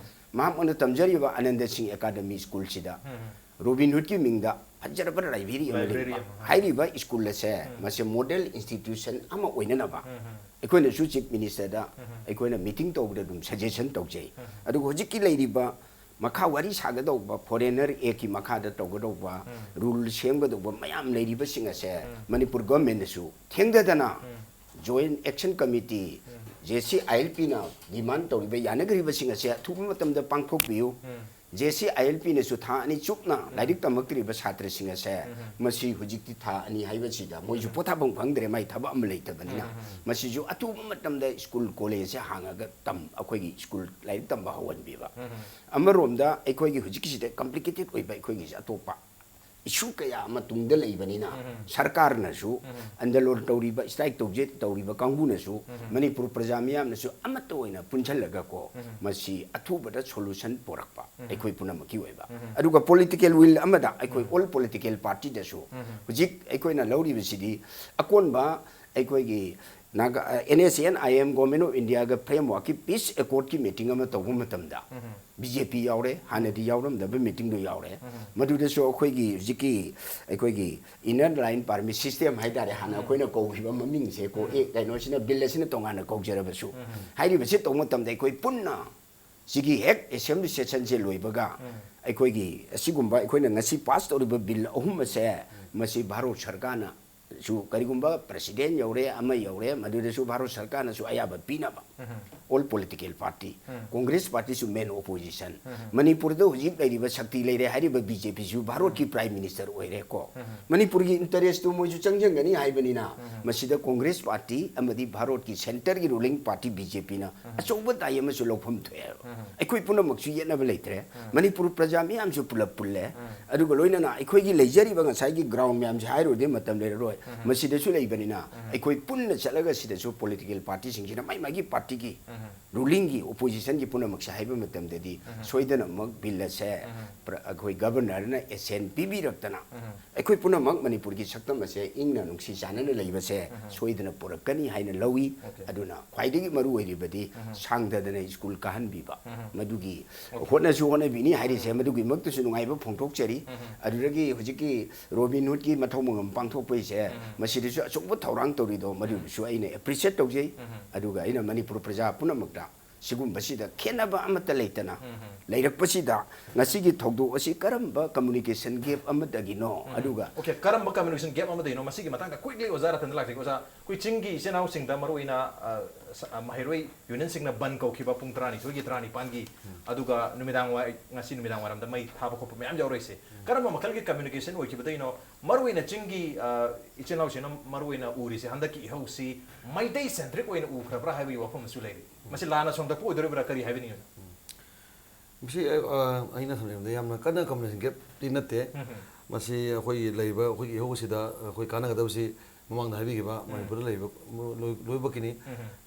ꯃꯍꯥꯛꯅ ꯇꯝꯖꯔꯤꯕ ꯑꯅꯟꯗ ꯁꯤꯡ ꯑꯦꯀꯥꯗꯃꯤ ꯁ꯭ꯀꯨꯜꯁꯤꯗ ꯔꯣꯕꯤꯟ ꯍꯨꯗꯀꯤ ꯃꯤꯡꯗ ꯐꯖꯔꯕ ꯂꯥꯏꯕ꯭ꯔꯦꯔꯤ ꯑꯃ ꯂꯥꯏꯕ꯭ꯔꯦꯔꯤ ꯂꯩꯕ꯫ ꯑꯃ, ꯍꯣꯏ꯫ ꯍꯥꯏꯔꯤꯕ ꯁ꯭ꯀꯨꯜ ꯑꯁꯦ ꯃꯁꯤ ꯃꯣꯗꯦꯜ ꯏꯟꯁꯇꯤꯇ꯭ꯌꯨꯁꯟ ꯑꯃ ꯑꯣꯏꯅꯅꯕ ꯑꯩꯈꯣꯏꯅꯁꯨ ꯆꯤꯐ ꯃꯤꯅꯤꯁꯇꯔꯗ ꯑꯩꯈꯣꯏꯅ ꯃꯤꯇꯤꯡ ꯇꯧꯕꯗ ꯑꯗꯨꯝ ꯁꯖꯦꯁꯟ ꯇꯧꯖꯩ꯫ ꯑꯗꯨꯒ ꯍꯧꯖꯤꯛꯀꯤ ꯂꯩꯔꯤꯕ ꯃꯈꯥ ꯋꯥꯔꯤ ꯁꯥꯒꯗꯧꯕ, ꯐꯣꯔꯦꯅꯔ ꯑꯦꯛꯀꯤ ꯃꯈꯥꯗ ꯇꯧꯒꯗꯧꯕ, ꯔꯨꯜ ꯁꯦꯝꯒꯗꯧꯕ ꯃꯌꯥꯝ ꯂꯩꯔꯤꯕꯁꯤꯡ ꯑꯁꯦ ꯃꯅꯤꯄꯨꯔ ꯒꯚꯔꯟꯃꯦꯟꯠꯅꯁꯨ ꯊꯦꯡꯊꯗꯅ Joint Action Committee, JCILPꯅ ꯗꯤꯃꯥꯟ ꯇꯧꯔꯤꯕ ꯌꯥꯅꯈ꯭ꯔꯤꯕꯁꯤꯡ ꯑꯁꯦ ꯑꯊꯨꯕ ꯃꯇꯝꯗ ꯄꯥꯡꯊꯣꯛꯄꯤꯌꯨ꯫ JCILPꯅꯁꯨ ꯊꯥ ꯑꯅꯤ ꯆꯨꯞꯅ ꯂꯥꯏꯔꯤꯛ ꯇꯝꯃꯛꯇ꯭ꯔꯤꯕ ꯁꯥꯇ꯭ꯔꯁꯤꯡ ꯑꯁꯦ ꯃꯁꯤ ꯍꯧꯖꯤꯛꯇꯤ ꯊꯥ ꯑꯅꯤ ꯍꯥꯏꯕꯁꯤꯗ ꯃꯣꯏꯁꯨ ꯄꯣꯊꯥꯐꯝ ꯈꯪꯗ꯭ꯔꯦ, ꯃꯥꯏ ꯊꯕꯛ ꯑꯃ ꯂꯩꯇꯕꯅꯤꯅ꯫ ꯃꯁꯤꯁꯨ ꯑꯊꯨꯕ ꯃꯇꯝꯗ ꯁ꯭ꯀꯨꯜ ꯀꯣꯂꯦꯖꯁꯦ ꯍꯥꯡꯉꯒ ꯇꯝ-, ꯑꯩꯈꯣꯏꯒꯤ ꯁ꯭ꯀꯨꯜ ꯂꯥꯏꯔꯤꯛ ꯇꯝꯕ ꯍꯧꯍꯟꯕꯤꯕ꯫ ꯑꯃꯔꯣꯝꯗ ꯑꯩꯈꯣꯏꯒꯤ ꯍꯧꯖꯤꯛꯀꯤꯁꯤꯗ ꯀꯝꯄ꯭ꯂꯤꯀꯦꯇꯦꯠ ꯑꯣꯏꯕ ꯑꯩꯈꯣꯏꯒꯤꯁꯦ ꯑꯇꯣꯞꯄ ꯏꯁꯨ ꯀꯌꯥ ꯑꯃ ꯇꯨꯡꯗ ꯂꯩꯕꯅꯤꯅ, ꯁꯔꯀꯥꯔꯅꯁꯨ, ꯑꯟꯗꯂꯣꯟ ꯇꯧꯔꯤꯕ, ꯁ꯭ꯇ꯭ꯔꯥꯏꯛ ꯇꯧꯖꯦ ꯇꯧꯔꯤꯕ ꯀꯥꯡꯕꯨꯅꯁꯨ, ꯃꯅꯤꯄꯨꯔ ꯄ꯭ꯔꯖꯥ ꯃꯤꯌꯥꯝꯅꯁꯨ ꯑꯃꯠꯇ ꯑꯣꯏꯅ ꯄꯨꯟꯁꯤꯜꯂꯒꯀꯣ, ꯃꯁꯤ ꯑꯊꯨꯕꯗ ꯁꯣꯂꯨꯁꯟ ꯄꯨꯔꯛꯄ ꯑꯩꯈꯣꯏ ꯄꯨꯝꯅꯃꯛꯀꯤ ꯑꯣꯏꯕ꯫ ꯑꯗꯨꯒ ꯄꯣꯂꯤꯇꯤꯀꯦꯜ ꯋꯤꯜ ꯑꯃꯗ ꯑꯩꯈꯣꯏ ꯑꯣꯜ ꯄꯣꯂꯤꯇꯤꯀꯦꯜ ꯄꯥꯔꯇꯤꯗꯁꯨ ꯍꯧꯖꯤꯛ ꯑꯩꯈꯣꯏꯅ ꯂꯧꯔꯤꯕꯁꯤꯗꯤ ꯑꯀꯣꯟꯕ ꯑꯩꯈꯣꯏꯒꯤ Naga, NSCN IM, Government of Indiaꯒ frameworkꯀꯤ peace accordꯀꯤ meeting ꯑꯃ ꯇꯧꯕ ꯃꯇꯝꯗ B J P ꯌꯥꯎꯔꯦ, ꯍꯥꯟꯅꯗꯤ ꯌꯥꯎꯔꯝꯗꯕ meetingꯗꯣ ꯌꯥꯎꯔꯦ꯫ ꯃꯗꯨꯗꯁꯨ ꯑꯩꯈꯣꯏꯒꯤ ꯍꯧꯖꯤꯛꯀꯤ ꯑꯩꯈꯣꯏꯒꯤ inner line permit system ꯍꯥꯏꯇꯥꯔꯦ, ꯍꯥꯟꯅ ꯑꯩꯈꯣꯏꯅ ꯀꯧꯈꯤꯕ ꯃꯃꯤꯡꯁꯦ ꯀꯣ, ꯑꯦ, ꯀꯩꯅꯣꯁꯤꯅ, bill ꯑꯁꯤꯅ ꯇꯣꯉꯥꯟꯅ ꯀꯧꯖꯔꯕꯁꯨ, ꯍꯥꯏꯔꯤꯕꯁꯤ ꯇꯧꯕ ꯃꯇꯝꯗ ꯑꯩꯈꯣꯏ ꯄꯨꯟꯅ ꯁꯤꯒꯤ ꯍꯦꯛ assembly sessionꯁꯦ ꯂꯣꯏꯕꯒ ꯑꯩꯈꯣꯏꯒꯤ ꯑꯁꯤꯒꯨꯝꯕ ꯑꯩꯈꯣꯏꯅ ꯉꯁꯤ pass ꯇꯧꯔꯤꯕ bill ꯑꯍꯨꯝ ꯑꯁꯦ, ꯃꯁꯤ ꯚꯥꯔꯠ ꯁꯔꯀꯥꯔꯅ ꯁꯨ, ꯀꯔꯤꯒꯨꯝꯕ president ꯌꯧꯔꯦ, ꯑꯃ ꯌꯧꯔꯦ, ꯃꯗꯨꯗꯁꯨ ꯚꯥꯔꯠ ꯁꯔꯀꯥꯔꯅꯁꯨ ꯑꯌꯥꯕ ꯄꯤꯅꯕ꯫ All political party, Congress partyꯁꯨ main opposition, ꯃꯅꯤꯄꯨꯔꯗ ꯍꯧꯖꯤꯛ ꯂꯩꯔꯤꯕ ꯁꯛꯇꯤ ꯂꯩꯔꯦ ꯍꯥꯏꯔꯤꯕ BJPꯁꯨ ꯚꯥꯔꯠꯀꯤ prime minister ꯑꯣꯏꯔꯦ ꯀꯣ꯫ ꯃꯅꯤꯄꯨꯔꯒꯤ interestꯇꯨ ꯃꯣꯏꯁꯨ ꯆꯪꯁꯤꯟꯒꯅꯤ ꯍꯥꯏꯕꯅꯤꯅ, ꯃꯁꯤꯗ Congress party ꯑꯃꯗꯤ ꯚꯥꯔꯠꯀꯤ centreꯒꯤ ruling party BJPꯅ ꯑꯆꯧꯕ ꯗꯥꯏ ꯑꯃꯁꯨ ꯂꯧꯐꯝ ꯊꯣꯛꯑꯦꯕ꯫ ꯑꯩꯈꯣꯏ ꯄꯨꯝꯅꯃꯛꯁꯨ ꯌꯦꯠꯅꯕ ꯂꯩꯇ꯭ꯔꯦ꯫ ꯃꯅꯤꯄꯨꯔ ꯄ꯭ꯔꯖꯥ ꯃꯤꯌꯥꯝꯁꯨ ꯄꯨꯂꯞ ꯄꯨꯜꯂꯦ꯫ ꯑꯗꯨꯒ ꯂꯣꯏꯅꯅ ꯑꯩꯈꯣꯏꯒꯤ ꯂꯩꯖꯔꯤꯕ ꯉꯁꯥꯏꯒꯤ ground ꯃꯌꯥꯝꯁꯦ ꯍꯥꯏꯔꯨꯔꯗꯤ ꯃꯇꯝ ꯂꯩꯔꯔꯣꯏ꯫ ꯃꯁꯤꯗꯁꯨ ꯂꯩꯕꯅꯤꯅ ꯑꯩꯈꯣꯏ ꯄꯨꯟꯅ ꯆꯠꯂꯒ ꯁꯤꯗꯁꯨ political partyꯁꯤꯡꯁꯤꯅ ꯃꯥꯏ ꯃꯥꯒꯤ partyꯒꯤ rulingꯒꯤ oppositionꯒꯤ ꯄꯨꯝꯅꯃꯛꯁꯦ ꯍꯥꯏꯕ ꯃꯇꯝꯗꯗꯤ ꯁꯣꯏꯗꯅꯃꯛ bill ꯑꯁꯦ ꯑꯩꯈꯣꯏ governorꯅ assent ꯄꯤꯕꯤꯔꯛꯇꯅ ꯑꯩꯈꯣꯏ ꯄꯨꯝꯅꯃꯛ ꯃꯅꯤꯄꯨꯔꯒꯤ ꯁꯛꯇꯝ ꯑꯁꯦ ꯏꯪꯅ ꯅꯨꯡꯁꯤ ꯆꯥꯟꯅꯅ ꯂꯩꯕꯁꯦ ꯁꯣꯏꯗꯅ ꯄꯨꯔꯛꯀꯅꯤ ꯍꯥꯏꯅ ꯂꯧꯏ꯫ ꯑꯗꯨꯅ ꯈ꯭ꯋꯥꯏꯗꯒꯤ ꯃꯔꯨ ꯑꯣꯏꯔꯤꯕꯗꯤ ꯁꯥꯡꯊꯗꯅ ꯁ꯭ꯀꯨꯜ ꯀꯥꯍꯟꯕꯤꯕ, ꯃꯗꯨꯒꯤ ꯍꯣꯠꯅꯁꯨ ꯍꯣꯠꯅꯕꯤꯅꯤ ꯍꯥꯏꯔꯤꯁꯦ, ꯃꯗꯨꯒꯤꯃꯛꯇꯁꯨ ꯅꯨꯡꯉꯥꯏꯕ ꯐꯣꯡꯗꯣꯛꯆꯔꯤ꯫ ꯑꯗꯨꯗꯒꯤ ꯍꯧꯖꯤꯛꯀꯤ Robin Hoodꯀꯤ ꯃꯊꯧ ꯃꯉꯝ ꯄꯥꯡꯊꯣꯛꯄꯩꯁꯦ, ꯃꯁꯤꯗꯁꯨ ꯑꯆꯧꯕ ꯊꯧꯔꯥꯡ ꯇꯧꯔꯤꯗꯣ, ꯃꯗꯨꯕꯨꯁꯨ ꯑꯩꯅ appreciate ꯇꯧꯖꯩ꯫ ꯑꯗꯨꯒ ꯑꯩꯅ ꯃꯅꯤꯄꯨꯔ ꯄ꯭ꯔꯖꯥ ꯄꯨꯝꯅꯃꯛꯇ ꯁꯤꯒꯨꯝꯕꯁꯤꯗ ꯈꯦꯠꯅꯕ ꯑꯃꯠꯇ ꯂꯩꯇꯅ ꯂꯩꯔꯛꯄꯁꯤꯗ, ꯉꯁꯤꯒꯤ ꯊꯧꯗꯣꯛ ꯑꯁꯤ ꯀꯔꯝꯕ communication gap ꯑꯃꯗꯒꯤꯅꯣ? ꯑꯗꯨꯒ okay, ꯀꯔꯝꯕ communication gap ꯑꯃꯗꯒꯤꯅꯣ? ꯃꯁꯤꯒꯤ ꯃꯇꯥꯡꯗ quickly ꯑꯣꯖꯥ ꯔꯇꯟꯗ ꯂꯥꯛꯆꯒꯦ꯫ ꯑꯣꯖꯥ, ꯑꯩꯈꯣꯏ ꯆꯤꯡꯒꯤ ꯏꯆꯤꯟ ꯏꯅꯥꯎꯁꯤꯡꯗ ꯃꯔꯨꯑꯣꯏꯅ, ꯑ, ꯁ-, ꯑ, ꯃꯍꯩꯔꯣꯏ unionꯁꯤꯡꯅ ꯕꯟ ꯀꯧꯈꯤꯕ ꯄꯨꯡ ꯇꯔꯥꯅꯤꯊꯣꯏꯒꯤ, ꯇꯔꯥꯅꯤꯄꯥꯟꯒꯤ, ꯑꯗꯨꯒ ꯅꯨꯃꯤꯗꯥꯡ ꯋꯥꯏ-, ꯉꯁꯤ ꯅꯨꯃꯤꯗꯥꯡ ꯋꯥꯏꯔꯝꯗ ꯃꯩ ꯊꯥꯕ ꯈꯣꯠꯄ ꯃꯌꯥꯝ ꯌꯥꯎꯔꯛꯏꯁꯦ, ꯀꯔꯝꯕ ꯃꯈꯜꯒꯤ communication ꯑꯣꯏꯈꯤꯕꯗꯒꯤꯅꯣ? ꯃꯔꯨꯑꯣꯏꯅ ꯆꯤꯡꯒꯤ, ꯑ, ꯏꯆꯤꯟ ꯏꯅꯥꯎꯁꯤꯡꯅ ꯃꯔꯨꯑꯣꯏꯅ ꯎꯔꯤꯁꯦ, ꯍꯟꯗꯛꯀꯤ ꯏꯍꯧꯁꯤ ꯃꯩꯇꯩ centric ꯑꯣꯏꯅ ꯎꯈ꯭ꯔꯕ꯭ꯔꯥ ꯍꯥꯏꯕꯒꯤ ꯋꯥꯐꯝ ꯑꯃꯁꯨ ꯂꯩꯔꯤ꯫ ꯃꯁꯤ ꯂꯥꯟꯅ ꯁꯣꯝꯗꯄꯨ ꯑꯣꯏꯗꯣꯔꯤꯕ꯭ꯔꯥ, ꯀꯔꯤ ꯍꯥꯏꯕꯤꯅꯤꯡꯉꯤ? ꯃꯁꯤ, ꯑ, ꯑ, ꯑꯩꯅ ꯊꯝꯖꯅꯤꯡꯕꯗ ꯌꯥꯝꯅ ꯀꯟꯅ communication gapꯇꯤ ꯅꯠꯇꯦ꯫ ꯃꯁꯤ ꯑꯩꯈꯣꯏꯒꯤ ꯂꯩꯔꯤꯕ ꯑꯩꯈꯣꯏꯒꯤ ꯏꯍꯧꯁꯤꯗ ꯑꯩꯈꯣꯏ ꯀꯥꯟꯅꯒꯗꯕꯁꯤ ꯃꯃꯥꯡꯗ ꯍꯥꯏꯕꯤꯈꯤꯕ ꯃꯅꯤꯄꯨꯔꯗ ꯂꯩꯔꯤꯕ ꯂꯣꯏ-, ꯂꯣꯏꯅꯃꯛꯀꯤꯅꯤ꯫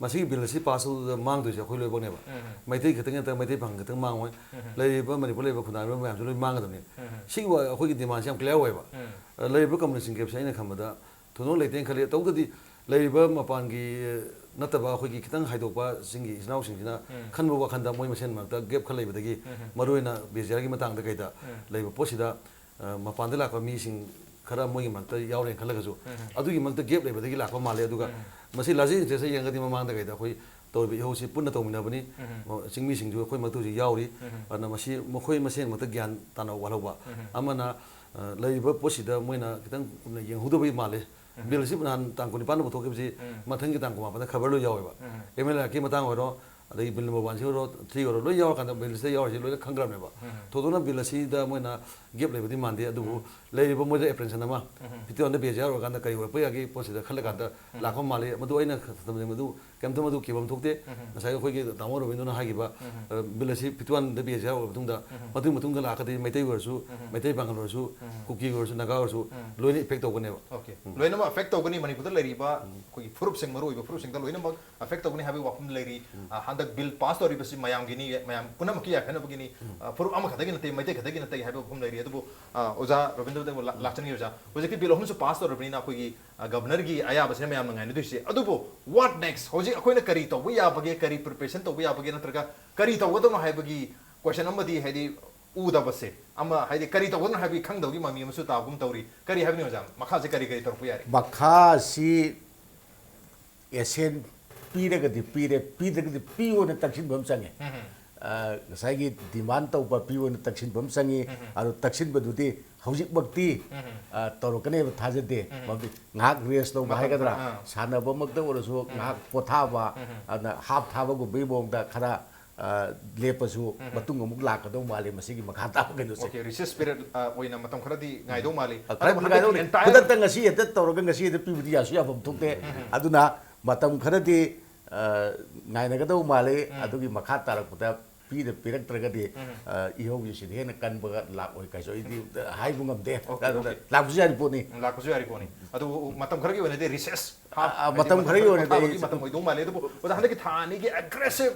ꯃꯁꯤꯒꯤ bill ꯑꯁꯤ pass ꯇꯧꯕꯗ ꯃꯥꯡꯗꯣꯏꯁꯦ ꯑꯩꯈꯣꯏ ꯂꯣꯏꯅꯃꯛꯅꯦꯕ꯫ ꯃꯩꯇꯩ ꯈꯛꯇꯪ ꯅꯠꯇꯅ ꯃꯩꯇꯩ ꯄꯥꯉꯜ ꯈꯛꯇꯪ ꯃꯥꯡꯉꯣꯏ꯫ ꯂꯩꯔꯤꯕ ꯃꯅꯤꯄꯨꯔ ꯂꯩꯔꯤꯕ ꯈꯨꯟꯗꯥꯃꯤꯕ ꯃꯌꯥꯝꯁꯨ ꯂꯣꯏ ꯃꯥꯡꯒꯗꯕꯅꯤ꯫ ꯁꯤꯒꯤ ꯋꯥ-, ꯑꯩꯈꯣꯏꯒꯤ demandꯁꯤ ꯌꯥꯝ clear ꯑꯣꯏꯌꯦꯕ꯫ ꯑ, ꯂꯩꯔꯤꯕ communication gapꯁꯦ ꯑꯩꯅ ꯈꯟꯕꯗ ꯊꯣꯏꯗꯣꯛ ꯂꯩꯇꯦꯅ ꯈꯜꯂꯤ꯫ ꯇꯧꯕꯇꯗꯤ ꯂꯩꯔꯤꯕ ꯃꯄꯥꯟꯒꯤ ꯅꯠꯇꯕ ꯑꯩꯈꯣꯏꯒꯤ ꯈꯤꯇꯪ ꯍꯥꯏꯗꯣꯛꯄꯁꯤꯡꯒꯤ ꯏꯆꯤꯟ ꯏꯅꯥꯎꯁꯤꯡꯁꯤꯅ ꯎꯝ꯫ ꯈꯟꯕ ꯋꯥꯈꯜꯗ ꯃꯣꯏ ꯃꯁꯦꯟ ꯃꯔꯛꯇ ꯒꯦꯞ ꯈꯔ ꯂꯩꯕꯗꯒꯤ ꯎꯝ꯫ ꯃꯔꯨꯑꯣꯏꯅ ꯕꯦꯖꯤꯌꯥꯔꯒꯤ ꯃꯇꯥꯡꯗ ꯀꯩꯗ ꯎꯝ꯫ ꯂꯩꯕ ꯄꯣꯠꯁꯤꯗ ꯑ, ꯃꯄꯥꯟꯗ ꯂꯥꯛꯄ ꯃꯤꯁꯤꯡ ꯈꯔ ꯃꯣꯏꯒꯤ ꯃꯔꯛꯇ ꯌꯥꯎꯔꯦꯅ ꯈꯜꯂꯒꯁꯨ ꯎꯝ꯫ ꯑꯗꯨꯒꯤ ꯃꯔꯛꯇ ꯒꯦꯞ ꯂꯩꯕꯗꯒꯤ ꯂꯥꯛꯄ ꯃꯥꯜꯂꯦ꯫ ꯑꯗꯨꯒ ꯎꯝ꯫ ꯃꯁꯤ ꯂꯥꯔꯖꯔ ꯏꯟꯇꯔꯦꯁꯇ ꯌꯦꯡꯉꯒꯗꯤ ꯃꯃꯥꯡꯗ ꯀꯩꯗ ꯑꯩꯈꯣꯏ ꯇꯧꯔꯤꯕ ꯏꯍꯧꯁꯤ ꯄꯨꯟꯅ ꯇꯧꯃꯤꯟꯅꯕꯅꯤ꯫ ꯎꯝ꯫ ꯆꯤꯡꯃꯤꯁꯤꯡꯁꯨ ꯑꯩꯈꯣꯏ ꯃꯔꯛꯇ ꯍꯧꯖꯤꯛ ꯌꯥꯎꯔꯤ꯫ ꯎꯝ꯫ ꯑꯗꯨꯅ ꯃꯁꯤ ꯃꯈꯣꯏ ꯃꯁꯦꯟ ꯃꯔꯛꯇ ꯒ꯭ꯌꯥꯟ ꯇꯥꯅ ꯋꯥꯠꯍꯧꯕ꯫ ꯎꯝ꯫ ꯑꯃꯅ ꯑ, ꯂꯩꯔꯤꯕ ꯄꯣꯠꯁꯤꯗ ꯃꯣꯏꯅ ꯈꯤꯇꯪ ꯀꯨꯞꯅ ꯌꯦꯡꯍꯧꯗꯕꯒꯤ ꯃꯥꯜꯂꯦ꯫ ꯎꯝ꯫ ꯕꯤꯜ ꯑꯁꯤ ꯅꯍꯥꯟ ꯇꯥꯡ ꯀꯨꯟꯅꯤꯄꯥꯟꯗ ꯄꯨꯊꯣꯛꯈꯤꯕꯁꯤ ꯎꯝ꯫ ꯃꯊꯪꯒꯤ ꯇꯥꯡ ꯀꯨꯟꯃꯥꯄꯟꯗ ꯈꯕꯔ ꯂꯣꯏ ꯌꯥꯎꯋꯦꯕ꯫ ꯎꯝ꯫ ꯑꯦꯝ ꯑꯦꯜ ꯑꯦ ꯑꯦꯛꯀꯤ ꯃꯇꯥꯡ ꯑꯣꯏꯔꯣ, ꯑꯗꯒꯤ ꯕꯤꯜ ꯅꯝꯕꯔ ꯋꯥꯟ ꯑꯣꯏꯔꯣ, ꯊ꯭ꯔꯤ ꯑꯣꯏꯔꯣ, ꯂꯣꯏ ꯌꯥꯎꯔꯀꯥꯟꯗ ꯕꯤꯜꯁꯤꯗ ꯌꯥꯎꯔꯤꯁꯤ ꯂꯣꯏꯅ ꯈꯪꯈ꯭ꯔꯕꯅꯦꯕ꯫ ꯎꯝ꯫ ꯊꯣꯏꯗꯣꯛꯅ ꯕꯤꯜ ꯑꯁꯤꯗ ꯃꯣꯏꯅ ꯒꯦꯞ ꯂꯩꯕꯗꯤ ꯃꯥꯟꯗꯦ, ꯑꯗꯨꯕꯨ ꯎꯝ꯫ ꯂꯩꯔꯤꯕ ꯃꯣꯏꯗ ꯑꯦꯄ꯭ꯔꯦꯟꯁꯟ ꯑꯃ ꯎꯝ꯫ ꯐꯤꯐꯇꯤ ꯋꯥꯟꯗ ꯕꯦꯖꯤꯌꯥꯔ ꯑꯣꯏꯔꯀꯥꯟꯗ ꯀꯔꯤ ꯑꯣꯏꯔꯛꯄ ꯌꯥꯒꯦ ꯄꯣꯠꯁꯤꯗ ꯈꯜꯂꯀꯥꯟꯗ ꯎꯝ꯫ ꯂꯥꯛꯄ ꯃꯥꯜꯂꯤ꯫ ꯃꯗꯨ ꯑꯩꯅ ꯈꯟꯕꯗ ꯃꯗꯨ ꯀꯩꯝꯇ ꯃꯗꯨ ꯀꯤꯕꯝ ꯊꯣꯛꯇꯦ꯫ ꯎꯝ꯫ ꯉꯁꯥꯏꯒꯤ ꯑꯩꯈꯣꯏꯒꯤ ꯇꯥꯃꯣ ꯔꯣꯕꯤꯟꯗ꯭ꯔꯣꯅ ꯍꯥꯏꯈꯤꯕ, ꯎꯝ꯫ ꯑ, ꯕꯤꯜ ꯑꯁꯤ ꯐꯤꯐꯇꯤ ꯋꯥꯟꯗ ꯕꯦꯖꯤꯌꯥꯔ ꯑꯣꯏꯔꯕ ꯃꯇꯨꯡꯗ ꯎꯝ꯫ ꯃꯗꯨꯒꯤ ꯃꯇꯨꯡꯗ ꯂꯥꯛꯀꯗꯣꯏ ꯃꯩꯇꯩ ꯑꯣꯏꯔꯁꯨ, ꯎꯝ꯫ ꯃꯩꯇꯩ ꯄꯥꯉꯜ ꯑꯣꯏꯔꯁꯨ, ꯎꯝ꯫ ꯀꯨꯀꯤ ꯑꯣꯏꯔꯁꯨ, ꯅꯥꯒꯥ ꯑꯣꯏꯔꯁꯨ ꯎꯝ꯫ ꯂꯣꯏꯅ ꯏꯐꯦꯛ ꯇꯧꯒꯅꯦꯕ꯫ ꯑꯣꯀꯦ꯫ ꯎꯝ꯫ ꯂꯣꯏꯅꯃꯛ ꯑꯦꯐꯦꯛ ꯇꯧꯒꯅꯤ꯫ ꯃꯅꯤꯄꯨꯔꯗ ꯂꯩꯔꯤꯕ ꯎꯝ꯫ ꯑꯩꯈꯣꯏꯒꯤ ꯐꯨꯔꯨꯞꯁꯤꯡ, ꯃꯔꯨꯑꯣꯏꯕ ꯐꯨꯔꯨꯞꯁꯤꯡꯗ ꯂꯣꯏꯅꯃꯛ ꯑꯦꯐꯦꯛ ꯇꯧꯒꯅꯤ ꯍꯥꯏꯕꯒꯤ ꯋꯥꯐꯝ ꯂꯩꯔꯤ꯫ ꯎꯝ꯫ ꯑ, ꯍꯟꯗꯛ ꯕꯤꯜ ꯄꯥꯁ ꯇꯧꯔꯤꯕꯁꯤ ꯃꯌꯥꯝꯒꯤꯅꯤ, ꯃꯌꯥꯝ ꯄꯨꯝꯅꯃꯛꯀꯤ ꯌꯥꯏꯐꯅꯕꯒꯤꯅꯤ꯫ ꯎꯝ꯫ ꯑ, ꯐꯨꯔꯨꯞ ꯑꯃꯈꯛꯇꯒꯤ ꯅꯠꯇꯦ, ꯃꯩꯇꯩ ꯈꯛꯇꯒꯤ ꯅꯠꯇꯦ ꯍꯥꯏꯕ ꯋꯥꯐꯝ ꯂꯩꯔꯤ꯫ ꯑꯗꯨꯕꯨ, ꯑ, ꯑꯣꯖꯥ ꯔꯣꯕꯤꯟꯗ꯭ꯔꯗ ꯑꯃꯨꯛ ꯂꯥ-, ꯎꯝ꯫ ꯂꯥꯛꯆꯅꯤꯡꯉꯤ ꯑꯣꯖꯥ꯫ ꯍꯧꯖꯤꯛꯇꯤ ꯕꯤꯜ ꯑꯍꯨꯝꯁꯨ ꯄꯥꯁ ꯇꯧꯔꯕꯅꯤꯅ ꯑꯩꯈꯣꯏꯒꯤ, ꯑ, ꯒꯕꯔꯅꯔꯒꯤ ꯑꯌꯥꯕꯁꯤꯅ ꯃꯌꯥꯝꯅ ꯉꯥꯏꯅꯗꯣꯏꯁꯦ꯫ ꯑꯗꯨꯕꯨ what next? ꯍꯧꯖꯤꯛ ꯑꯩꯈꯣꯏꯅ ꯀꯔꯤ ꯇꯧꯕ ꯌꯥꯕꯒꯦ, ꯀꯔꯤ ꯄ꯭ꯔꯤꯄꯦꯔꯦꯁꯟ ꯇꯧꯕ ꯌꯥꯕꯒꯦ, ꯅꯠꯇ꯭ꯔꯒ ꯀꯔꯤ ꯇꯧꯒꯗꯕꯅꯣ ꯍꯥꯏꯕꯒꯤ ꯀꯣꯏꯁꯟ ꯑꯃꯗꯤ, ꯍꯥꯏꯗꯤ, ꯎꯗꯕꯁꯦ ꯑꯃ, ꯍꯥꯏꯗꯤ, ꯀꯔꯤ ꯇꯧꯒꯗꯕꯅꯣ ꯍꯥꯏꯕꯒꯤ ꯈꯪꯗꯕꯒꯤ ꯃꯃꯤ ꯑꯃꯁꯨ ꯇꯥꯕꯒꯨꯝ ꯇꯧꯔꯤ꯫ ꯀꯔꯤ ꯍꯥꯏꯕꯅꯤ ꯑꯣꯖꯥ? ꯃꯈꯥꯁꯦ ꯀꯔꯤ ꯀꯔꯤ ꯇꯧꯔꯛꯄ ꯌꯥꯔꯤ? ꯃꯈꯥꯁꯤ ꯑꯦꯁꯦꯟ ꯄꯤꯔꯒꯗꯤ ꯄꯤꯔꯦ, ꯄꯤꯗ꯭ꯔꯒꯗꯤ ꯄꯤꯌꯣꯅ ꯇꯛꯁꯤꯟꯕ ꯑꯃ ꯆꯪꯉꯦ꯫ ꯎꯝ꯫ ꯑ, ꯉꯁꯥꯏꯒꯤ ꯗꯤꯃꯥꯟ ꯇꯧꯕ ꯄꯤꯌꯣꯅ ꯇꯛꯁꯤꯟꯕ ꯑꯃ ꯆꯪꯉꯤ꯫ ꯎꯝ꯫ ꯑꯗꯣ ꯇꯛꯁꯤꯟꯕꯗꯨꯗꯤ ꯍꯧꯖꯤꯛꯃꯛꯇꯤ, ꯎꯝ꯫ ꯑ, ꯇꯧꯔꯛꯀꯅꯦꯕ ꯊꯥꯖꯗꯦ꯫ ꯎꯝ꯫ ꯃꯔꯝꯗꯤ ꯉꯥꯏꯍꯥꯛ ꯔꯦꯁ ꯂꯧꯕ ꯃꯇꯝ ꯍꯥꯏꯒꯗ꯭ꯔꯥ, ꯈꯔ, ꯑꯥ꯫ ꯁꯥꯟꯅꯕꯃꯛꯇ ꯑꯣꯏꯔꯁꯨ ꯎꯝ꯫ ꯉꯥꯏꯍꯥꯛ ꯄꯣꯊꯥꯕ, ꯎꯝ꯫ ꯑꯗꯨꯅ ꯍꯥꯞ ꯊꯥꯕꯒꯨꯝꯕꯒꯤ ꯃꯑꯣꯡꯗ ꯈꯔ, ꯑ, ꯂꯦꯞꯄꯁꯨ ꯎꯝ꯫ ꯃꯇꯨꯡ ꯑꯃꯨꯛ ꯂꯥꯛꯀꯗꯧ ꯃꯥꯜꯂꯤ ꯃꯁꯤꯒꯤ ꯃꯈꯥ ꯇꯥꯕ ꯀꯩꯅꯣꯁꯦ꯫ ꯑꯣꯀꯦ, ꯔꯤꯁꯦꯁ ꯄꯤꯔꯤꯌꯗ, ꯑ, ꯑꯣꯏꯅ ꯃꯇꯝ ꯈꯔꯗꯤ ꯉꯥꯏꯗꯧ ꯃꯥꯜꯂꯤ꯫ ꯑ, ꯑꯗꯨꯕꯨ ꯈꯔꯗꯤ ꯍꯟꯗꯛꯀꯤ ꯉꯥꯏꯗꯧꯔꯤ꯫ Entire ꯈꯨꯗꯛꯇ ꯉꯁꯤ ꯍꯦꯛꯇ ꯇꯧꯔꯒ ꯉꯁꯤ ꯍꯦꯛꯇ ꯄꯤꯕꯗꯤ ꯌꯥꯁꯨ ꯌꯥꯐꯝ ꯊꯣꯛꯇꯦ꯫ ꯎꯝ꯫ ꯑꯗꯨꯅ ꯃꯇꯝ ꯈꯔꯗꯤ, ꯑ, ꯉꯥꯏꯅꯒꯗꯧ ꯃꯥꯜꯂꯤ꯫ ꯎꯝ꯫ ꯑꯗꯨꯒꯤ ꯃꯈꯥ ꯇꯥꯔꯛꯄꯗ ꯄꯤꯗ ꯄꯤꯔꯛꯇ꯭ꯔꯒꯗꯤ, ꯎꯝ꯫ ꯑ, ꯏꯍꯧꯁꯤ ꯁꯤꯗ ꯍꯦꯟꯅ ꯀꯟꯕꯒ ꯂꯥꯛꯑꯣꯏ ꯀꯥꯏꯁꯨ ꯑꯩꯗꯤ ꯍꯥꯏꯕ ꯉꯝꯗꯦ꯫ ꯑꯣꯀꯦ, ꯑꯗꯨꯅ ꯑꯣꯀꯦ꯫ ꯂꯥꯛꯄꯁꯨ ꯌꯥꯔꯤ ꯄꯣꯠꯅꯤ꯫ ꯂꯥꯛꯄꯁꯨ ꯌꯥꯔꯤ ꯄꯣꯠꯅꯤ꯫ ꯑꯗꯨ ꯃꯇꯝ ꯈꯔꯒꯤ ꯑꯣꯏꯅꯗꯤ ꯔꯤꯁꯦꯁ, ꯑ, ꯑ, ꯍꯥꯏꯗꯤ ꯃꯇꯝ ꯃꯇꯝ ꯈꯔꯒꯤ ꯈꯔ ꯑꯣꯏꯅꯗꯤ ꯄꯣꯊꯥꯕꯒꯤ ꯑꯩ ꯃꯇꯝ ꯑꯣꯏꯗꯧ ꯃꯥꯜꯂꯦ꯫ ꯑꯗꯨꯕꯨ ꯑꯣꯖꯥ, ꯍꯟꯗꯛꯀꯤ ꯊꯥ ꯑꯅꯤꯒꯤ ꯑꯦꯒ꯭ꯔꯦꯁꯤꯞ,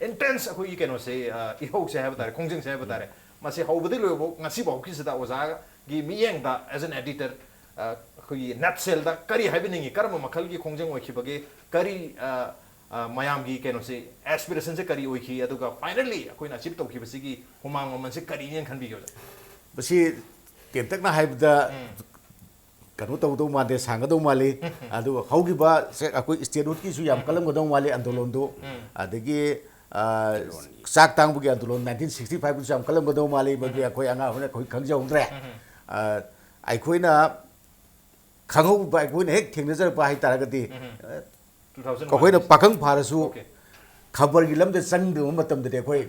ꯏꯟꯇꯦꯟꯁ ꯑꯩꯈꯣꯏꯒꯤ ꯀꯩꯅꯣꯁꯦ, ꯑ, ꯏꯍꯧꯁꯦ ꯍꯥꯏꯕ ꯇꯥꯔꯦ, ꯈꯣꯡꯖꯪꯁꯦ ꯍꯥꯏꯕ ꯇꯥꯔꯦ, ꯃꯁꯤ ꯍꯧꯕꯗꯒꯤ ꯂꯣꯏꯕꯐꯥꯎ ꯉꯁꯤ ꯐꯥꯎꯒꯤꯁꯤꯗ ꯑꯣꯖꯥꯒꯤ ꯃꯤꯠꯌꯦꯡꯗ, as an editor, ꯑ, ꯑꯩꯈꯣꯏꯒꯤ ꯅꯠꯁꯦꯜꯗ ꯀꯔꯤ ꯍꯥꯏꯕꯤꯅꯤꯡꯉꯤ? ꯀꯔꯝꯕ ꯃꯈꯜꯒꯤ ꯈꯣꯡꯖꯪ ꯑꯣꯏꯈꯤꯕꯒꯦ? ꯀꯔꯤ, ꯑ, ꯑ, ꯃꯌꯥꯝꯒꯤ ꯀꯩꯅꯣꯁꯤ, ꯑꯦꯁꯄꯤꯔꯦꯁꯟꯁꯦ ꯀꯔꯤ ꯑꯣꯏꯈꯤ? ꯑꯗꯨꯒ ꯐꯥꯏꯅꯦꯜꯂꯤ ꯑꯩꯈꯣꯏꯅ ꯑꯆꯤꯞ ꯇꯧꯈꯤꯕꯁꯤꯒꯤ ꯍꯨꯃꯥꯡ ꯃꯃꯜꯁꯦ ꯀꯔꯤꯅꯦꯅ ꯈꯟꯕꯤꯒꯦ, ꯑꯣꯖꯥ? ꯃꯁꯤ ꯇꯦꯟꯇꯛꯅ ꯍꯥꯏꯕꯗ ꯀꯩꯅꯣ ꯇꯧꯒꯗꯧ ꯃꯥꯟꯗꯦ, ꯁꯥꯡꯒꯗꯧ ꯃꯥꯜꯂꯤ꯫ ꯑꯗꯨꯒ ꯍꯧꯈꯤꯕ ꯁꯦ-, ꯑꯩꯈꯣꯏ ꯁ꯭ꯇꯦꯠꯍꯨꯗꯀꯤꯁꯨ ꯌꯥꯝ ꯀꯜꯂꯝꯒꯗꯧ ꯃꯥꯜꯂꯤ ꯑꯟꯗꯣꯂꯣꯟꯗꯨ꯫ ꯑꯗꯒꯤ ꯑ, ꯆꯥꯛ ꯇꯥꯡꯕꯒꯤ ꯑꯟꯗꯣꯂꯣꯟ ꯅꯥꯏꯟꯇꯤꯟ ꯁꯤꯛꯁꯇꯤ ꯐꯥꯏꯚꯇꯁꯨ ꯌꯥꯝ ꯀꯜꯂꯝꯒꯗꯧ ꯃꯥꯜꯂꯤ, ꯃꯗꯨꯗꯤ ꯑꯩꯈꯣꯏ ꯑꯉꯥꯡ ꯑꯣꯏꯅ ꯑꯩꯈꯣꯏ ꯈꯪꯖꯍꯧꯗ꯭ꯔꯦ꯫ ꯑ, ꯑꯩꯈꯣꯏꯅ ꯈꯪꯍꯧꯕ, ꯑꯩꯈꯣꯏꯅ ꯍꯦꯛ ꯊꯦꯡꯅꯖꯔꯛꯄ ꯍꯥꯏꯇꯥꯔꯒꯗꯤ, ꯑ, Two thousand one. ꯑꯩꯈꯣꯏꯅ ꯄꯥꯈꯪ ꯐꯥꯔꯁꯨ Okay. ꯈꯕꯔꯒꯤ ꯂꯝꯗ ꯆꯪꯗꯕ ꯃꯇꯝꯗꯗꯤ ꯑꯩꯈꯣꯏ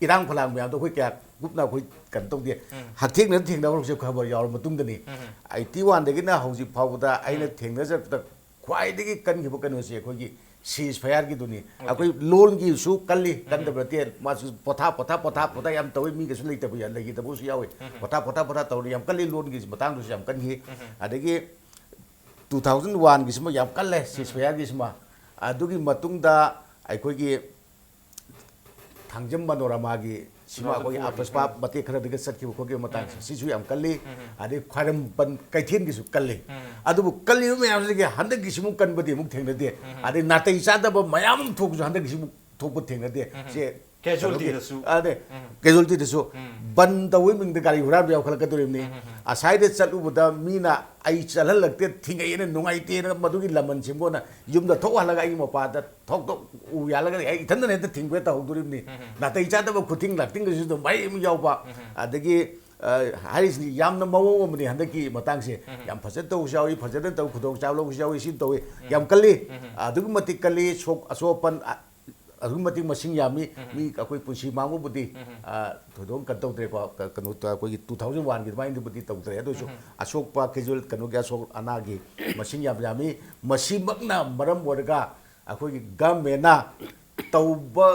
ꯏꯔꯥꯡ ꯐꯂꯥꯡ ꯃꯌꯥꯝꯗꯣ ꯑꯩꯈꯣꯏ ꯀꯌꯥ ꯀꯨꯞꯅ ꯑꯩꯈꯣꯏ ꯀꯩꯅꯣ ꯇꯧꯗꯦ꯫ ꯍꯛꯊꯦꯡꯅꯅ ꯊꯦꯡꯅꯕ ꯍꯧꯖꯤꯛ ꯈꯕꯔ ꯌꯥꯎꯔ ꯃꯇꯨꯡꯗꯅꯤ꯫ ꯑꯩꯠꯇꯤ ꯋꯥꯟꯗꯒꯤꯅ ꯍꯧꯖꯤꯛ ꯐꯥꯎꯕꯗ ꯑꯩꯅ ꯊꯦꯡꯅꯖꯔꯛꯄꯗ ꯈ꯭ꯋꯥꯏꯗꯒꯤ ꯀꯟꯈꯤꯕ ꯀꯩꯅꯣꯁꯦ ꯑꯩꯈꯣꯏꯒꯤ ꯁꯤꯖ ꯐꯌꯥꯔꯒꯤꯗꯨꯅꯤ꯫ ꯑꯩꯈꯣꯏ ꯂꯣꯟꯒꯤꯁꯨ ꯀꯜꯂꯤ, ꯀꯟꯗꯕ ꯅꯠꯇꯦ꯫ ꯃꯥꯁꯨ ꯄꯣꯊꯥ ꯄꯣꯊꯥ ꯄꯣꯊꯥ ꯄꯣꯊꯥ ꯌꯥꯝ ꯇꯧꯋꯤ, ꯃꯤꯒꯁꯨ ꯂꯩꯇꯕ ꯌꯥ-, ꯂꯩꯈꯤꯗꯕꯁꯨ ꯌꯥꯎꯋꯤ꯫ ꯄꯣꯊꯥ ꯄꯣꯊꯥ ꯄꯣꯊꯥ ꯇꯧꯔꯤ, ꯌꯥꯝ ꯀꯜꯂꯤ, ꯂꯣꯟꯒꯤ ꯃꯇꯥꯡꯗꯁꯨ ꯌꯥꯝ ꯀꯟꯈꯤ꯫ ꯑꯗꯒꯤ ꯇꯨ ꯊꯥꯎꯖꯟ ꯋꯥꯟꯒꯤꯁꯤꯃ ꯌꯥꯝ ꯀꯜꯂꯦ, ꯁꯤꯖ ꯐꯌꯥꯔꯒꯤꯁꯤꯃ꯫ ꯑꯗꯨꯒꯤ ꯃꯇꯨꯡꯗ ꯑꯩꯈꯣꯏꯒꯤ ꯊꯥꯡꯖꯝ ꯃꯅꯣꯔꯃꯥꯒꯤ ꯁꯤꯃ ꯑꯩꯈꯣꯏꯒꯤ ꯑꯥꯄꯁꯄꯥ ꯃꯇꯦꯛ ꯈꯔꯗꯒ ꯆꯠꯈꯤꯕ ꯈꯣꯠꯈꯤꯕ ꯃꯇꯥꯡꯁꯦ, ꯁꯤꯁꯨ ꯌꯥꯝ ꯀꯜꯂꯤ꯫ ꯑꯗꯩ ꯈ꯭ꯋꯥꯏꯔꯝꯕꯟ ꯀꯩꯊꯦꯜꯒꯤꯁꯨ ꯀꯜꯂꯤ꯫ ꯑꯗꯨꯕꯨ ꯀꯜꯂꯤꯕ ꯃꯌꯥꯝꯁꯤꯗꯒꯤ ꯍꯟꯗꯛꯀꯤꯁꯤꯃꯨꯛ ꯀꯟꯕꯗꯤ ꯑꯃꯨꯛ ꯊꯦꯡꯅꯗꯦ꯫ ꯑꯗꯩ ꯅꯥꯇꯩ ꯆꯥꯗꯕ ꯃꯌꯥꯝ ꯑꯃ ꯊꯣꯛꯄꯁꯨ ꯍꯟꯗꯛꯀꯤꯁꯤꯃꯨꯛ ꯊꯣꯛꯄ ꯊꯦꯡꯅꯗꯦ꯫ ꯁꯦ Casualtyꯗꯁꯨ꯫ ꯑꯗꯩ casualtyꯗꯁꯨ ꯕꯟ ꯇꯧꯕꯩ ꯃꯤꯡꯗ ꯒꯥꯔꯤ ꯍꯨꯔꯥꯟꯕ ꯌꯥꯎꯈꯠꯂꯛꯀꯗꯧꯔꯤꯕꯅꯤ꯫ ꯑꯁꯥꯏꯗ ꯆꯠꯂꯨꯕꯗ ꯃꯤꯅ ꯑꯩ ꯆꯠꯍꯜꯂꯛꯇꯦ, ꯊꯤꯡꯉꯛꯑꯦꯅ ꯅꯨꯡꯉꯥꯏꯇꯦꯅ ꯃꯗꯨꯒꯤ ꯂꯃꯟ ꯁꯤꯡꯕꯣꯅ ꯌꯨꯝꯗ ꯊꯣꯛꯍꯜꯂꯒ ꯑꯩꯒꯤ ꯃꯄꯥꯗ ꯊꯣꯛ ꯊꯣꯛ ꯎ ꯌꯥꯜꯂꯒ ꯑꯩ ꯏꯊꯟꯗꯅ ꯍꯦꯛꯇ ꯊꯤꯡꯕ ꯇꯧꯍꯧꯗꯣꯔꯤꯕꯅꯤ꯫ ꯅꯥꯇꯩ ꯆꯥꯗꯕ ꯈꯨꯊꯤꯡ ꯂꯥꯛꯇꯤꯡꯒꯁꯨ ꯑꯗꯨꯝ ꯃꯌꯥꯝ ꯌꯥꯎꯕ꯫ ꯑꯗꯒꯤ, ꯑ, ꯍꯥꯏꯔꯤꯁꯤꯅꯤ, ꯌꯥꯝꯅ ꯃꯑꯣꯡ ꯑꯃꯅꯤ ꯍꯟꯗꯛꯀꯤ ꯃꯇꯥꯡꯁꯦ꯫ ꯌꯥꯝ ꯐꯖꯅ ꯇꯧꯕꯁꯨ ꯌꯥꯎꯏ, ꯐꯖꯅ ꯇꯧ, ꯈꯨꯗꯣꯡꯆꯥꯕ ꯂꯧꯕꯁꯨ ꯌꯥꯎꯏ, ꯁꯤ ꯇꯧꯏ꯫ ꯌꯥꯝ ꯀꯜꯂꯤ꯫ ꯑꯗꯨꯛꯀꯤ ꯃꯇꯤꯛ ꯀꯜꯂꯤ꯫ ꯁꯣꯛ-, ꯑꯁꯣꯛ ꯑꯄꯟ, ꯑ, ꯑꯗꯨꯛꯀꯤ ꯃꯇꯤꯛ ꯃꯁꯤꯡ ꯌꯥꯝꯃꯤ꯫ ꯃꯤ ꯑꯩꯈꯣꯏ ꯄꯨꯟꯁꯤ ꯃꯥꯡꯕꯕꯨꯗꯤ, ꯑ, ꯊꯣꯏꯗꯣꯛꯅ ꯀꯩꯅꯣ ꯇꯧꯗ꯭ꯔꯦꯀꯣ꯫ ꯀ-, ꯀꯩꯅꯣ ꯇ-, ꯑꯩꯈꯣꯏꯒꯤ ꯇꯨ ꯊꯥꯎꯖꯟ ꯋꯥꯟꯒꯤ ꯑꯗꯨꯃꯥꯏꯅꯗꯨꯕꯨꯗꯤ ꯇꯧꯗ꯭ꯔꯦ꯫ ꯑꯗꯨ ꯑꯣꯏꯁꯨ ꯑꯁꯣꯛꯄ casual ꯀꯩꯅꯣꯒꯤ ꯑꯁꯣꯛ ꯑꯅꯥꯒꯤ ꯃꯁꯤꯡ ꯌꯥꯝ ꯌꯥꯝꯃꯤ꯫ ꯃꯁꯤꯃꯛꯅ ꯃꯔꯝ ꯑꯣꯏꯔꯒ ꯑꯩꯈꯣꯏꯒꯤ ꯒꯃꯦꯟꯅ ꯇꯧꯕ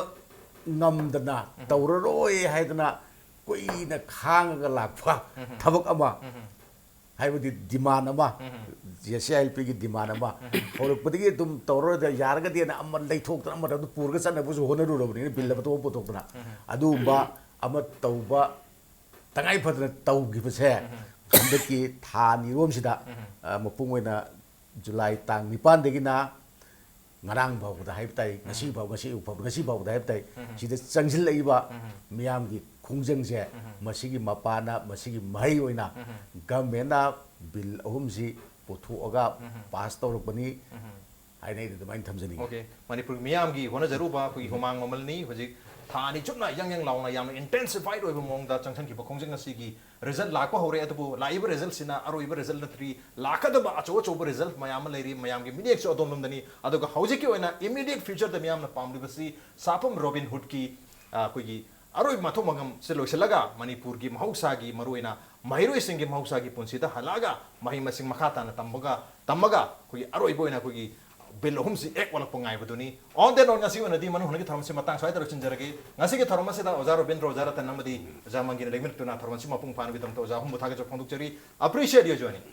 ꯉꯝꯗꯅ, ꯇꯧꯔꯔꯣꯏ ꯍꯥꯏꯗꯅ ꯀꯨꯏꯅ ꯈꯥꯡꯉꯒ ꯂꯥꯛꯄ ꯊꯕꯛ ꯑꯃ, ꯍꯥꯏꯕꯗꯤ demand ꯑꯃ, ꯖꯦ ꯁꯤ ꯑꯥꯏ ꯑꯦꯜ ꯄꯤꯒꯤ demand ꯑꯃ ꯍꯧꯔꯛꯄꯗꯒꯤ ꯑꯗꯨꯝ ꯇꯧꯔꯔꯣꯏꯗ, ꯌꯥꯔꯒꯗꯤꯅ ꯑꯃ ꯂꯩꯊꯣꯛꯇꯅ ꯑꯃꯗ ꯑꯗꯨ ꯄꯨꯔꯒ ꯆꯠꯅꯕꯁꯨ ꯍꯣꯠꯅꯔꯨꯔꯕꯅꯤꯅ, ꯕꯤꯜ ꯑꯃ ꯊꯣꯛꯑ ꯄꯨꯊꯣꯛꯇꯅ꯫ ꯑꯗꯨꯒꯨꯝꯕ ꯑꯃ ꯇꯧꯕ ꯇꯉꯥꯏ ꯐꯗꯅ ꯇꯧꯈꯤꯕꯁꯦ ꯍꯟꯗꯛꯀꯤ ꯊꯥ ꯑꯅꯤꯔꯣꯝꯁꯤꯗ, ꯑ, ꯃꯄꯨꯡ ꯑꯣꯏꯅ ꯖꯨꯂꯥꯏ ꯇꯥꯡ ꯅꯤꯄꯥꯟꯗꯒꯤꯅ ꯉꯔꯥꯡ ꯐꯥꯎꯕꯗ ꯍꯥꯏꯕ ꯇꯥꯏ, ꯉꯁꯤ ꯐꯥꯎ, ꯉꯁꯤ ꯐꯥꯎꯕ, ꯉꯁꯤ ꯐꯥꯎꯕꯗ ꯍꯥꯏꯕ ꯇꯥꯏ, ꯁꯤꯗ ꯆꯪꯁꯤꯜꯂꯛꯏꯕ ꯃꯤꯌꯥꯝꯒꯤ ꯈꯣꯡꯖꯪꯁꯦ, ꯃꯁꯤꯒꯤ ꯃꯄꯥꯟꯅ, ꯃꯁꯤꯒꯤ ꯃꯍꯩ ꯑꯣꯏꯅ ꯒꯃꯦꯟꯅ ꯕꯤꯜ ꯑꯍꯨꯝꯁꯤ ꯄꯨꯊꯣꯛꯑꯒ ꯄꯥꯁ ꯇꯧꯔꯛꯄꯅꯤ ꯍꯥꯏꯅ ꯑꯩꯅ ꯑꯗꯨꯃꯥꯏꯅ ꯊꯝꯖꯅꯤꯡꯉꯤ꯫ ꯑꯣꯀꯦ, ꯃꯅꯤꯄꯨꯔꯒꯤ ꯃꯤꯌꯥꯝꯒꯤ ꯍꯣꯠꯅꯖꯔꯨꯕ ꯑꯩꯈꯣꯏꯒꯤ ꯍꯨꯃꯥꯡ ꯃꯃꯜꯅꯤ꯫ ꯍꯧꯖꯤꯛ ꯊꯥ ꯑꯅꯤ ꯆꯨꯞꯅ ꯌꯥꯡ ꯌꯥꯡ ꯂꯥꯎꯅ ꯌꯥꯝꯅ ꯏꯟꯇꯦꯟꯁꯤꯐꯥꯏꯠ ꯑꯣꯏꯕ ꯃꯑꯣꯡꯗ ꯆꯪꯁꯤꯟꯈꯤꯕ ꯈꯣꯡꯖꯪ ꯑꯁꯤꯒꯤ ꯔꯤꯖꯜꯠ ꯂꯥꯛꯄ ꯍꯧꯔꯦ꯫ ꯑꯗꯨꯕꯨ ꯂꯥꯛꯏꯕ ꯔꯤꯖꯜꯠꯁꯤꯅ ꯑꯔꯣꯏꯕ ꯔꯤꯖꯜꯠ ꯅꯠꯇ꯭ꯔꯤ, ꯂꯥꯛꯀꯗꯕ ꯑꯆꯧ ꯑꯆꯧꯕ ꯔꯤꯖꯜꯠ ꯃꯌꯥꯝ ꯑꯃ ꯂꯩꯔꯤ꯫ ꯃꯌꯥꯝꯒꯤ ꯃꯤꯠꯌꯦꯡꯁꯨ ꯑꯗꯣꯝꯂꯣꯝꯗꯅꯤ꯫ ꯑꯗꯨꯒ ꯍꯧꯖꯤꯛꯀꯤ ꯑꯣꯏꯅ ꯏꯃꯤꯗꯤꯌꯦꯠ ꯐ꯭ꯌꯨꯆꯔꯗ ꯃꯤꯌꯥꯝꯅ ꯄꯥꯝꯂꯤꯕꯁꯤ ꯁꯥꯐꯝ ꯔꯣꯕꯤꯟ ꯍꯨꯗꯀꯤ, ꯑ, ꯑꯩꯈꯣꯏꯒꯤ ꯑꯔꯣꯏꯕ ꯃꯊꯧ ꯃꯉꯝꯁꯦ ꯂꯣꯏꯁꯤꯜꯂꯒ ꯃꯅꯤꯄꯨꯔꯒꯤ ꯃꯍꯧꯁꯥꯒꯤ, ꯃꯔꯨꯑꯣꯏꯅ ꯃꯍꯩꯔꯣꯏꯁꯤꯡꯒꯤ ꯃꯍꯧꯁꯥꯒꯤ ꯄꯨꯟꯁꯤꯗ ꯍꯜꯂꯛꯑꯒ ꯃꯍꯩ ꯃꯁꯤꯡ ꯃꯈꯥ ꯇꯥꯅ ꯇꯝꯕꯒ, ꯇꯝꯃꯒ ꯑꯩꯈꯣꯏꯒꯤ ꯑꯔꯣꯏꯕ ꯑꯣꯏꯅ ꯑꯩꯈꯣꯏꯒꯤ ꯕꯤꯜ ꯑꯍꯨꯝꯁꯤ ꯑꯦꯛ ꯑꯣꯜꯂꯛꯄ ꯉꯥꯏꯕꯗꯨꯅꯤ꯫ On that note, ꯉꯁꯤꯒꯤ ꯑꯣꯏꯅꯗꯤ ꯃꯅꯨꯡ ꯍꯨꯠꯅꯒꯤ ꯊꯧꯔꯝꯁꯤ ꯃꯇꯥꯡ ꯁ꯭ꯋꯥꯏꯗ ꯂꯣꯏꯁꯤꯟꯖꯔꯒꯦ꯫ ꯉꯁꯤꯒꯤ ꯊꯧꯔꯝ ꯑꯁꯤꯗ ꯑꯣꯖꯥ ꯔꯣꯕꯤꯟꯗ꯭ꯔ, ꯑꯣꯖꯥ ꯔꯇꯟ ꯑꯃꯗꯤ ꯑꯣꯖꯥ ꯃꯪꯒꯤꯅ ꯂꯦꯡꯃꯤꯟꯅꯗꯨꯅ ꯊꯧꯔꯝ ꯑꯁꯤ ꯃꯄꯨꯡ ꯐꯥꯅꯕꯒꯤꯗꯃꯛꯇ ꯑꯣꯖꯥ ꯑꯍꯨꯝꯕꯨ ꯊꯥꯒꯠꯆꯕ ꯐꯣꯡꯗꯣꯛꯆꯔꯤ꯫ Appreciate you joining.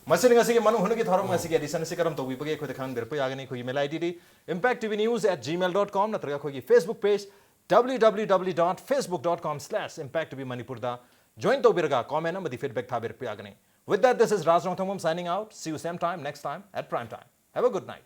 ꯃꯁꯤꯅ ꯉꯁꯤꯒꯤ ꯃꯅꯨꯡ ꯍꯨꯠꯅꯒꯤ ꯊꯧꯔꯝ ꯉꯁꯤꯒꯤ ꯑꯦꯗꯤꯁꯟ ꯑꯁꯤ ꯀꯔꯝ ꯇꯧꯕꯤꯕꯒꯦ ꯑꯩꯈꯣꯏꯗ ꯈꯪꯍꯟꯕꯤꯔꯛꯄ ꯌꯥꯒꯅꯤ꯫ ꯑꯩꯈꯣꯏꯒꯤ email I ꯗꯤꯗꯤ impact T V news at gmail dot com ꯅꯠꯇ꯭ꯔꯒ ꯑꯩꯈꯣꯏꯒꯤ Facebook page W W W dot facebook dot com slash impact T V Manipur ꯗ join ꯇꯧꯕꯤꯔꯒ comment ꯑꯃꯗꯤ feedback ꯊꯥꯕꯤꯔꯛꯄ ꯌꯥꯒꯅꯤ꯫ With that, this is Raj Rongthangam signing out. See you same time next time at prime time. Have a good night.